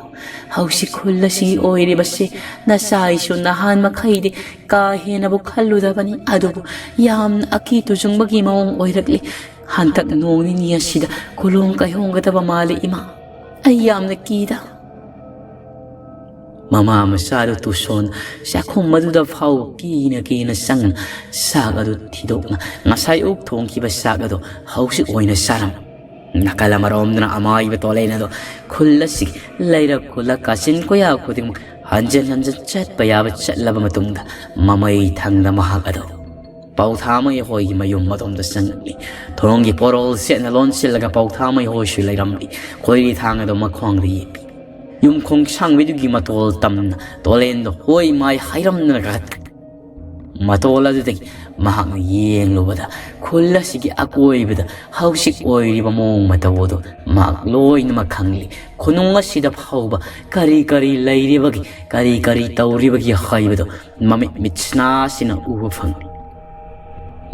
ꯍꯧꯖꯤꯛ ꯈꯨꯜ ꯑꯁꯤꯒꯤ ꯑꯣꯏꯔꯤꯕꯁꯤ ꯅꯆꯥ ꯑꯩꯁꯨ ꯅꯍꯥꯟ ꯃꯈꯩꯗꯤ ꯀꯥ ꯍꯦꯟꯅꯕꯨ ꯈꯜꯂꯨꯗꯕꯅꯤ, ꯑꯗꯨꯕꯨ ꯌꯥꯝꯅ ꯑꯀꯤ ꯇꯨꯖꯨꯡꯕꯒꯤ ꯃꯑꯣꯡ ꯑꯣꯏꯔꯛꯂꯤ꯫ ꯍꯟꯗꯛ ꯅꯣꯡ ꯅꯤꯅꯤ ꯑꯁꯤꯗ ꯀꯨꯂꯣꯡ ꯀꯥꯏꯍꯣꯡꯒꯗꯕ ꯃꯥꯜꯂꯤ ꯏꯃꯥ꯫ ꯑꯩ ꯌꯥꯝꯅ ꯀꯤꯗ"꯫ ꯃꯃꯥ ꯃꯆꯥꯗꯨ ꯇꯨꯁꯣꯟ ꯆꯥꯛꯈꯨꯝ ꯑꯗꯨꯗ ꯐꯥꯎ ꯀꯤꯅ ꯀꯤꯅ ꯆꯪꯅ ꯆꯥꯛ ꯑꯗꯨ ꯊꯤꯗꯣꯛꯅ ꯉꯁꯥꯏ ꯑꯌꯨꯛ ꯊꯣꯡꯈꯤꯕ ꯆꯥꯛ ꯑꯗꯨ ꯍꯧꯖꯤꯛ ꯑꯣꯏꯅ ꯆꯥꯔꯝꯃꯤ꯫ ꯅꯥꯀꯜ ꯑꯃꯔꯣꯝꯗꯅ ꯑꯃꯥꯏꯕ ꯇꯣꯂꯦꯟ ꯑꯗꯣ ꯈꯨꯜ ꯑꯁꯤꯒꯤ ꯂꯩꯔꯛ ꯈꯨꯜꯂꯛ ꯀꯥꯆꯤꯟ ꯀꯣꯌꯥ ꯈꯨꯗꯤꯡꯃꯛ ꯍꯟꯖꯤꯟ ꯍꯟꯖꯤꯟ ꯆꯠꯄ ꯌꯥꯕ ꯆꯠꯂꯕ ꯃꯇꯨꯡꯗ ꯃꯃꯩ ꯊꯪꯗ ꯃꯍꯥꯛ ꯑꯗꯣ ꯄꯥꯎꯊꯥꯃꯩ ꯍꯣꯏꯒꯤ ꯃꯌꯨꯝ ꯑꯗꯣꯝꯗ ꯆꯪꯂꯛꯂꯤ꯫ ꯊꯣꯡꯒꯤ ꯄꯣꯔꯣꯜ ꯁꯦꯠꯅ ꯂꯣꯟꯁꯤꯜꯂꯒ ꯄꯥꯎꯊꯥꯃꯩ ꯍꯣꯏꯁꯨ ꯂꯩꯔꯝꯂꯤ꯫ ꯈꯣꯏꯔꯤ ꯊꯥꯡ ꯑꯗꯣ ꯃꯈꯣꯡꯗ ꯌꯦꯞꯄꯤ꯫ ꯌꯨꯝ ꯈꯣꯡꯁꯥꯡꯕꯤꯗꯨꯒꯤ ꯃꯇꯣꯜ ꯇꯝꯅ ꯇꯣꯂꯦꯟꯗꯣ ꯍꯣꯏ ꯃꯥꯏ ꯍꯥꯏꯔꯝꯗꯅ ꯀꯥꯈꯠꯈ꯭ꯔꯦ꯫ ꯃꯇꯣꯜ ꯑꯗꯨꯗꯒꯤ ꯃꯍꯥꯛꯅ ꯌꯦꯡꯂꯨꯕꯗ ꯈꯨꯜ ꯑꯁꯤꯒꯤ ꯑꯀꯣꯏꯕꯗ ꯍꯧꯖꯤꯛ ꯑꯣꯏꯔꯤꯕ ꯃꯑꯣꯡ ꯃꯇꯧ ꯑꯗꯨ ꯃꯍꯥꯛ ꯂꯣꯏꯅꯃꯛ ꯈꯪꯂꯤ꯫ ꯈꯨꯅꯨꯡ ꯑꯁꯤꯗ ꯐꯥꯎꯕ ꯀꯔꯤ ꯀꯔꯤ ꯂꯩꯔꯤꯕꯒꯦ, ꯀꯔꯤ ꯀꯔꯤ ꯇꯧꯔꯤꯕꯒꯦ ꯍꯥꯏꯕꯗꯨ ꯃꯃꯤꯠ ꯃꯤꯠꯁꯤꯅꯥꯁꯤꯅ ꯎꯕ ꯐꯪꯂꯤ꯫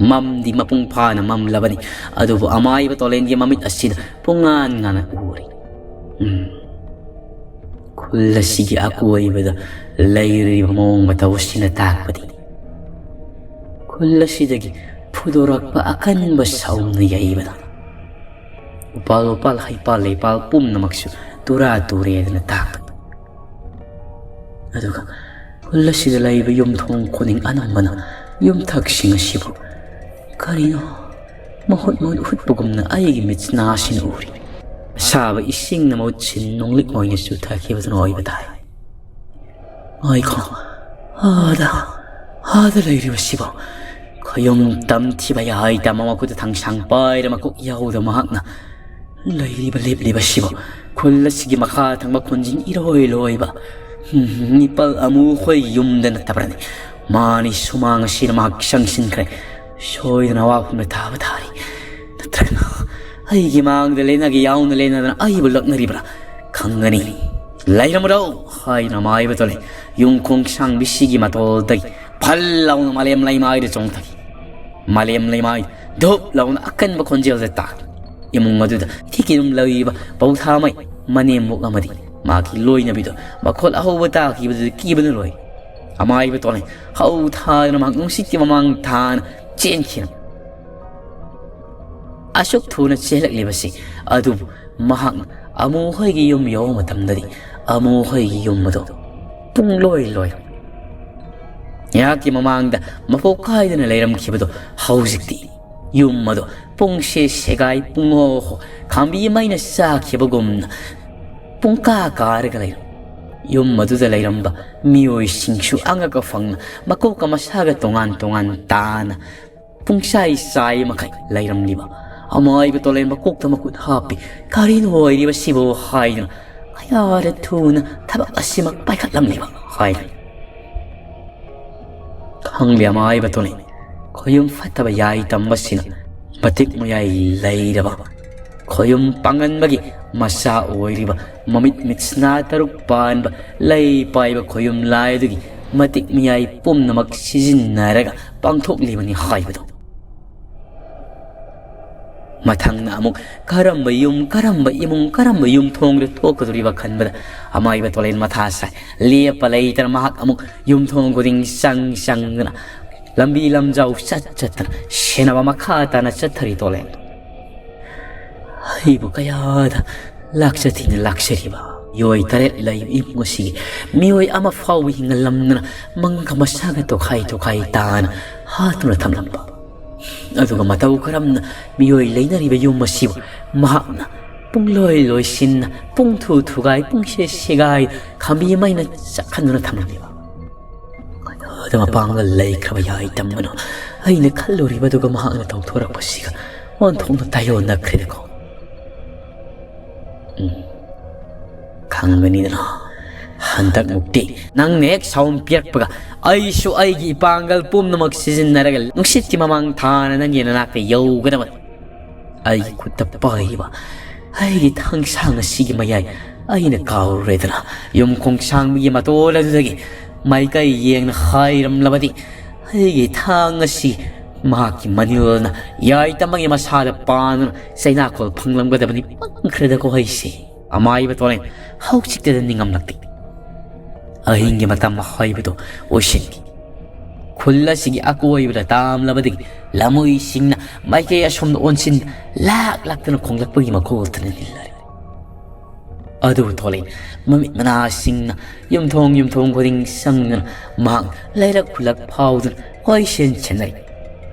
ꯃꯝꯗꯤ ꯃꯄꯨꯡ ꯐꯥꯅ ꯃꯝꯂꯕꯅꯤ, ꯑꯗꯨꯕꯨ ꯑꯃꯥꯏꯕ ꯇꯣꯂꯦꯟꯒꯤ ꯃꯃꯤꯠ ꯑꯁꯤꯗ ꯄꯨꯡꯉꯥꯟ ꯉꯥꯟꯅ ꯎꯔꯤ꯫ ꯎꯝ꯫ ꯈꯨꯜ ꯑꯁꯤꯒꯤ ꯑꯀꯣꯏꯕꯗ ꯂꯩꯔꯤꯕ ꯃꯑꯣꯡ ꯃꯇꯧ ꯑꯁꯤꯅ ꯇꯥꯛꯄꯗꯤ ꯈꯨꯜ ꯑꯁꯤꯗꯒꯤ ꯐꯨꯗꯣꯔꯛꯄ ꯑꯀꯟꯕ ꯁꯥꯎꯅ ꯌꯩꯕꯗ ꯎꯄꯥꯜ ꯋꯥꯄꯥꯜ ꯍꯩꯄꯥꯜ ꯂꯩꯄꯥꯜ ꯄꯨꯝꯅꯃꯛꯁꯨ ꯇꯨꯔꯥ ꯇꯨꯔꯦꯗꯅ ꯇꯥꯛꯄ꯫ ꯑꯗꯨꯒ ꯈꯨꯜ ꯑꯁꯤꯗ ꯂꯩꯕ ꯌꯨꯝꯊꯣꯡ ꯈꯨꯗꯤꯡ ꯑꯅꯝꯕꯅ ꯌꯨꯝꯊꯛꯁꯤꯡ ꯑꯁꯤꯕꯨ ꯀꯔꯤꯅꯣ ꯃꯍꯨꯠ ꯃꯍꯨꯠ ꯍꯨꯠꯄꯒꯨꯝꯅ ꯑꯩꯒꯤ ꯃꯤꯠꯁꯤꯅ ꯎꯔꯤ꯫ ꯑꯁꯥꯕ ꯏꯁꯤꯡꯅ ꯃꯍꯨꯠ ꯁꯤꯟ ꯅꯣꯡꯂꯤꯛ ꯑꯣꯏꯅ ꯆꯨꯊꯈꯤꯕꯗꯨꯅ ꯑꯣꯏꯕ ꯇꯥꯏ꯫ ꯉꯥꯏꯈꯣ, ꯑꯥꯗ, ꯑꯥꯗ ꯂꯩꯔꯤꯕꯁꯤꯕꯣ? ꯈꯌꯨꯝ ꯇꯝꯊꯤꯕ ꯌꯥꯏ ꯇꯝꯕ ꯃꯈꯨꯠꯇ ꯊꯥꯡꯁꯥꯡ ꯄꯥꯏꯔ ꯃꯀꯣꯛ ꯌꯥꯎꯗ ꯃꯍꯥꯛꯅ ꯂꯩꯔꯤꯕ ꯂꯦꯞꯂꯤꯕꯁꯤꯕꯨ ꯈꯨꯜ ꯑꯁꯤꯒꯤ ꯃꯈꯥ ꯊꯪꯕ ꯈꯨꯟꯖꯤꯡ ꯏꯔꯣꯏ ꯂꯣꯏꯕ, ꯎꯝ, ꯅꯤꯄꯜ ꯑꯃꯨ ꯈꯣꯏ ꯌꯨꯝꯗ ꯅꯠꯇꯕ꯭ꯔꯅꯦ? ꯃꯥꯅꯤ, ꯁꯨꯃꯥꯡ ꯑꯁꯤꯗ ꯃꯍꯥꯛ ꯆꯪꯁꯤꯟꯈ꯭ꯔꯦ꯫ ꯁꯣꯏꯗꯅ ꯋꯥꯐꯝꯗ ꯊꯥꯕ ꯊꯥꯔꯤ꯫ ꯅꯠꯇ꯭ꯔꯒꯅ ꯑꯩꯒꯤ ꯃꯥꯡꯗ ꯂꯦꯟꯅꯒꯦ ꯌꯥꯎꯅ ꯂꯦꯟꯅꯗꯅ ꯑꯩꯕꯨ ꯂꯛꯅꯔꯤꯕ꯭ꯔꯥ? ꯈꯪꯒꯅꯤ꯫ "ꯂꯩꯔꯝꯃꯨꯔꯣ!" ꯍꯥꯏꯅ ꯃꯥꯏꯕ ꯇꯣꯂꯦ ꯌꯨꯝ ꯈꯣꯡꯁꯥꯡꯕꯤꯁꯤꯒꯤ ꯃꯇꯣꯜꯗꯒꯤ ꯐꯜ ꯂꯥꯎꯅ ꯃꯥꯂꯦꯝ ꯂꯩꯃꯥꯏꯗ ꯆꯣꯡꯊꯈꯤ꯫ ꯃꯥꯂꯦꯝ ꯂꯩꯃꯥꯏ ꯙꯨꯞ ꯂꯥꯎꯅ ꯑꯀꯟꯕ ꯈꯣꯟꯖꯦꯜꯗ ꯇꯥꯈꯤ꯫ ꯏꯃꯨꯡ ꯑꯗꯨꯗ ꯏꯊꯤꯛꯀꯤ ꯑꯗꯨꯝ ꯂꯩꯕ ꯄꯧꯊꯥꯃꯩ ꯃꯅꯦꯝꯕꯣꯛ ꯑꯃꯗꯤ ꯃꯥꯒꯤ ꯂꯣꯏꯅꯕꯤꯗꯣ ꯃꯈꯣꯜ ꯑꯍꯧꯕ ꯇꯥꯈꯤꯕꯗꯨꯗ ꯀꯤꯕꯅ ꯂꯣꯏ꯫ ꯑꯃꯥꯏꯕ ꯇꯣꯂꯦ ꯍꯧ ꯊꯥꯗꯅ ꯃꯍꯥꯛ ꯅꯨꯡꯁꯤꯠꯀꯤ ꯃꯃꯥꯡ ꯊꯥꯅ ꯆꯦꯟꯈꯤꯅ ꯑꯁꯨꯛ ꯊꯨꯅ ꯆꯦꯜꯂꯛꯂꯤꯕꯁꯤ꯫ ꯑꯗꯨꯕꯨ ꯃꯍꯥꯛꯅ ꯑꯃꯨ ꯍꯣꯏꯒꯤ ꯌꯨꯝ ꯌꯧꯕ ꯃꯇꯝꯗꯗꯤ ꯑꯃꯨ ꯍꯣꯏꯒꯤ ꯌꯨꯝ ꯑꯗꯨ ꯄꯨꯡꯂꯣꯏ ꯂꯣꯏꯔꯝꯃꯤ꯫ ꯉꯥꯏꯍꯥꯛꯀꯤ ꯃꯃꯥꯡꯗ ꯃꯄꯣꯛ ꯀꯥꯏꯗꯅ ꯂꯩꯔꯝꯈꯤꯕꯗꯣ ꯍꯧꯖꯤꯛꯇꯤ ꯌꯨꯝ ꯑꯗꯣ ꯄꯨꯡꯁꯦ ꯁꯦꯒꯥꯏ ꯄꯨꯡꯍꯣ ꯍꯣ, ꯈꯥꯝꯕꯤ ꯃꯩꯅ ꯆꯥꯈꯤꯕꯒꯨꯝꯅ ꯄꯨꯡꯀꯥ ꯀꯥꯔꯒ ꯂꯩꯔꯝꯃꯤ꯫ ꯌꯨꯝ ꯑꯗꯨꯗ ꯂꯩꯔꯝꯕ ꯃꯤꯑꯣꯏꯁꯤꯡꯁꯨ ꯑꯉꯛ ꯑꯐꯪꯅ ꯃꯀꯣꯛꯀ ꯃꯁꯥꯒ ꯇꯣꯉꯥꯟ ꯇꯣꯉꯥꯟ ꯇꯥꯅ ꯄꯨꯡꯆꯥꯏ ꯆꯥꯏ ꯃꯈꯩ ꯂꯩꯔꯝꯂꯤꯕ ꯑꯃꯥꯏꯕ ꯇꯣꯂꯦꯟ ꯃꯀꯣꯛꯇ ꯃꯈꯨꯠ ꯍꯥꯞꯄꯤ꯫ "ꯀꯔꯤꯅꯣ ꯑꯣꯏꯔꯤꯕꯁꯤꯕꯨ?" ꯍꯥꯏꯗꯨꯅ ꯀꯌꯥꯗ ꯊꯨꯅ ꯊꯕꯛ ꯑꯁꯤꯃꯛ ꯄꯥꯏꯈꯠꯂꯝꯂꯤꯕ ꯍꯥꯏꯗꯨꯅ꯫ ꯈꯪꯂꯦ ꯑꯃꯥꯏꯕ ꯇꯣꯂꯦꯟ, ꯈꯣꯌꯨꯝ ꯐꯠꯇꯕ ꯌꯥꯏ ꯇꯝꯕꯁꯤꯅ ꯃꯇꯤꯛ ꯃꯌꯥꯏ ꯂꯩꯔꯕ, ꯈꯣꯌꯨꯝ ꯄꯥꯡꯒꯟꯕꯒꯤ ꯃꯆꯥ ꯑꯣꯏꯔꯤꯕ, ꯃꯃꯤꯠ ꯃꯤꯠꯁꯅꯥ ꯇꯔꯨꯛ ꯄꯥꯟꯕ, ꯂꯩ ꯄꯥꯏꯕ ꯈꯣꯌꯨꯝ ꯂꯥꯏ ꯑꯗꯨꯒꯤ ꯃꯇꯤꯛ ꯃꯌꯥꯏ ꯄꯨꯝꯅꯃꯛ ꯁꯤꯖꯤꯟꯅꯔꯒ ꯄꯥꯡꯊꯣꯛꯂꯤꯕꯅꯤ ꯍꯥꯏꯕꯗꯣ꯫ ꯃꯊꯪꯅ ꯑꯃꯨꯛ ꯀꯔꯝꯕ ꯌꯨꯝ, ꯀꯔꯝꯕ ꯏꯃꯨꯡ, ꯀꯔꯝꯕ ꯌꯨꯝꯊꯣꯡꯗ ꯊꯣꯛꯀꯗꯧꯔꯤꯕ ꯈꯟꯕꯗ ꯑꯃꯥꯏꯕ ꯇꯣꯂꯦꯟ ꯃꯊꯥ ꯁꯥꯏ꯫ ꯂꯦꯞꯄ ꯂꯩꯇꯅ ꯃꯍꯥꯛ ꯑꯃꯨꯛ ꯌꯨꯝꯊꯣꯡ ꯈꯨꯗꯤꯡ ꯆꯪ ꯆꯪꯗꯅ, ꯂꯝꯕꯤ ꯂꯝꯖꯥꯎ ꯆꯠ ꯆꯠꯇꯅ ꯁꯦꯟꯅꯕ ꯃꯈꯥ ꯇꯥꯅ ꯆꯠꯊꯔꯤ ꯇꯣꯂꯦꯟ꯫ ꯑꯩꯕꯨ ꯀꯌꯥꯗ ꯂꯥꯛꯆ ꯊꯤꯅ ꯂꯥꯛꯆꯔꯤꯕ ꯃꯤꯑꯣꯏ ꯇꯔꯦꯠ ꯂꯩꯕ ꯏꯃꯨꯡ ꯑꯁꯤꯒꯤ ꯃꯤꯑꯣꯏ ꯑꯃ ꯐꯥꯎꯕ ꯍꯤꯡꯍꯜꯂꯝꯗꯅ ꯃꯪꯒ ꯃꯁꯥꯒ ꯇꯣꯈꯥꯏ ꯇꯣꯈꯥꯏ ꯇꯥꯅ ꯍꯥꯠꯇꯨꯅ ꯊꯝꯂꯝꯕ, ꯑꯗꯨꯒ ꯃꯇꯧ ꯀꯔꯝꯅ ꯃꯤꯑꯣꯏ ꯂꯩꯅꯔꯤꯕ ꯌꯨꯝ ꯑꯁꯤꯕꯨ ꯃꯍꯥꯛꯅ ꯄꯨꯡꯂꯣꯏ ꯂꯣꯏꯁꯤꯟꯅ, ꯄꯨꯡ ꯊꯨ ꯊꯨꯒꯥꯏ, ꯄꯨꯡꯁꯦ ꯁꯦꯒꯥꯏ, ꯈꯥꯝꯕꯤ ꯑꯃ ꯑꯩꯅ ꯆꯥꯛꯍꯟꯗꯨꯅ ꯊꯝꯂꯝꯂꯤꯕ? ꯀꯌꯥꯗ ꯃꯄꯥꯡꯒꯜ ꯂꯩꯈ꯭ꯔꯕ ꯌꯥꯏ ꯇꯝꯕꯅꯣ? ꯑꯩꯅ ꯈꯜꯂꯨꯔꯤꯕꯗꯨꯒ ꯃꯍꯥꯛꯅ ꯇꯧꯊꯣꯔꯛꯄꯁꯤꯒ ꯑꯣꯟꯊꯣꯛꯅ ꯇꯥꯏꯌꯣꯟꯅꯈ꯭ꯔꯦꯗꯀꯣ꯫ ꯎꯝ, ꯈꯪꯒꯅꯤꯗꯅ, ꯍꯟꯗꯛꯃꯨꯛꯇꯤ ꯅꯪꯅ ꯍꯦꯛ ꯁꯥꯎꯝ ꯄꯤꯔꯛꯄꯒ ꯑꯩꯁꯨ ꯑꯩꯒꯤ ꯏꯄꯥꯡꯒꯜ ꯄꯨꯝꯅꯃꯛ ꯁꯤꯖꯤꯟꯅꯔꯒ ꯅꯨꯡꯁꯤꯠꯀꯤ ꯃꯃꯥꯡ ꯊꯥꯅ ꯅꯪꯒꯤ ꯅꯅꯥꯛꯇ ꯌꯧꯒꯗꯕꯅꯤ꯫ ꯑꯩꯒꯤ ꯈꯨꯠꯇ ꯄꯥꯏꯔꯤꯕ ꯑꯩꯒꯤ ꯊꯥꯡꯁꯥꯡ ꯑꯁꯤꯒꯤ ꯃꯌꯥꯏ ꯑꯩꯅ ꯀꯥꯎꯔꯨꯔꯦꯗꯅ, ꯌꯨꯝ ꯈꯣꯡꯁꯥꯡꯕꯒꯤ ꯃꯇꯣꯜ ꯑꯗꯨꯗꯒꯤ ꯃꯥꯏꯀꯩ ꯌꯦꯡꯅ ꯍꯥꯏꯔꯝꯂꯕꯗꯤ, ꯑꯩꯒꯤ ꯊꯥꯡ ꯑꯁꯤ ꯃꯍꯥꯛꯀꯤ ꯃꯅꯤꯜꯅ ꯌꯥꯏꯇꯝꯕꯒꯤ ꯃꯁꯥꯗ ꯄꯥꯟꯗꯨꯅ ꯆꯩꯅꯥꯈꯣꯜ ꯐꯪꯂꯝꯒꯗꯕꯅꯤ꯫ ꯄꯪꯈ꯭ꯔꯦꯗꯀꯣ ꯑꯩꯁꯦ꯫ ꯑꯃꯥꯏꯕ ꯇꯣꯂꯦꯟ ꯍꯧꯖꯤꯛꯇꯗ ꯅꯤꯡꯉꯝꯂꯛꯇꯦ꯫ ꯑꯍꯤꯡꯒꯤ ꯃꯇꯝ ꯍꯥꯏꯕꯗꯨ ꯑꯣꯏꯁꯤꯟꯈꯤ꯫ ꯈꯨꯜ ꯑꯁꯤꯒꯤ ꯑꯀꯣꯏꯕꯗ ꯇꯥꯝꯂꯕꯗꯒꯤ ꯂꯝꯍꯨꯏꯁꯤꯡꯅ ꯃꯥꯏꯀꯩ ꯑꯁꯣꯝꯗ ꯑꯣꯟꯁꯤꯟ ꯂꯥꯛ ꯂꯥꯛꯇꯨꯅ ꯈꯣꯡꯂꯛꯄꯒꯤ ꯃꯈꯣꯜꯇꯅ ꯅꯤꯜꯂꯔꯦ꯫ ꯑꯗꯨꯕꯨ ꯊꯣꯂꯦꯟ ꯃꯃꯤꯠ ꯃꯅꯥꯁꯤꯡꯅ ꯌꯨꯝꯊꯣꯡ ꯌꯨꯝꯊꯣꯡ ꯈꯨꯗꯤꯡ ꯆꯪꯗꯨꯅ ꯃꯍꯥꯛ ꯂꯩꯔꯛ ꯈꯨꯜꯂꯛ ꯐꯥꯎꯗꯨꯅ ꯀꯣꯏꯁꯦꯟ ꯁꯦꯟꯅꯔꯤ꯫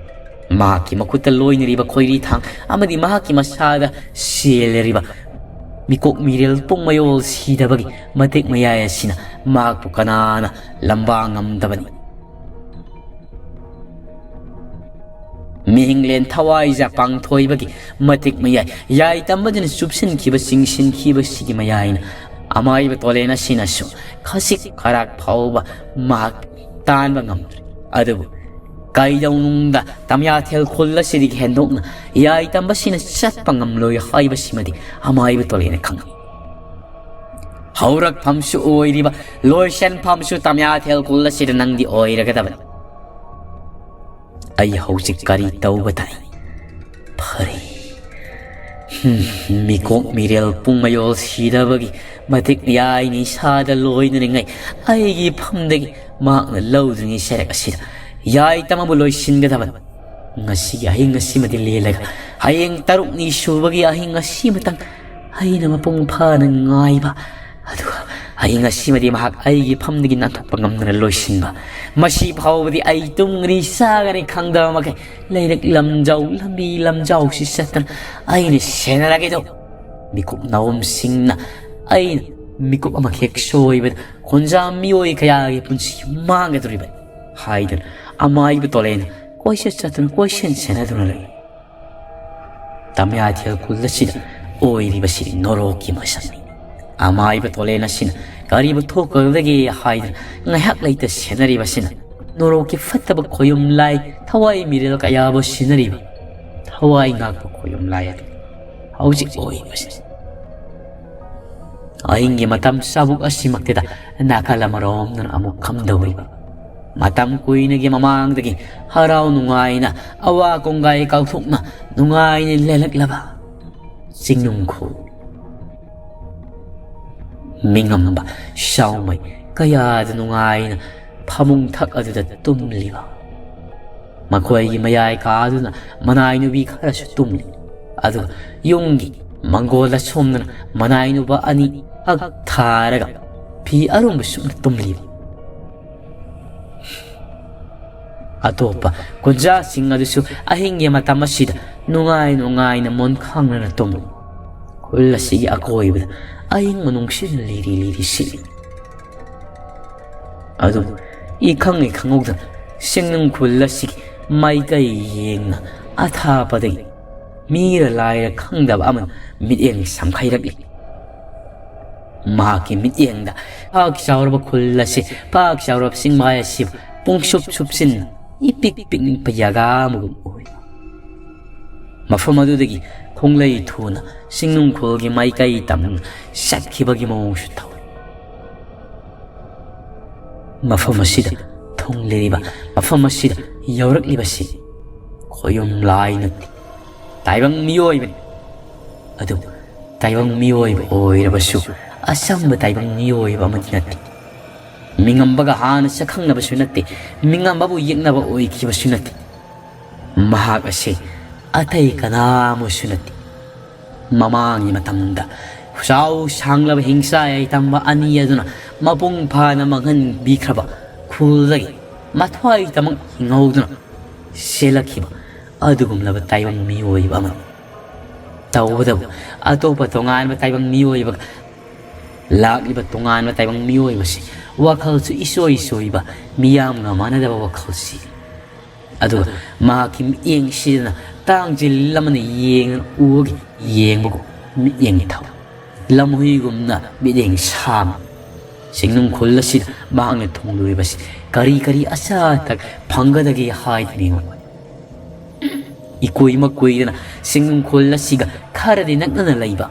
ꯃꯍꯥꯛꯀꯤ ꯃꯈꯨꯠꯇ ꯂꯣꯏꯅꯔꯤꯕ ꯈꯣꯏꯔꯤ ꯊꯥꯡ ꯑꯃꯗꯤ ꯃꯍꯥꯛꯀꯤ ꯃꯁꯥꯗ ꯁꯦꯜꯂꯔꯤꯕ ꯃꯤꯀꯣꯛ ꯃꯤꯔꯦꯜ ꯄꯨꯡ ꯃꯌꯣꯜ ꯁꯤꯗꯕꯒꯤ ꯃꯇꯤꯛ ꯃꯌꯥꯏ ꯑꯁꯤꯅ ꯃꯍꯥꯛꯄꯨ ꯀꯅꯥꯅ ꯂꯝꯕꯥ ꯉꯝꯗꯕꯅꯤ꯫ ꯃꯤꯍꯤꯡꯂꯦꯟ ꯊꯋꯥꯏꯖ ꯄꯥꯡꯊꯣꯏꯕꯒꯤ ꯃꯇꯤꯛ ꯃꯌꯥꯏ, ꯌꯥꯏ ꯇꯝꯕꯗꯨꯅ ꯆꯨꯞꯁꯤꯟꯈꯤꯕ ꯆꯤꯡꯁꯤꯟꯈꯤꯕꯁꯤꯒꯤ ꯃꯌꯥꯏꯅ ꯑꯃꯥꯏꯕ ꯇꯣꯂꯦꯟ ꯑꯁꯤꯅꯁꯨ ꯈꯖꯤꯛ ꯈꯔꯥꯛ ꯐꯥꯎꯕ ꯃꯍꯥꯛ ꯇꯥꯟꯕ ꯉꯝꯗ꯭ꯔꯦ꯫ ꯑꯗꯨꯕꯨ ꯀꯩꯗꯧꯅꯨꯡꯗ ꯇꯝꯌꯥꯊꯦꯜ ꯈꯨꯜ ꯑꯁꯤꯗꯒꯤ ꯍꯦꯟꯗꯣꯛꯅ ꯌꯥꯏ ꯇꯝꯕꯁꯤꯅ ꯆꯠꯄ ꯉꯝꯂꯣꯏ ꯍꯥꯏꯕꯁꯤꯃꯗꯤ ꯑꯃꯥꯏꯕ ꯇꯣꯂꯦꯟꯅ ꯈꯪꯏ꯫ ꯍꯧꯔꯛꯐꯝꯁꯨ ꯑꯣꯏꯔꯤꯕ ꯂꯣꯏꯁꯟꯐꯝꯁꯨ ꯇꯝꯌꯥꯊꯦꯜ ꯈꯨꯜ ꯑꯁꯤꯗ ꯅꯪꯗꯤ ꯑꯣꯏꯔꯒꯗꯕꯅꯤ꯫ ꯑꯩ ꯍꯧꯖꯤꯛ ꯀꯔꯤ ꯇꯧꯕ ꯇꯥꯏ? ꯐꯔꯦ꯫ ꯍꯝ, ꯃꯤꯀꯣꯛ ꯃꯤꯔꯦꯜ ꯄꯨꯡ ꯃꯌꯣꯜ ꯁꯤꯗꯕꯒꯤ ꯃꯇꯤꯛ ꯌꯥꯏꯅ ꯏꯁꯥꯗ ꯂꯣꯏꯅꯔꯤꯉꯩ ꯑꯩꯒꯤ ꯐꯝꯗꯒꯤ ꯃꯍꯥꯛꯅ ꯂꯧꯗ꯭ꯔꯤꯉꯩ ꯁꯦꯔꯦꯛ ꯑꯁꯤꯗ ꯌꯥꯏ ꯇꯝꯕꯕꯨ ꯂꯣꯏꯁꯤꯟꯒꯗꯕꯅꯤ꯫ ꯉꯁꯤꯒꯤ ꯑꯍꯤꯡ ꯑꯁꯤꯃꯗꯤ ꯂꯦꯜꯂꯒ ꯍꯌꯦꯡ ꯇꯔꯨꯛꯅꯤ ꯁꯨꯕꯒꯤ ꯑꯍꯤꯡ ꯑꯁꯤꯃꯇꯪ ꯑꯩꯅ ꯃꯄꯨꯡ ꯐꯥꯅ ꯉꯥꯏꯕ, ꯑꯗꯨꯒ ꯑꯍꯤꯡ ꯑꯁꯤꯃꯗꯤ ꯃꯍꯥꯛ ꯑꯩꯒꯤ ꯐꯝꯗꯒꯤ ꯅꯥꯟꯊꯣꯛꯄ ꯉꯝꯗꯅ ꯂꯣꯏꯁꯤꯟꯕ꯫ ꯃꯁꯤ ꯐꯥꯎꯕꯗꯤ ꯑꯩ ꯇꯨꯝꯒꯅꯤ ꯆꯥꯒꯅꯤ ꯈꯪꯗꯕ ꯃꯈꯩ ꯂꯩꯔꯛ ꯂꯝꯖꯥꯎ ꯂꯝꯕꯤ ꯂꯝꯖꯥꯎꯁꯤ ꯆꯠꯇꯅ ꯑꯩꯅ ꯁꯦꯟꯅꯔꯒꯦꯗꯣ꯫ ꯃꯤꯀꯨꯞ ꯅꯥꯎꯝꯁꯤꯡꯅ ꯑꯩꯅ ꯃꯤꯀꯨꯞ ꯑꯃꯈꯦꯛ ꯁꯣꯏꯕꯗ ꯈꯣꯟꯖꯥ ꯃꯤꯑꯣꯏ ꯀꯌꯥꯒꯤ ꯄꯨꯟꯁꯤ ꯃꯥꯡꯒꯗꯧꯔꯤꯕꯅꯤ ꯍꯥꯏꯗꯨꯅ ꯑꯃꯥꯏꯕ ꯇꯣꯂꯦꯟ ꯀꯣꯏꯆꯠ ꯆꯠꯇꯨꯅ ꯀꯣꯏꯁꯦꯟ ꯁꯦꯟꯅꯗꯨꯅ ꯂꯩ꯫ ꯇꯝꯌꯥꯊꯦꯜ ꯈꯨꯜ ꯑꯁꯤꯗ ꯑꯣꯏꯔꯤꯕꯁꯤ ꯅꯣꯔꯣꯛꯀꯤ ꯃꯁꯛꯅꯤ꯫ ꯑꯃꯥꯏꯕ ꯇꯣꯂꯦꯟ ꯑꯁꯤꯅ ꯀꯔꯤꯕꯨ ꯊꯣꯛꯀꯗꯒꯦ ꯍꯥꯏꯗꯨꯅ ꯉꯥꯏꯍꯥꯛ ꯂꯩꯇ ꯁꯦꯟꯅꯔꯤꯕꯁꯤꯅ ꯅꯣꯔꯣꯛꯀꯤ ꯐꯠꯇꯕ ꯈꯣꯌꯨꯝ ꯂꯥꯏ, ꯊꯋꯥꯏ ꯃꯤꯔꯦꯜ ꯀꯌꯥꯕꯨ ꯁꯤꯟꯅꯔꯤꯕ ꯊꯋꯥꯏ ꯉꯥꯛꯄ ꯈꯣꯌꯨꯝ ꯂꯥꯏ ꯑꯗꯨ ꯍꯧꯖꯤꯛ ꯑꯣꯏꯔꯤꯕꯁꯤ꯫ ꯑꯍꯤꯡꯒꯤ ꯃꯇꯝ ꯆꯥꯕꯨꯛ ꯑꯁꯤꯃꯛꯇꯗ ꯅꯥꯀꯜ ꯑꯃꯔꯣꯝꯗꯅ ꯑꯃꯨꯛ ꯈꯝꯗꯧꯔꯤꯕ꯫ ꯃꯇꯝ ꯀꯨꯏꯅꯒꯤ ꯃꯃꯥꯡꯗꯒꯤ ꯍꯔꯥꯎ ꯅꯨꯡꯉꯥꯏꯅ ꯑꯋꯥ ꯀꯣꯡꯒꯥꯏ ꯀꯥꯎꯊꯣꯛꯅ ꯅꯨꯡꯉꯥꯏꯅ ꯂꯦꯜꯂꯛꯂꯕ ꯆꯤꯡꯅꯨꯡꯈꯣꯜ ꯃꯤꯉꯝꯕ ꯁꯥꯎꯃꯩ ꯀꯌꯥꯗ ꯅꯨꯡꯉꯥꯏꯅ ꯐꯃꯨꯡ ꯊꯛ ꯑꯗꯨꯗ ꯇꯨꯝꯂꯤꯕ꯫ ꯃꯈꯣꯏꯒꯤ ꯃꯌꯥꯏ ꯀꯥꯗꯨꯅ ꯃꯅꯥꯏ ꯅꯨꯄꯤ ꯈꯔꯁꯨ ꯇꯨꯝꯂꯤ꯫ ꯑꯗꯨꯒ ꯌꯨꯝꯒꯤ ꯃꯪꯒꯣꯜꯗ ꯁꯣꯝꯗꯅ ꯃꯅꯥꯏꯅꯨꯕ ꯑꯅꯤ ꯍꯛ ꯊꯥꯔꯒ ꯐꯤ ꯑꯔꯨꯝꯕ ꯁꯨꯞꯅ ꯇꯨꯝꯂꯤꯕ꯫ ꯑꯇꯣꯞꯄ ꯀꯨꯟꯖꯥꯁꯤꯡ ꯑꯗꯨꯁꯨ ꯑꯍꯤꯡꯒꯤ ꯃꯇꯝ ꯑꯁꯤꯗ ꯅꯨꯡꯉꯥꯏ ꯅꯨꯡꯉꯥꯏꯅ ꯃꯣꯟ ꯈꯥꯡꯅꯅ ꯇꯨꯝꯂꯤ꯫ ꯈꯨꯜ ꯑꯁꯤꯒꯤ ꯑꯀꯣꯏꯕꯗ ꯑꯏꯪꯕ ꯅꯨꯡꯁꯤꯠꯅ ꯂꯤꯔꯤ ꯂꯤꯔꯤ ꯁꯤꯠꯂꯤ꯫ ꯑꯗꯨꯕꯨ ꯏꯈꯪ ꯏꯈꯪꯍꯧꯗꯅ ꯁꯤꯡꯅꯨꯡ ꯈꯨꯜ ꯑꯁꯤꯒꯤ ꯃꯥꯏꯀꯩ ꯌꯦꯡꯅ ꯑꯊꯥꯞꯄꯗꯒꯤ ꯃꯤꯔ ꯂꯥꯏꯔ ꯈꯪꯗꯕ ꯑꯃꯅ ꯃꯤꯠꯌꯦꯡ ꯁꯝꯈꯩꯔꯛꯂꯤ꯫ ꯃꯍꯥꯛꯀꯤ ꯃꯤꯠꯌꯦꯡꯗ ꯄꯥꯛ ꯆꯥꯎꯔꯕ ꯈꯨꯜ ꯑꯁꯤ, ꯄꯥꯛ ꯆꯥꯎꯔꯕ ꯆꯤꯡꯃꯥꯏ ꯑꯁꯤꯕꯨ ꯄꯨꯡꯁꯨꯞ ꯁꯨꯞꯆꯤꯟꯅ ꯏꯄꯤꯛ ꯄꯤꯛꯅꯤꯡꯕ ꯖꯒꯥ ꯑꯃꯒꯨꯝ ꯑꯣꯏ꯫ ꯃꯐꯝ ꯑꯗꯨꯗꯒꯤ ꯈꯣꯡꯂꯩ ꯊꯨꯅ ꯁꯤꯡꯅꯨꯡꯈꯣꯜꯒꯤ ꯃꯥꯏꯀꯩ ꯇꯝꯅ ꯆꯠꯈꯤꯕꯒꯤ ꯃꯑꯣꯡꯁꯨ ꯇꯧꯏ꯫ ꯃꯐꯝ ꯑꯁꯤꯗ ꯊꯨꯡꯂꯔꯤꯕ, ꯃꯐꯝ ꯑꯁꯤꯗ ꯌꯧꯔꯛꯂꯤꯕꯁꯤ ꯈꯣꯌꯨꯝ ꯂꯥꯏ ꯅꯠꯇꯦ, ꯇꯥꯏꯕꯪ ꯃꯤꯑꯣꯏꯕꯅꯤ꯫ ꯑꯗꯨꯕꯨ ꯇꯥꯏꯕꯪ ꯃꯤꯑꯣꯏꯕ ꯑꯣꯏꯔꯕꯁꯨ ꯑꯆꯝꯕ ꯇꯥꯏꯕꯪ ꯃꯤꯑꯣꯏꯕ ꯑꯃꯗꯤ ꯅꯠꯇꯦ꯫ ꯃꯤꯉꯝꯕꯒ ꯍꯥꯟꯅ ꯁꯛꯈꯪꯅꯕꯁꯨ ꯅꯠꯇꯦ, ꯃꯤꯉꯝꯕꯕꯨ ꯌꯦꯛꯅꯕ ꯑꯣꯏꯈꯤꯕꯁꯨ ꯅꯠꯇꯦ꯫ ꯃꯍꯥꯛ ꯑꯁꯤ ꯑꯇꯩ ꯀꯅꯥ ꯑꯃꯁꯨ ꯅꯠꯇꯦ꯫ ꯃꯃꯥꯡꯒꯤ ꯃꯇꯝꯗ ꯆꯥꯎ ꯁꯥꯡꯂꯕ ꯍꯤꯡꯆꯥ ꯌꯥꯏꯇꯝꯕ ꯑꯅꯤ ꯑꯗꯨꯅ ꯃꯄꯨꯡ ꯐꯥꯅ ꯃꯥꯡꯍꯟꯕꯤꯈ꯭ꯔꯕ ꯈꯨꯜꯗꯒꯤ ꯃꯊ꯭ꯋꯥꯏꯇꯃꯛ ꯍꯤꯡꯍꯧꯗꯨꯅ ꯆꯦꯜꯂꯛꯈꯤꯕ ꯑꯗꯨꯒꯨꯝꯂꯕ ꯇꯥꯏꯕꯪ ꯃꯤꯑꯣꯏꯕ ꯑꯃꯅꯤ꯫ ꯇꯧꯕꯇꯕꯨ ꯑꯇꯣꯞꯄ ꯇꯣꯉꯥꯟꯕ ꯇꯥꯏꯕꯪ ꯃꯤꯑꯣꯏꯕꯒ ꯂꯥꯛꯂꯤꯕ ꯇꯣꯉꯥꯟꯕ ꯇꯥꯏꯕꯪ ꯃꯤꯑꯣꯏꯕꯁꯤ ꯋꯥꯈꯜꯁꯨ ꯏꯁꯣꯏ ꯁꯣꯏꯕ, ꯃꯤꯌꯥꯝꯒ ꯃꯥꯟꯅꯗꯕ ꯋꯥꯈꯜꯁꯤ꯫ ꯑꯗꯨꯒ ꯃꯍꯥꯛꯀꯤ ꯃꯤꯠꯌꯦꯡꯁꯤꯗꯅ ꯇꯥꯡꯖꯤꯜ ꯑꯃꯅ ꯌꯦꯡꯗꯨꯅ ꯎꯒꯤ ꯌꯦꯡꯕꯒꯨꯝ ꯃꯤꯠꯌꯦꯡ ꯊꯧ ꯂꯝꯍꯨꯏꯒꯨꯝꯅ ꯃꯤꯠꯌꯦꯡ ꯁꯥꯡ ꯁꯤꯡꯅꯨꯡ ꯈꯨꯜ ꯑꯁꯤꯗ ꯃꯍꯥꯛꯅ ꯊꯨꯡꯂꯨꯔꯤꯕꯁꯤ ꯀꯔꯤ ꯀꯔꯤ ꯑꯆꯥ ꯑꯊꯛ ꯐꯪꯒꯗꯒꯦ ꯍꯥꯏꯗꯨꯅ ꯌꯦꯡꯉꯨ꯫ ꯏꯀꯨꯏ ꯃꯀꯨꯏꯗꯅ ꯁꯤꯡꯅꯨꯡ ꯈꯨꯜ ꯑꯁꯤꯒ ꯈꯔꯗꯤ ꯅꯛꯅꯅ ꯂꯩꯕ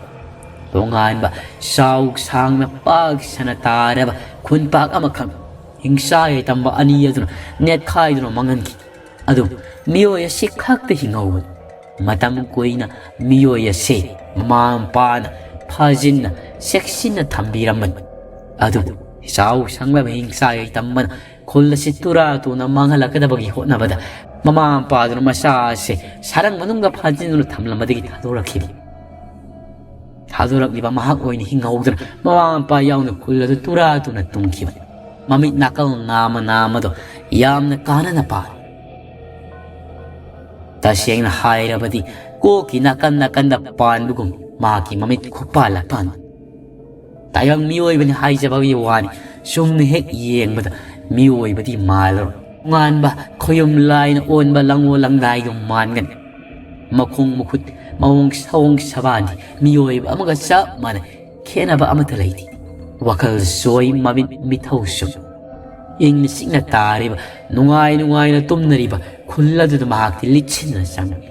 ꯇꯣꯉꯥꯟꯕ ꯆꯥꯎ ꯁꯥꯡꯅ ꯄꯥꯛ ꯁꯟꯅ ꯇꯥꯔꯕ ꯈꯨꯟꯄꯥꯛ ꯑꯃꯈꯛ ꯍꯤꯡꯆꯥ ꯌꯥꯏꯇꯝꯕ ꯑꯅꯤ ꯑꯗꯨꯅ ꯅꯦꯠꯈꯥꯏꯗꯨꯅ ꯃꯥꯡꯍꯟꯈꯤ꯫ ꯑꯗꯨꯕꯨ ꯃꯤꯑꯣꯏ ꯑꯁꯤ ꯈꯛꯇ ꯍꯤꯡꯍꯧꯕꯅꯤ꯫ ꯃꯇꯝ ꯀꯨꯏꯅ ꯃꯤꯑꯣꯏ ꯑꯁꯤ ꯃꯃꯥ ꯃꯄꯥꯅ ꯐꯥꯖꯤꯟꯅ ꯆꯦꯛꯁꯤꯟꯅ ꯊꯝꯕꯤꯔꯝꯕꯅꯤ꯫ ꯑꯗꯨꯕꯨ ꯆꯥꯎ ꯁꯥꯡꯂꯕ ꯍꯤꯡꯆꯥ ꯌꯥꯏꯇꯝꯕꯅ ꯈꯨꯜ ꯑꯁꯤ ꯇꯨꯔꯥ ꯇꯨꯅ ꯃꯥꯡꯍꯜꯂꯛꯀꯗꯕꯒꯤ ꯍꯣꯠꯅꯕꯗ ꯃꯃꯥ ꯃꯄꯥꯗꯨꯅ ꯃꯆꯥ ꯑꯁꯤ ꯁꯔꯪ ꯃꯅꯨꯡꯗ ꯐꯥꯖꯤꯟꯗꯨꯅ ꯊꯝꯂꯝꯕꯗꯒꯤ ꯊꯥꯗꯣꯔꯛꯈꯤꯕꯅꯤ꯫ ꯊꯥꯗꯣꯔꯛꯂꯤꯕ ꯃꯍꯥꯛ ꯑꯣꯏꯅ ꯍꯤꯡꯍꯧꯗꯅ ꯃꯃꯥ ꯃꯄꯥ ꯌꯥꯎꯅ ꯈꯨꯜ ꯑꯗꯨ ꯇꯨꯔꯥ ꯇꯨꯅ ꯇꯨꯝꯈꯤꯕꯅꯤ꯫ ꯃꯃꯤꯠ ꯅꯥꯀꯜ ꯅꯥꯝꯃ ꯅꯥꯝꯃꯗꯣ ꯌꯥꯝꯅ ꯀꯥꯟꯅꯅ ꯄꯥꯜꯂꯤ꯫ ꯇꯁꯦꯡꯅ ꯍꯥꯏꯔꯕꯗꯤ ꯀꯣꯛꯀꯤ ꯅꯥꯀꯟ ꯅꯥꯀꯟꯗ ꯄꯥꯟꯕꯒꯨꯝ ꯃꯍꯥꯛꯀꯤ ꯃꯃꯤꯠ ꯈꯨꯄꯥꯜ ꯂꯄꯥꯟ꯫ ꯇꯥꯏꯕꯪ ꯃꯤꯑꯣꯏꯕꯅꯤ ꯍꯥꯏꯖꯕꯒꯤ ꯋꯥꯅꯤ, ꯆꯨꯝꯅ ꯍꯦꯛ ꯌꯦꯡꯕꯗ ꯃꯤꯑꯣꯏꯕꯗꯤ ꯃꯥꯜꯂꯔꯣꯏ꯫ ꯇꯣꯉꯥꯟꯕ ꯈꯣꯌꯨꯝ ꯂꯥꯏꯅ ꯑꯣꯟꯕ ꯂꯪꯉꯣ ꯂꯪꯗꯥꯏꯗꯨ ꯃꯥꯟꯒꯅꯤ꯫ ꯃꯈꯣꯡ ꯃꯈꯨꯠ ꯃꯑꯣꯡ ꯁꯑꯣꯡ ꯁꯕꯥꯟꯗꯤ ꯃꯤꯑꯣꯏꯕ ꯑꯃꯒ ꯆꯞ ꯃꯥꯟꯅꯩ, ꯈꯦꯠꯅꯕ ꯑꯃꯠꯇ ꯂꯩꯇꯦ꯫ ꯋꯥꯈꯜ ꯆꯣꯏ, ꯃꯃꯤꯠ ꯃꯤꯊꯧ ꯁꯨꯝ꯫ ꯏꯪꯅ ꯆꯤꯛꯅ ꯇꯥꯔꯤꯕ, ꯅꯨꯡꯉꯥꯏ ꯅꯨꯡꯉꯥꯏꯅ ꯇꯨꯝꯅꯔꯤꯕ ꯈꯨꯜ ꯑꯗꯨꯗ ꯃꯍꯥꯛꯇꯤ ꯂꯤꯠꯁꯤꯟꯗꯨꯅ ꯆꯪꯉꯤ꯫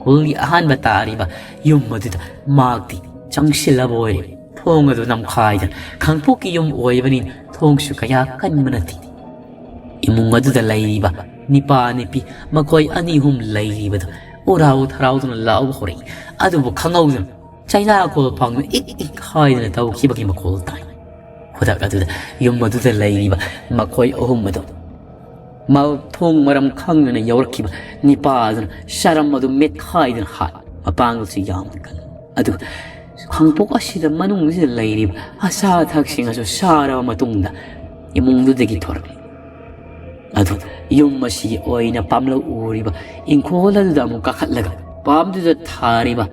ꯈꯨꯜꯒꯤ ꯑꯍꯥꯟꯕ ꯇꯥꯔꯤꯕ ꯌꯨꯝ ꯑꯗꯨꯗ ꯃꯍꯥꯛꯇꯤ ꯆꯪꯁꯤꯜꯂꯕ ꯑꯣꯏꯔꯦ꯫ ꯊꯣꯡ ꯑꯗꯨ ꯅꯝꯈꯥꯏꯗꯅ, ꯈꯥꯡꯄꯣꯛꯀꯤ ꯌꯨꯝ ꯑꯣꯏꯕꯅꯤꯅ ꯊꯣꯡꯁꯨ ꯀꯌꯥ ꯀꯟꯕ ꯅꯠꯇꯦ꯫ ꯏꯃꯨꯡ ꯑꯗꯨꯗ ꯂꯩꯔꯤꯕ ꯅꯤꯄꯥ ꯅꯤꯄꯤ ꯃꯈꯣꯏ ꯑꯅꯤ ꯑꯍꯨꯝ ꯂꯩꯔꯤꯕꯗꯨ ꯎꯔꯥꯎ ꯊꯔꯥꯎꯗꯨꯅ ꯂꯥꯎꯕ ꯍꯧꯔꯛꯏ꯫ ꯑꯗꯨꯕꯨ ꯈꯪꯍꯧꯗꯅ ꯆꯩꯅꯥ ꯀꯣꯜ ꯐꯪꯗꯨꯅ ꯏꯛ ꯏꯛ ꯍꯥꯏꯗꯅ ꯇꯧꯈꯤꯕꯒꯤ ꯃꯈꯣꯜ ꯇꯥꯏ꯫ ꯈꯨꯗꯛ ꯑꯗꯨꯗ ꯌꯨꯝ ꯑꯗꯨꯗ ꯂꯩꯔꯤꯕ ꯃꯈꯣꯏ ꯑꯍꯨꯝ ꯑꯗꯨ ꯃ-, ꯊꯣꯡ ꯃꯔꯝ ꯈꯪꯗꯅ ꯌꯧꯔꯛꯈꯤꯕ ꯅꯤꯄꯥ ꯑꯗꯨꯅ ꯆꯔꯝ ꯑꯗꯨ ꯃꯦꯠꯈꯥꯏꯗꯨꯅ ꯍꯥꯠ꯫ ꯃꯄꯥꯡꯒꯜꯁꯨ ꯌꯥꯝꯅ ꯀꯜꯂꯤ꯫ ꯑꯗꯨꯒ ꯈꯥꯡꯄꯣꯛ ꯑꯁꯤꯗ ꯃꯅꯨꯡꯁꯤꯗ ꯂꯩꯔꯤꯕ ꯑꯆꯥ ꯑꯊꯛꯁꯤꯡ ꯑꯁꯨ ꯆꯥꯔꯕ ꯃꯇꯨꯡꯗ ꯏꯃꯨꯡꯗꯨꯗꯒꯤ ꯊꯣꯔꯛꯂꯤ꯫ ꯑꯗꯨ ꯌꯨꯝ ꯑꯁꯤꯒꯤ ꯑꯣꯏꯅ ꯄꯥꯝꯂꯧ ꯎꯔꯤꯕ ꯏꯪꯈꯣꯜ ꯑꯗꯨꯗ ꯑꯃꯨꯛ ꯀꯥꯈꯠꯂꯒ ꯄꯥꯝꯗꯨꯗ ꯊꯥꯔꯤꯕ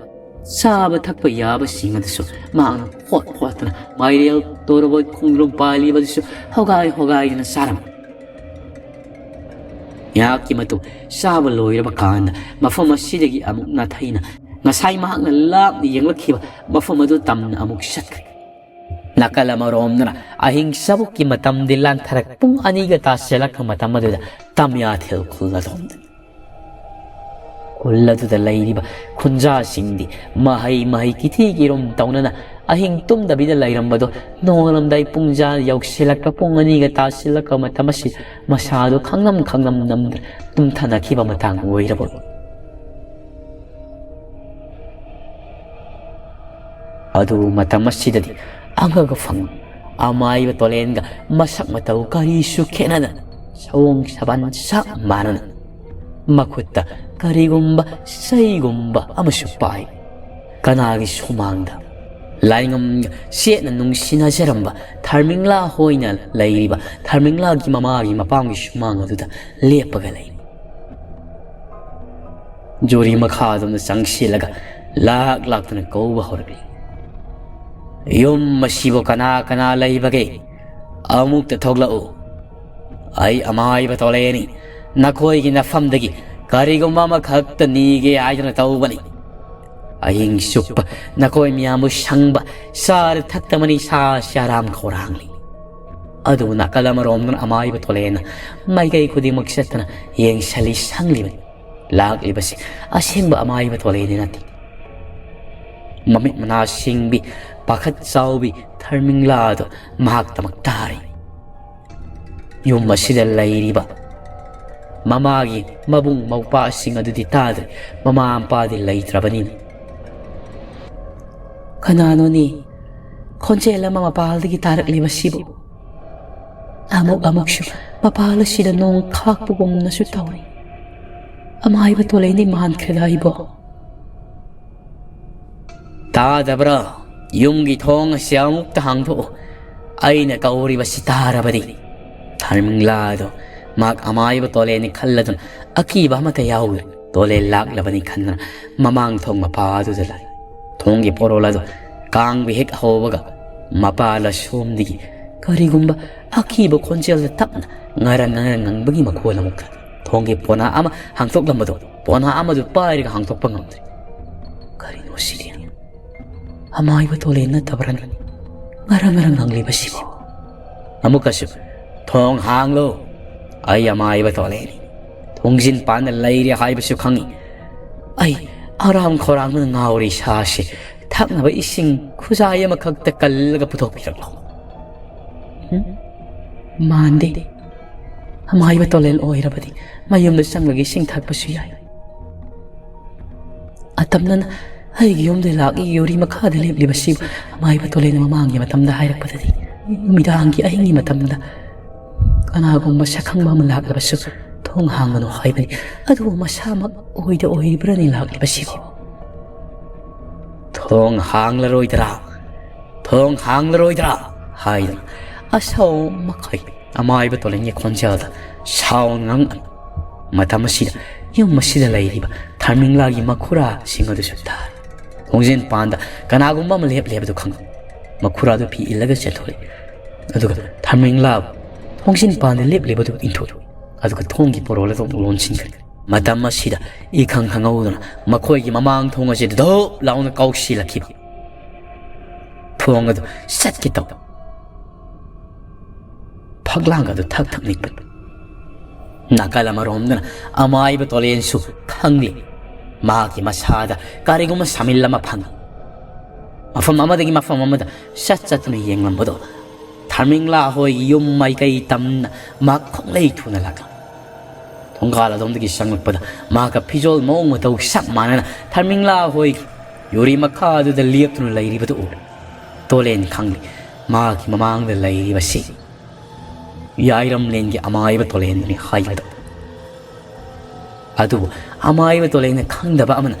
ꯆꯥꯕ ꯊꯛꯄ ꯌꯥꯕꯁꯤꯡ ꯑꯗꯨꯁꯨ ꯃꯍꯥꯛꯅ ꯈꯣꯠ ꯈꯣꯠꯇꯅ ꯃꯥꯏꯔꯦꯜ, ꯇꯣꯔꯕꯣꯠ, ꯈꯣꯡꯗ꯭ꯔꯨꯝ ꯄꯥꯜꯂꯤꯕ ꯑꯗꯨꯁꯨ ꯍꯣꯒꯥꯏ ꯍꯣꯒꯥꯏꯗꯅ ꯆꯥꯔꯝꯃꯤ꯫ ꯉꯥꯏꯍꯥꯛꯀꯤ ꯃꯇꯨꯡ ꯆꯥꯕ ꯂꯣꯏꯔꯕ ꯀꯥꯟꯗ ꯃꯐꯝ ꯑꯁꯤꯗꯒꯤ ꯑꯃꯨꯛ ꯅꯥꯊꯩꯅ ꯉꯁꯥꯏ ꯃꯍꯥꯛꯅ ꯂꯥꯞꯅ ꯌꯦꯡꯂꯛꯈꯤꯕ ꯃꯐꯝ ꯑꯗꯨ ꯇꯝꯅ ꯑꯃꯨꯛ ꯆꯠꯈ꯭ꯔꯦ꯫ ꯅꯥꯀꯜ ꯑꯃꯔꯣꯝꯗꯅ ꯑꯍꯤꯡ ꯆꯕꯨꯛꯀꯤ ꯃꯇꯝꯗꯤ ꯂꯥꯟꯊꯔꯛ ꯄꯨꯡ ꯑꯅꯤꯒ ꯇꯥꯁꯤꯜꯂꯛꯄ ꯃꯇꯝ ꯑꯗꯨꯗ ꯇꯝꯌꯥꯊꯦꯜ ꯈꯨꯜ ꯑꯗꯣꯝꯗ꯫ ꯈꯨꯜ ꯑꯗꯨꯗ ꯂꯩꯔꯤꯕ ꯈꯨꯟꯖꯥꯁꯤꯡꯗꯤ ꯃꯍꯩ ꯃꯍꯩ ꯀꯤꯊꯤ ꯀꯤꯔꯨꯝ ꯇꯧꯅꯅ ꯑꯍꯤꯡ ꯇꯨꯝꯗꯕꯤꯗ ꯂꯩꯔꯝꯕꯗꯣ ꯅꯣꯡꯉꯥꯜꯂꯝꯗꯥꯏ ꯄꯨꯡ ꯖꯥ ꯌꯧꯁꯤꯜꯂꯛꯄ, ꯄꯨꯡ ꯑꯅꯤꯒ ꯇꯥꯁꯤꯜꯂꯛꯄ ꯃꯇꯝ ꯑꯁꯤ ꯃꯁꯥꯗꯣ ꯈꯪꯂꯝ ꯈꯪꯂꯝ ꯅꯝꯗ ꯇꯨꯝꯊꯅꯈꯤꯕ ꯃꯇꯥꯡ ꯑꯣꯏꯔꯕ꯫ ꯑꯗꯨ ꯃꯇꯝ ꯑꯁꯤꯗꯗꯤ ꯑꯉꯛ ꯑꯐꯪ ꯑꯃꯥꯏꯕ ꯇꯣꯂꯦꯟꯒ ꯃꯁꯛ ꯃꯇꯧ ꯀꯔꯤꯁꯨ ꯈꯦꯠꯅꯗꯅ ꯁꯑꯣꯡ ꯁꯥꯕꯟ ꯆꯞ ꯃꯥꯟꯅꯅ ꯃꯈꯨꯠꯇ ꯀꯔꯤꯒꯨꯝꯕ ꯆꯩꯒꯨꯝꯕ ꯑꯃꯁꯨ ꯄꯥꯏ꯫ ꯀꯅꯥꯒꯤ ꯁꯨꯃꯥꯡꯗ ꯂꯥꯏꯉꯝꯒ ꯆꯦꯠꯅ ꯅꯨꯡꯁꯤꯅꯖꯔꯝꯕ ꯊꯔꯃꯤꯡꯂꯥ ꯍꯣꯏꯅ ꯂꯩꯔꯤꯕ ꯊꯔꯃꯤꯡꯂꯥꯒꯤ ꯃꯃꯥꯒꯤ ꯃꯄꯥꯝꯒꯤ ꯁꯨꯃꯥꯡ ꯑꯗꯨꯗ ꯂꯦꯞꯄꯒ ꯂꯩꯔꯤ꯫ ꯖꯣꯔꯤ ꯃꯈꯥ ꯑꯗꯣꯝꯗ ꯆꯪꯁꯤꯜꯂꯒ ꯂꯥꯛ ꯂꯥꯛꯇꯨꯅ ꯀꯧꯕ ꯍꯧꯔꯛꯂꯤ꯫ "ꯌꯨꯝ ꯑꯁꯤꯕꯨ ꯀꯅꯥ ꯀꯅꯥ ꯂꯩꯕꯒꯦ? ꯑꯃꯨꯛꯇ ꯊꯣꯛꯂꯛꯎ꯫ ꯑꯩ ꯑꯃꯥꯏꯕ ꯇꯣꯂꯦꯅꯤ꯫ ꯅꯈꯣꯏꯒꯤ ꯅꯐꯝꯗꯒꯤ ꯀꯔꯤꯒꯨꯝꯕ ꯑꯃꯈꯛꯇ ꯅꯤꯒꯦ ꯍꯥꯏꯗꯨꯅ ꯇꯧꯕꯅꯤ꯫ ꯑꯍꯤꯡ ꯆꯨꯞꯄ ꯅꯈꯣꯏ ꯃꯤꯌꯥꯝꯕꯨ ꯁꯪꯕ ꯆꯥꯔ ꯊꯛꯇꯕꯅꯤ, ꯁꯥꯁꯤ ꯑꯔꯥꯝ ꯈꯧꯔꯥꯡꯂꯤ꯫" ꯑꯗꯨꯕꯨ ꯅꯥꯀꯜ ꯑꯃꯔꯣꯝꯗꯅ ꯑꯃꯥꯏꯕ ꯊꯣꯂꯦꯅ ꯃꯥꯏꯀꯩ ꯈꯨꯗꯤꯡꯃꯛ ꯆꯠꯇꯨꯅ ꯌꯦꯡꯁꯜꯂꯤ ꯁꯪꯂꯤꯕꯅꯤ꯫ ꯂꯥꯛꯂꯤꯕꯁꯤ ꯑꯁꯦꯡꯕ ꯑꯃꯥꯏꯕ ꯊꯣꯂꯦꯅꯤ ꯅꯠꯇꯦ꯫ ꯃꯃꯤꯠ ꯃꯅꯥ ꯁꯤꯡꯕꯤ, ꯄꯥꯈꯠ ꯆꯥꯎꯕꯤ ꯊꯔꯃꯤꯡꯂꯥꯗꯣ ꯃꯍꯥꯛꯇꯃꯛ ꯇꯥꯔꯤ꯫ ꯌꯨꯝ ꯑꯁꯤꯗ ꯂꯩꯔꯤꯕ ꯃꯃꯥꯒꯤ ꯃꯕꯨꯡ ꯃꯧꯄꯥꯁꯤꯡ ꯑꯗꯨꯗꯤ ꯇꯥꯗ꯭ꯔꯦ꯫ ꯃꯃꯥ ꯃꯄꯥꯗꯤ ꯂꯩꯇ꯭ꯔꯕꯅꯤꯅ꯫ "ꯀꯅꯥꯅꯣꯅꯦ ꯈꯣꯟꯖꯦꯜ ꯑꯃ ꯃꯄꯥꯜꯗꯒꯤ ꯇꯥꯔꯛꯂꯤꯕꯁꯤꯕꯨ?" ꯑꯃꯨꯛ ꯑꯃꯨꯛꯁꯨ ꯃꯄꯥꯜ ꯑꯁꯤꯗ ꯅꯣꯡ ꯈꯥꯛꯄꯒꯨꯝꯅꯁꯨ ꯇꯧꯔꯤ꯫ ꯑꯃꯥꯏꯕ ꯇꯣꯂꯩꯅꯤ ꯃꯥꯟꯈ꯭ꯔꯦꯗ ꯑꯩꯕꯣ꯫ "ꯇꯥꯗꯕ꯭ꯔꯥ? ꯌꯨꯝꯒꯤ ꯊꯣꯡ ꯑꯁꯤ ꯑꯃꯨꯛꯇ ꯍꯥꯡꯗꯣꯛꯎ꯫ ꯑꯩꯅ ꯀꯧꯔꯤꯕꯁꯤ ꯇꯥꯔꯕꯗꯤ꯫" ꯊꯔꯃꯤꯡꯂꯥꯗꯣ ꯃꯍꯥꯛ ꯑꯃꯥꯏꯕ ꯇꯣꯂꯦꯅꯤ ꯈꯜꯂꯗꯨꯅ ꯑꯀꯤꯕ ꯑꯃꯠꯇ ꯌꯥꯎꯗ꯭ꯔꯦ꯫ ꯇꯣꯂꯦ ꯂꯥꯛꯂꯕꯅꯤ ꯈꯟꯗꯨꯅ ꯃꯃꯥꯡ ꯊꯣꯡ ꯃꯄꯥ ꯑꯗꯨꯗ ꯂꯥꯛꯏ꯫ ꯊꯣꯡꯒꯤ ꯄꯣꯔꯣꯜ ꯑꯗꯨ ꯀꯥꯡꯕ ꯍꯦꯛ ꯍꯧꯕꯒ ꯃꯄꯥ ꯂꯁꯣꯝꯗꯒꯤ ꯀꯔꯤꯒꯨꯝꯕ ꯑꯀꯤꯕ ꯈꯣꯟꯖꯦꯜꯗ ꯇꯞꯅ ꯉꯔꯪ ꯉꯔꯪ ꯉꯪꯕꯒꯤ ꯃꯈꯣꯜ ꯑꯃꯨꯛ ꯇꯥꯏ꯫ ꯊꯣꯡꯒꯤ ꯄꯣꯅꯥ ꯑꯃ ꯍꯥꯡꯗꯣꯛꯂꯝꯕꯗꯣ ꯄꯣꯅꯥ ꯑꯃꯗꯨ ꯄꯥꯏꯔꯒ ꯍꯥꯡꯗꯣꯛꯄ ꯉꯝꯗ꯭ꯔꯦ꯫ "ꯀꯔꯤꯅꯣ ꯁꯤꯗꯤ? ꯑꯃꯥꯏꯕ ꯇꯣꯂꯦꯟ ꯅꯠꯇꯕ꯭ꯔꯅꯤ ꯉꯔꯪ ꯉꯔꯪ ꯉꯪꯂꯤꯕꯁꯤꯕꯨ?" ꯑꯃꯨꯛꯀꯁꯨ, "ꯊꯣꯡ ꯍꯥꯡꯂꯣ, ꯑꯩ ꯑꯃꯥꯏꯕ ꯇꯣꯂꯦꯟꯅꯤ꯫ ꯊꯣꯡꯖꯤꯟ ꯄꯥꯟꯗ ꯂꯩꯔꯦ ꯍꯥꯏꯕꯁꯨ ꯈꯪꯏ꯫ ꯑꯩ ꯑꯔꯥꯝ ꯈꯧꯔꯥꯡꯕꯅ ꯉꯥꯎꯔꯤ ꯁꯥꯁꯤ꯫ ꯊꯛꯅꯕ ꯏꯁꯤꯡ ꯈꯨꯖꯥꯏ ꯑꯃꯈꯛꯇ ꯀꯜꯂꯒ ꯄꯨꯊꯣꯛꯄꯤꯔꯛꯂꯣ꯫" ꯎꯝ? ꯃꯥꯟꯗꯦ꯫ ꯑꯃꯥꯏꯕ ꯇꯣꯂꯦꯟ ꯑꯣꯏꯔꯕꯗꯤ ꯃꯌꯨꯝꯗ ꯆꯪꯂꯒ ꯏꯁꯤꯡ ꯊꯛꯄꯁꯨ ꯌꯥꯏ꯫ ꯑꯇꯝꯅꯅ ꯑꯩꯒꯤ ꯌꯨꯝꯗ ꯂꯥꯛꯏ ꯌꯨꯔꯤ ꯃꯈꯥꯗ ꯂꯦꯞꯂꯤꯕꯁꯤꯕꯨ ꯑꯃꯥꯏꯕ ꯇꯣꯂꯦꯟꯅ ꯃꯃꯥꯡꯒꯤ ꯃꯇꯝꯗ ꯍꯥꯏꯔꯛꯄꯗꯗꯤ ꯅꯨꯃꯤꯗꯥꯡꯒꯤ ꯑꯍꯤꯡꯒꯤ ꯃꯇꯝꯗ ꯀꯅꯥꯒꯨꯝꯕ ꯁꯛꯈꯪꯕ ꯑꯃ ꯂꯥꯛꯂꯕꯁꯨ ꯊꯣꯡ ꯍꯥꯡꯒꯅꯨ ꯍꯥꯏꯕꯅꯤ꯫ ꯑꯗꯨꯕꯨ ꯃꯁꯥꯃꯛ ꯑꯣꯏꯗ ꯑꯣꯏꯔꯤꯕ꯭ꯔꯅꯤ ꯂꯥꯛꯂꯤꯕꯁꯤꯕꯨ? "ꯊꯣꯡ ꯍꯥꯡꯂꯔꯣꯏꯗ꯭ꯔꯥ?" "ꯊꯣꯡ ꯍꯥꯡꯂꯔꯣꯏꯗ꯭ꯔꯥ?" ꯍꯥꯏꯗꯅ ꯑꯁꯧ ꯃꯈꯩ ꯑꯃꯥꯏꯕ ꯇꯣꯂꯦꯟꯒꯤ ꯈꯣꯟꯖꯦꯜꯗ ꯁꯥꯎꯅ ꯉꯥꯡꯂꯛꯏ꯫ ꯃꯇꯝ ꯑꯁꯤꯗ ꯌꯨꯝ ꯑꯁꯤꯗ ꯂꯩꯔꯤꯕ ꯊꯥꯔꯃꯤꯡꯂꯥꯒꯤ ꯃꯈꯨꯔꯥꯁꯤꯡ ꯑꯗꯨꯁꯨ ꯇꯥꯔꯤ꯫ ꯊꯣꯡꯖꯤꯟ ꯄꯥꯟꯗ ꯀꯅꯥꯒꯨꯝꯕ ꯑꯃ ꯂꯦꯞꯂꯦ ꯍꯥꯏꯕꯗꯨ ꯈꯪꯏ꯫ ꯃꯈꯨꯔꯥꯗꯨ ꯐꯤ ꯏꯜꯂꯒ ꯆꯦꯟꯊꯣꯔꯛꯏ꯫ ꯑꯗꯨꯒ ꯊꯥꯔꯃꯤꯡꯂꯥꯕꯨ ꯊꯣꯡꯖꯤꯟ ꯄꯥꯟꯗ ꯂꯦꯞꯂꯤꯕꯗꯨ ꯏꯟꯊꯣꯛꯏ꯫ ꯑꯗꯨꯒ ꯊꯣꯡꯒꯤ ꯄꯣꯔꯣꯜ ꯑꯗꯨ ꯂꯣꯟꯁꯤꯟꯈ꯭ꯔꯦ꯫ ꯃꯇꯝ ꯑꯁꯤꯗ ꯏꯈꯪ ꯈꯪꯍꯧꯗꯅ ꯃꯈꯣꯏꯒꯤ ꯃꯃꯥꯡ ꯊꯣꯡ ꯑꯁꯤꯗ ꯙꯣꯞ ꯂꯥꯎꯅ ꯀꯥꯎꯁꯤꯜꯂꯛꯈꯤꯕ꯫ ꯊꯣꯡ ꯑꯗꯨ ꯆꯠꯀꯦ ꯇꯧ꯫ ꯐꯛꯂꯥꯡ ꯑꯗꯨ ꯊꯛ ꯊꯛ ꯅꯤꯛꯄ꯫ ꯅꯥꯀꯜ ꯑꯃꯔꯣꯝꯗꯅ ꯑꯃꯥꯏꯕ ꯇꯣꯂꯦꯟꯁꯨ ꯈꯪꯂꯤ꯫ ꯃꯍꯥꯛꯀꯤ ꯃꯁꯥꯗ ꯀꯔꯤꯒꯨꯝꯕ ꯁꯥꯃꯤꯜ ꯑꯃ ꯐꯪꯏ꯫ ꯃꯐꯝ ꯑꯃꯗꯒꯤ ꯃꯐꯝ ꯑꯃꯗ ꯆꯠ ꯆꯠꯇꯨꯅ ꯌꯦꯡꯂꯝꯕꯗꯣ ꯊꯥꯔꯃꯤꯡꯂꯥ ꯍꯣꯏꯒꯤ ꯌꯨꯝ ꯃꯥꯏꯀꯩ ꯇꯝꯅ ꯃꯍꯥꯛ ꯈꯣꯡꯂꯩ ꯊꯨꯅ ꯂꯥꯛꯂꯝꯃꯤ꯫ ꯊꯣꯡꯒꯥꯜ ꯑꯗꯣꯝꯗꯒꯤ ꯆꯪꯂꯛꯄꯗ ꯃꯍꯥꯛꯀ ꯐꯤꯖꯣꯜ ꯃꯑꯣꯡ ꯃꯇꯧ ꯆꯞ ꯃꯥꯟꯅꯅ ꯊꯥꯔꯃꯤꯡꯂꯥ ꯍꯣꯏꯒꯤ ꯌꯨꯔꯤ ꯃꯈꯥꯗꯨꯗ ꯂꯦꯞꯇꯨꯅ ꯂꯩꯔꯤꯕꯗꯨ ꯎꯔꯦ꯫ ꯇꯣꯂꯦꯟ ꯈꯪꯂꯦ ꯃꯍꯥꯛꯀꯤ ꯃꯃꯥꯡꯗ ꯂꯩꯔꯤꯕꯁꯤ ꯌꯥꯏꯔꯝꯂꯦꯟꯒꯤ ꯑꯃꯥꯏꯕ ꯇꯣꯂꯦꯟꯗꯨꯅꯤ ꯍꯥꯏꯕꯗꯣ꯫ ꯑꯗꯨꯕꯨ ꯑꯃꯥꯏꯕ ꯇꯣꯂꯦꯟꯅ ꯈꯪꯗꯕ ꯑꯃꯅ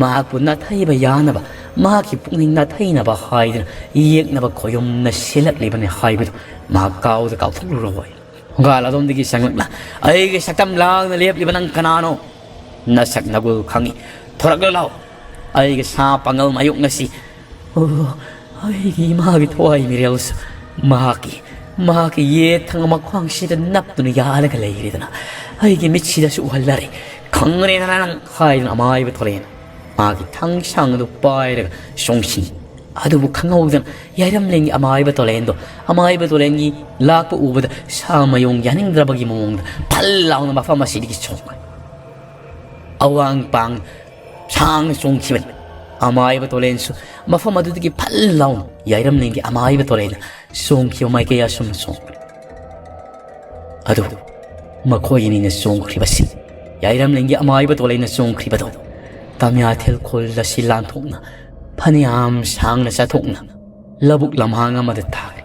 ꯃꯍꯥꯛꯄꯨ ꯅꯥꯊꯩꯕ ꯌꯥꯅꯕ, ꯃꯍꯥꯛꯀꯤ ꯄꯨꯛꯅꯤꯡ ꯅꯥꯊꯩꯅꯕ ꯍꯥꯏꯗꯨꯅ ꯌꯦꯛꯅꯕ ꯈꯣꯏꯌꯨꯝꯅ ꯁꯤꯜꯂꯛꯂꯤꯕꯅꯤ ꯍꯥꯏꯕꯗꯨ ꯃꯍꯥꯛ ꯀꯥꯎꯗ ꯀꯥꯎꯊꯣꯛꯂꯨꯔꯣꯏ꯫ ꯊꯣꯡꯒꯥꯜ ꯑꯗꯣꯝꯗꯒꯤ ꯆꯪꯂꯛꯅ, "ꯑꯩꯒꯤ ꯁꯛꯇꯝ ꯂꯥꯡꯅ ꯂꯦꯞꯂꯤꯕ ꯅꯪ ꯀꯅꯥꯅꯣ? ꯅꯁꯛ ꯅꯒꯨꯜ ꯈꯪꯏ꯫ ꯊꯣꯔꯛꯂꯨ ꯂꯥꯎ꯫ ꯑꯩꯒꯤ ꯁꯥ ꯄꯥꯡꯒꯜ ꯃꯥꯌꯣꯛꯅꯁꯤ꯫" "ꯑꯣ, ꯑꯩꯒꯤ ꯏꯃꯥꯒꯤ ꯊꯋꯥꯏ ꯃꯤꯔꯦꯜꯁꯨ ꯃꯍꯥꯛꯀꯤ, ꯃꯍꯥꯛꯀꯤ ꯌꯦꯠ ꯊꯪꯕ ꯃꯈ꯭ꯋꯥꯡꯁꯤꯗ ꯅꯞꯇꯨꯅ ꯌꯥꯜꯂꯒ ꯂꯩꯔꯦꯗꯅ꯫ ꯑꯩꯒꯤ ꯃꯤꯠꯁꯤꯗꯁꯨ ꯎꯍꯜꯂꯔꯦ꯫ ꯈꯪꯉꯔꯦꯗꯅ ꯅꯪ," ꯍꯥꯏꯗꯨꯅ ꯑꯃꯥꯏꯕ ꯇꯣꯂꯦꯟ ꯃꯥꯒꯤ ꯊꯥꯡ ꯁꯥꯡ ꯑꯗꯨ ꯄꯥꯏꯔꯒ ꯆꯣꯡꯁꯤꯟ꯫ ꯑꯗꯨꯕꯨ ꯈꯪꯍꯧꯗꯅ ꯌꯥꯏꯔꯝꯂꯦꯟꯒꯤ ꯑꯃꯥꯏꯕ ꯇꯣꯂꯦꯟꯗꯣ, ꯑꯃꯥꯏꯕ ꯇꯣꯂꯦꯟꯒꯤ ꯂꯥꯛꯄ ꯎꯕꯗ ꯁꯥ ꯃꯌꯣꯡ ꯌꯥꯅꯤꯡꯗ꯭ꯔꯕꯒꯤ ꯃꯑꯣꯡꯗ ꯐꯜ ꯂꯥꯎꯅ ꯃꯐꯝ ꯑꯁꯤꯗꯒꯤ ꯆꯣꯡꯈ꯭ꯔꯦ꯫ ꯑꯋꯥꯡ ꯄꯥꯡ ꯁꯥꯡꯅ ꯆꯣꯡꯈꯤꯕꯅꯤ꯫ ꯑꯃꯥꯏꯕ ꯇꯣꯂꯦꯟꯁꯨ ꯃꯐꯝ ꯑꯗꯨꯗꯒꯤ ꯐꯜ ꯂꯥꯎꯅ ꯌꯥꯏꯔꯝꯂꯦꯟꯒꯤ ꯑꯃꯥꯏꯕ ꯇꯣꯂꯦꯟꯅ ꯆꯣꯡꯈꯤꯕ ꯃꯥꯏꯀꯩ ꯑꯁꯨꯝꯅ ꯆꯣꯡꯈ꯭ꯔꯦ꯫ ꯑꯗꯨ ꯃꯈꯣꯏ ꯑꯅꯤꯅ ꯆꯣꯡꯈ꯭ꯔꯤꯕꯁꯤ, ꯌꯥꯏꯔꯝꯂꯦꯟꯒꯤ ꯑꯃꯥꯏꯕ ꯇꯣꯂꯦꯟꯅ ꯆꯣꯡꯈ꯭ꯔꯤꯕꯗꯣ ꯇꯃꯤꯌꯥꯊꯦꯜ ꯈꯨꯜ ꯑꯁꯤ ꯂꯥꯟꯊꯣꯛꯅ ꯐꯅꯌꯥꯝ ꯁꯥꯡꯅ ꯆꯠꯊꯣꯛꯅ ꯂꯧꯕꯨꯛ ꯂꯝꯍꯥꯡ ꯑꯃꯗ ꯇꯥꯈ꯭ꯔꯦ꯫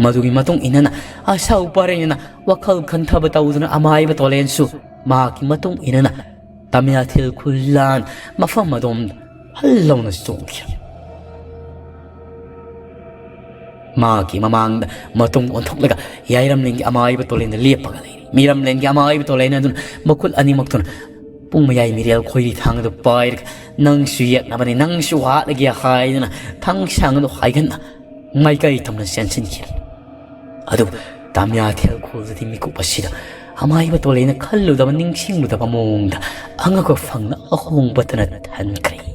ꯃꯗꯨꯒꯤ ꯃꯇꯨꯡ ꯏꯟꯅꯅ ꯑꯁꯥꯎ ꯄꯔꯦꯡꯅ ꯋꯥꯈꯜ ꯈꯟꯊꯕ ꯇꯧꯗꯨꯅ ꯑꯃꯥꯏꯕ ꯇꯣꯂꯦꯟꯁꯨ ꯃꯍꯥꯛꯀꯤ ꯃꯇꯨꯡ ꯏꯟꯅꯅ ꯇꯃꯤꯌꯥꯊꯦꯜ ꯈꯨꯜ ꯂꯥꯟ ꯃꯐꯝ ꯑꯗꯣꯝꯗ ꯍꯜ ꯂꯥꯎꯅ ꯆꯣꯡꯈꯤ꯫ ꯃꯥꯒꯤ ꯃꯃꯥꯡꯗ ꯃꯇꯨꯡ ꯑꯣꯟꯊꯣꯛꯂꯒ ꯌꯥꯏꯔꯝꯂꯦꯟꯒꯤ ꯑꯃꯥꯏꯕ ꯇꯣꯂꯦꯟꯗ ꯂꯦꯞꯄꯒ ꯂꯩꯔꯤ꯫ ꯃꯤꯔꯝꯂꯦꯟꯒꯤ ꯑꯃꯥꯏꯕ ꯇꯣꯂꯦꯟ ꯑꯗꯨꯅ ꯃꯈꯨꯠ ꯑꯅꯤꯃꯛꯇꯨꯅ ꯄꯨꯡ ꯃꯌꯥꯏ ꯃꯤꯔꯦꯜ ꯈꯣꯏꯔꯤ ꯊꯥꯡ ꯑꯗꯨ ꯄꯥꯏꯔꯒ "ꯅꯪꯁꯨ ꯌꯦꯛꯅꯕꯅꯤ, ꯅꯪꯁꯨ ꯍꯥꯠꯂꯒꯦ" ꯍꯥꯏꯗꯨꯅ ꯊꯥꯡꯁꯥꯡ ꯑꯗꯨ ꯍꯥꯏꯒꯟꯅ ꯃꯥꯏꯀꯩ ꯊꯝꯅ ꯆꯦꯟꯁꯤꯟꯈꯤ꯫ ꯑꯗꯨꯕꯨ ꯇꯥꯃꯤꯌꯥ ꯊꯦꯜꯈꯣꯜꯗꯗꯤ ꯃꯤꯀꯨꯞ ꯑꯁꯤꯗ ꯑꯃꯥꯏꯕ ꯇꯣꯂꯦꯟꯅ ꯈꯜꯂꯨꯗꯕ ꯅꯤꯡꯁꯤꯡꯂꯨꯗꯕ ꯃꯑꯣꯡꯗ ꯑꯉꯛꯄ ꯐꯪꯅ ꯑꯍꯣꯡꯕꯇꯅ ꯊꯟꯈ꯭ꯔꯦ꯫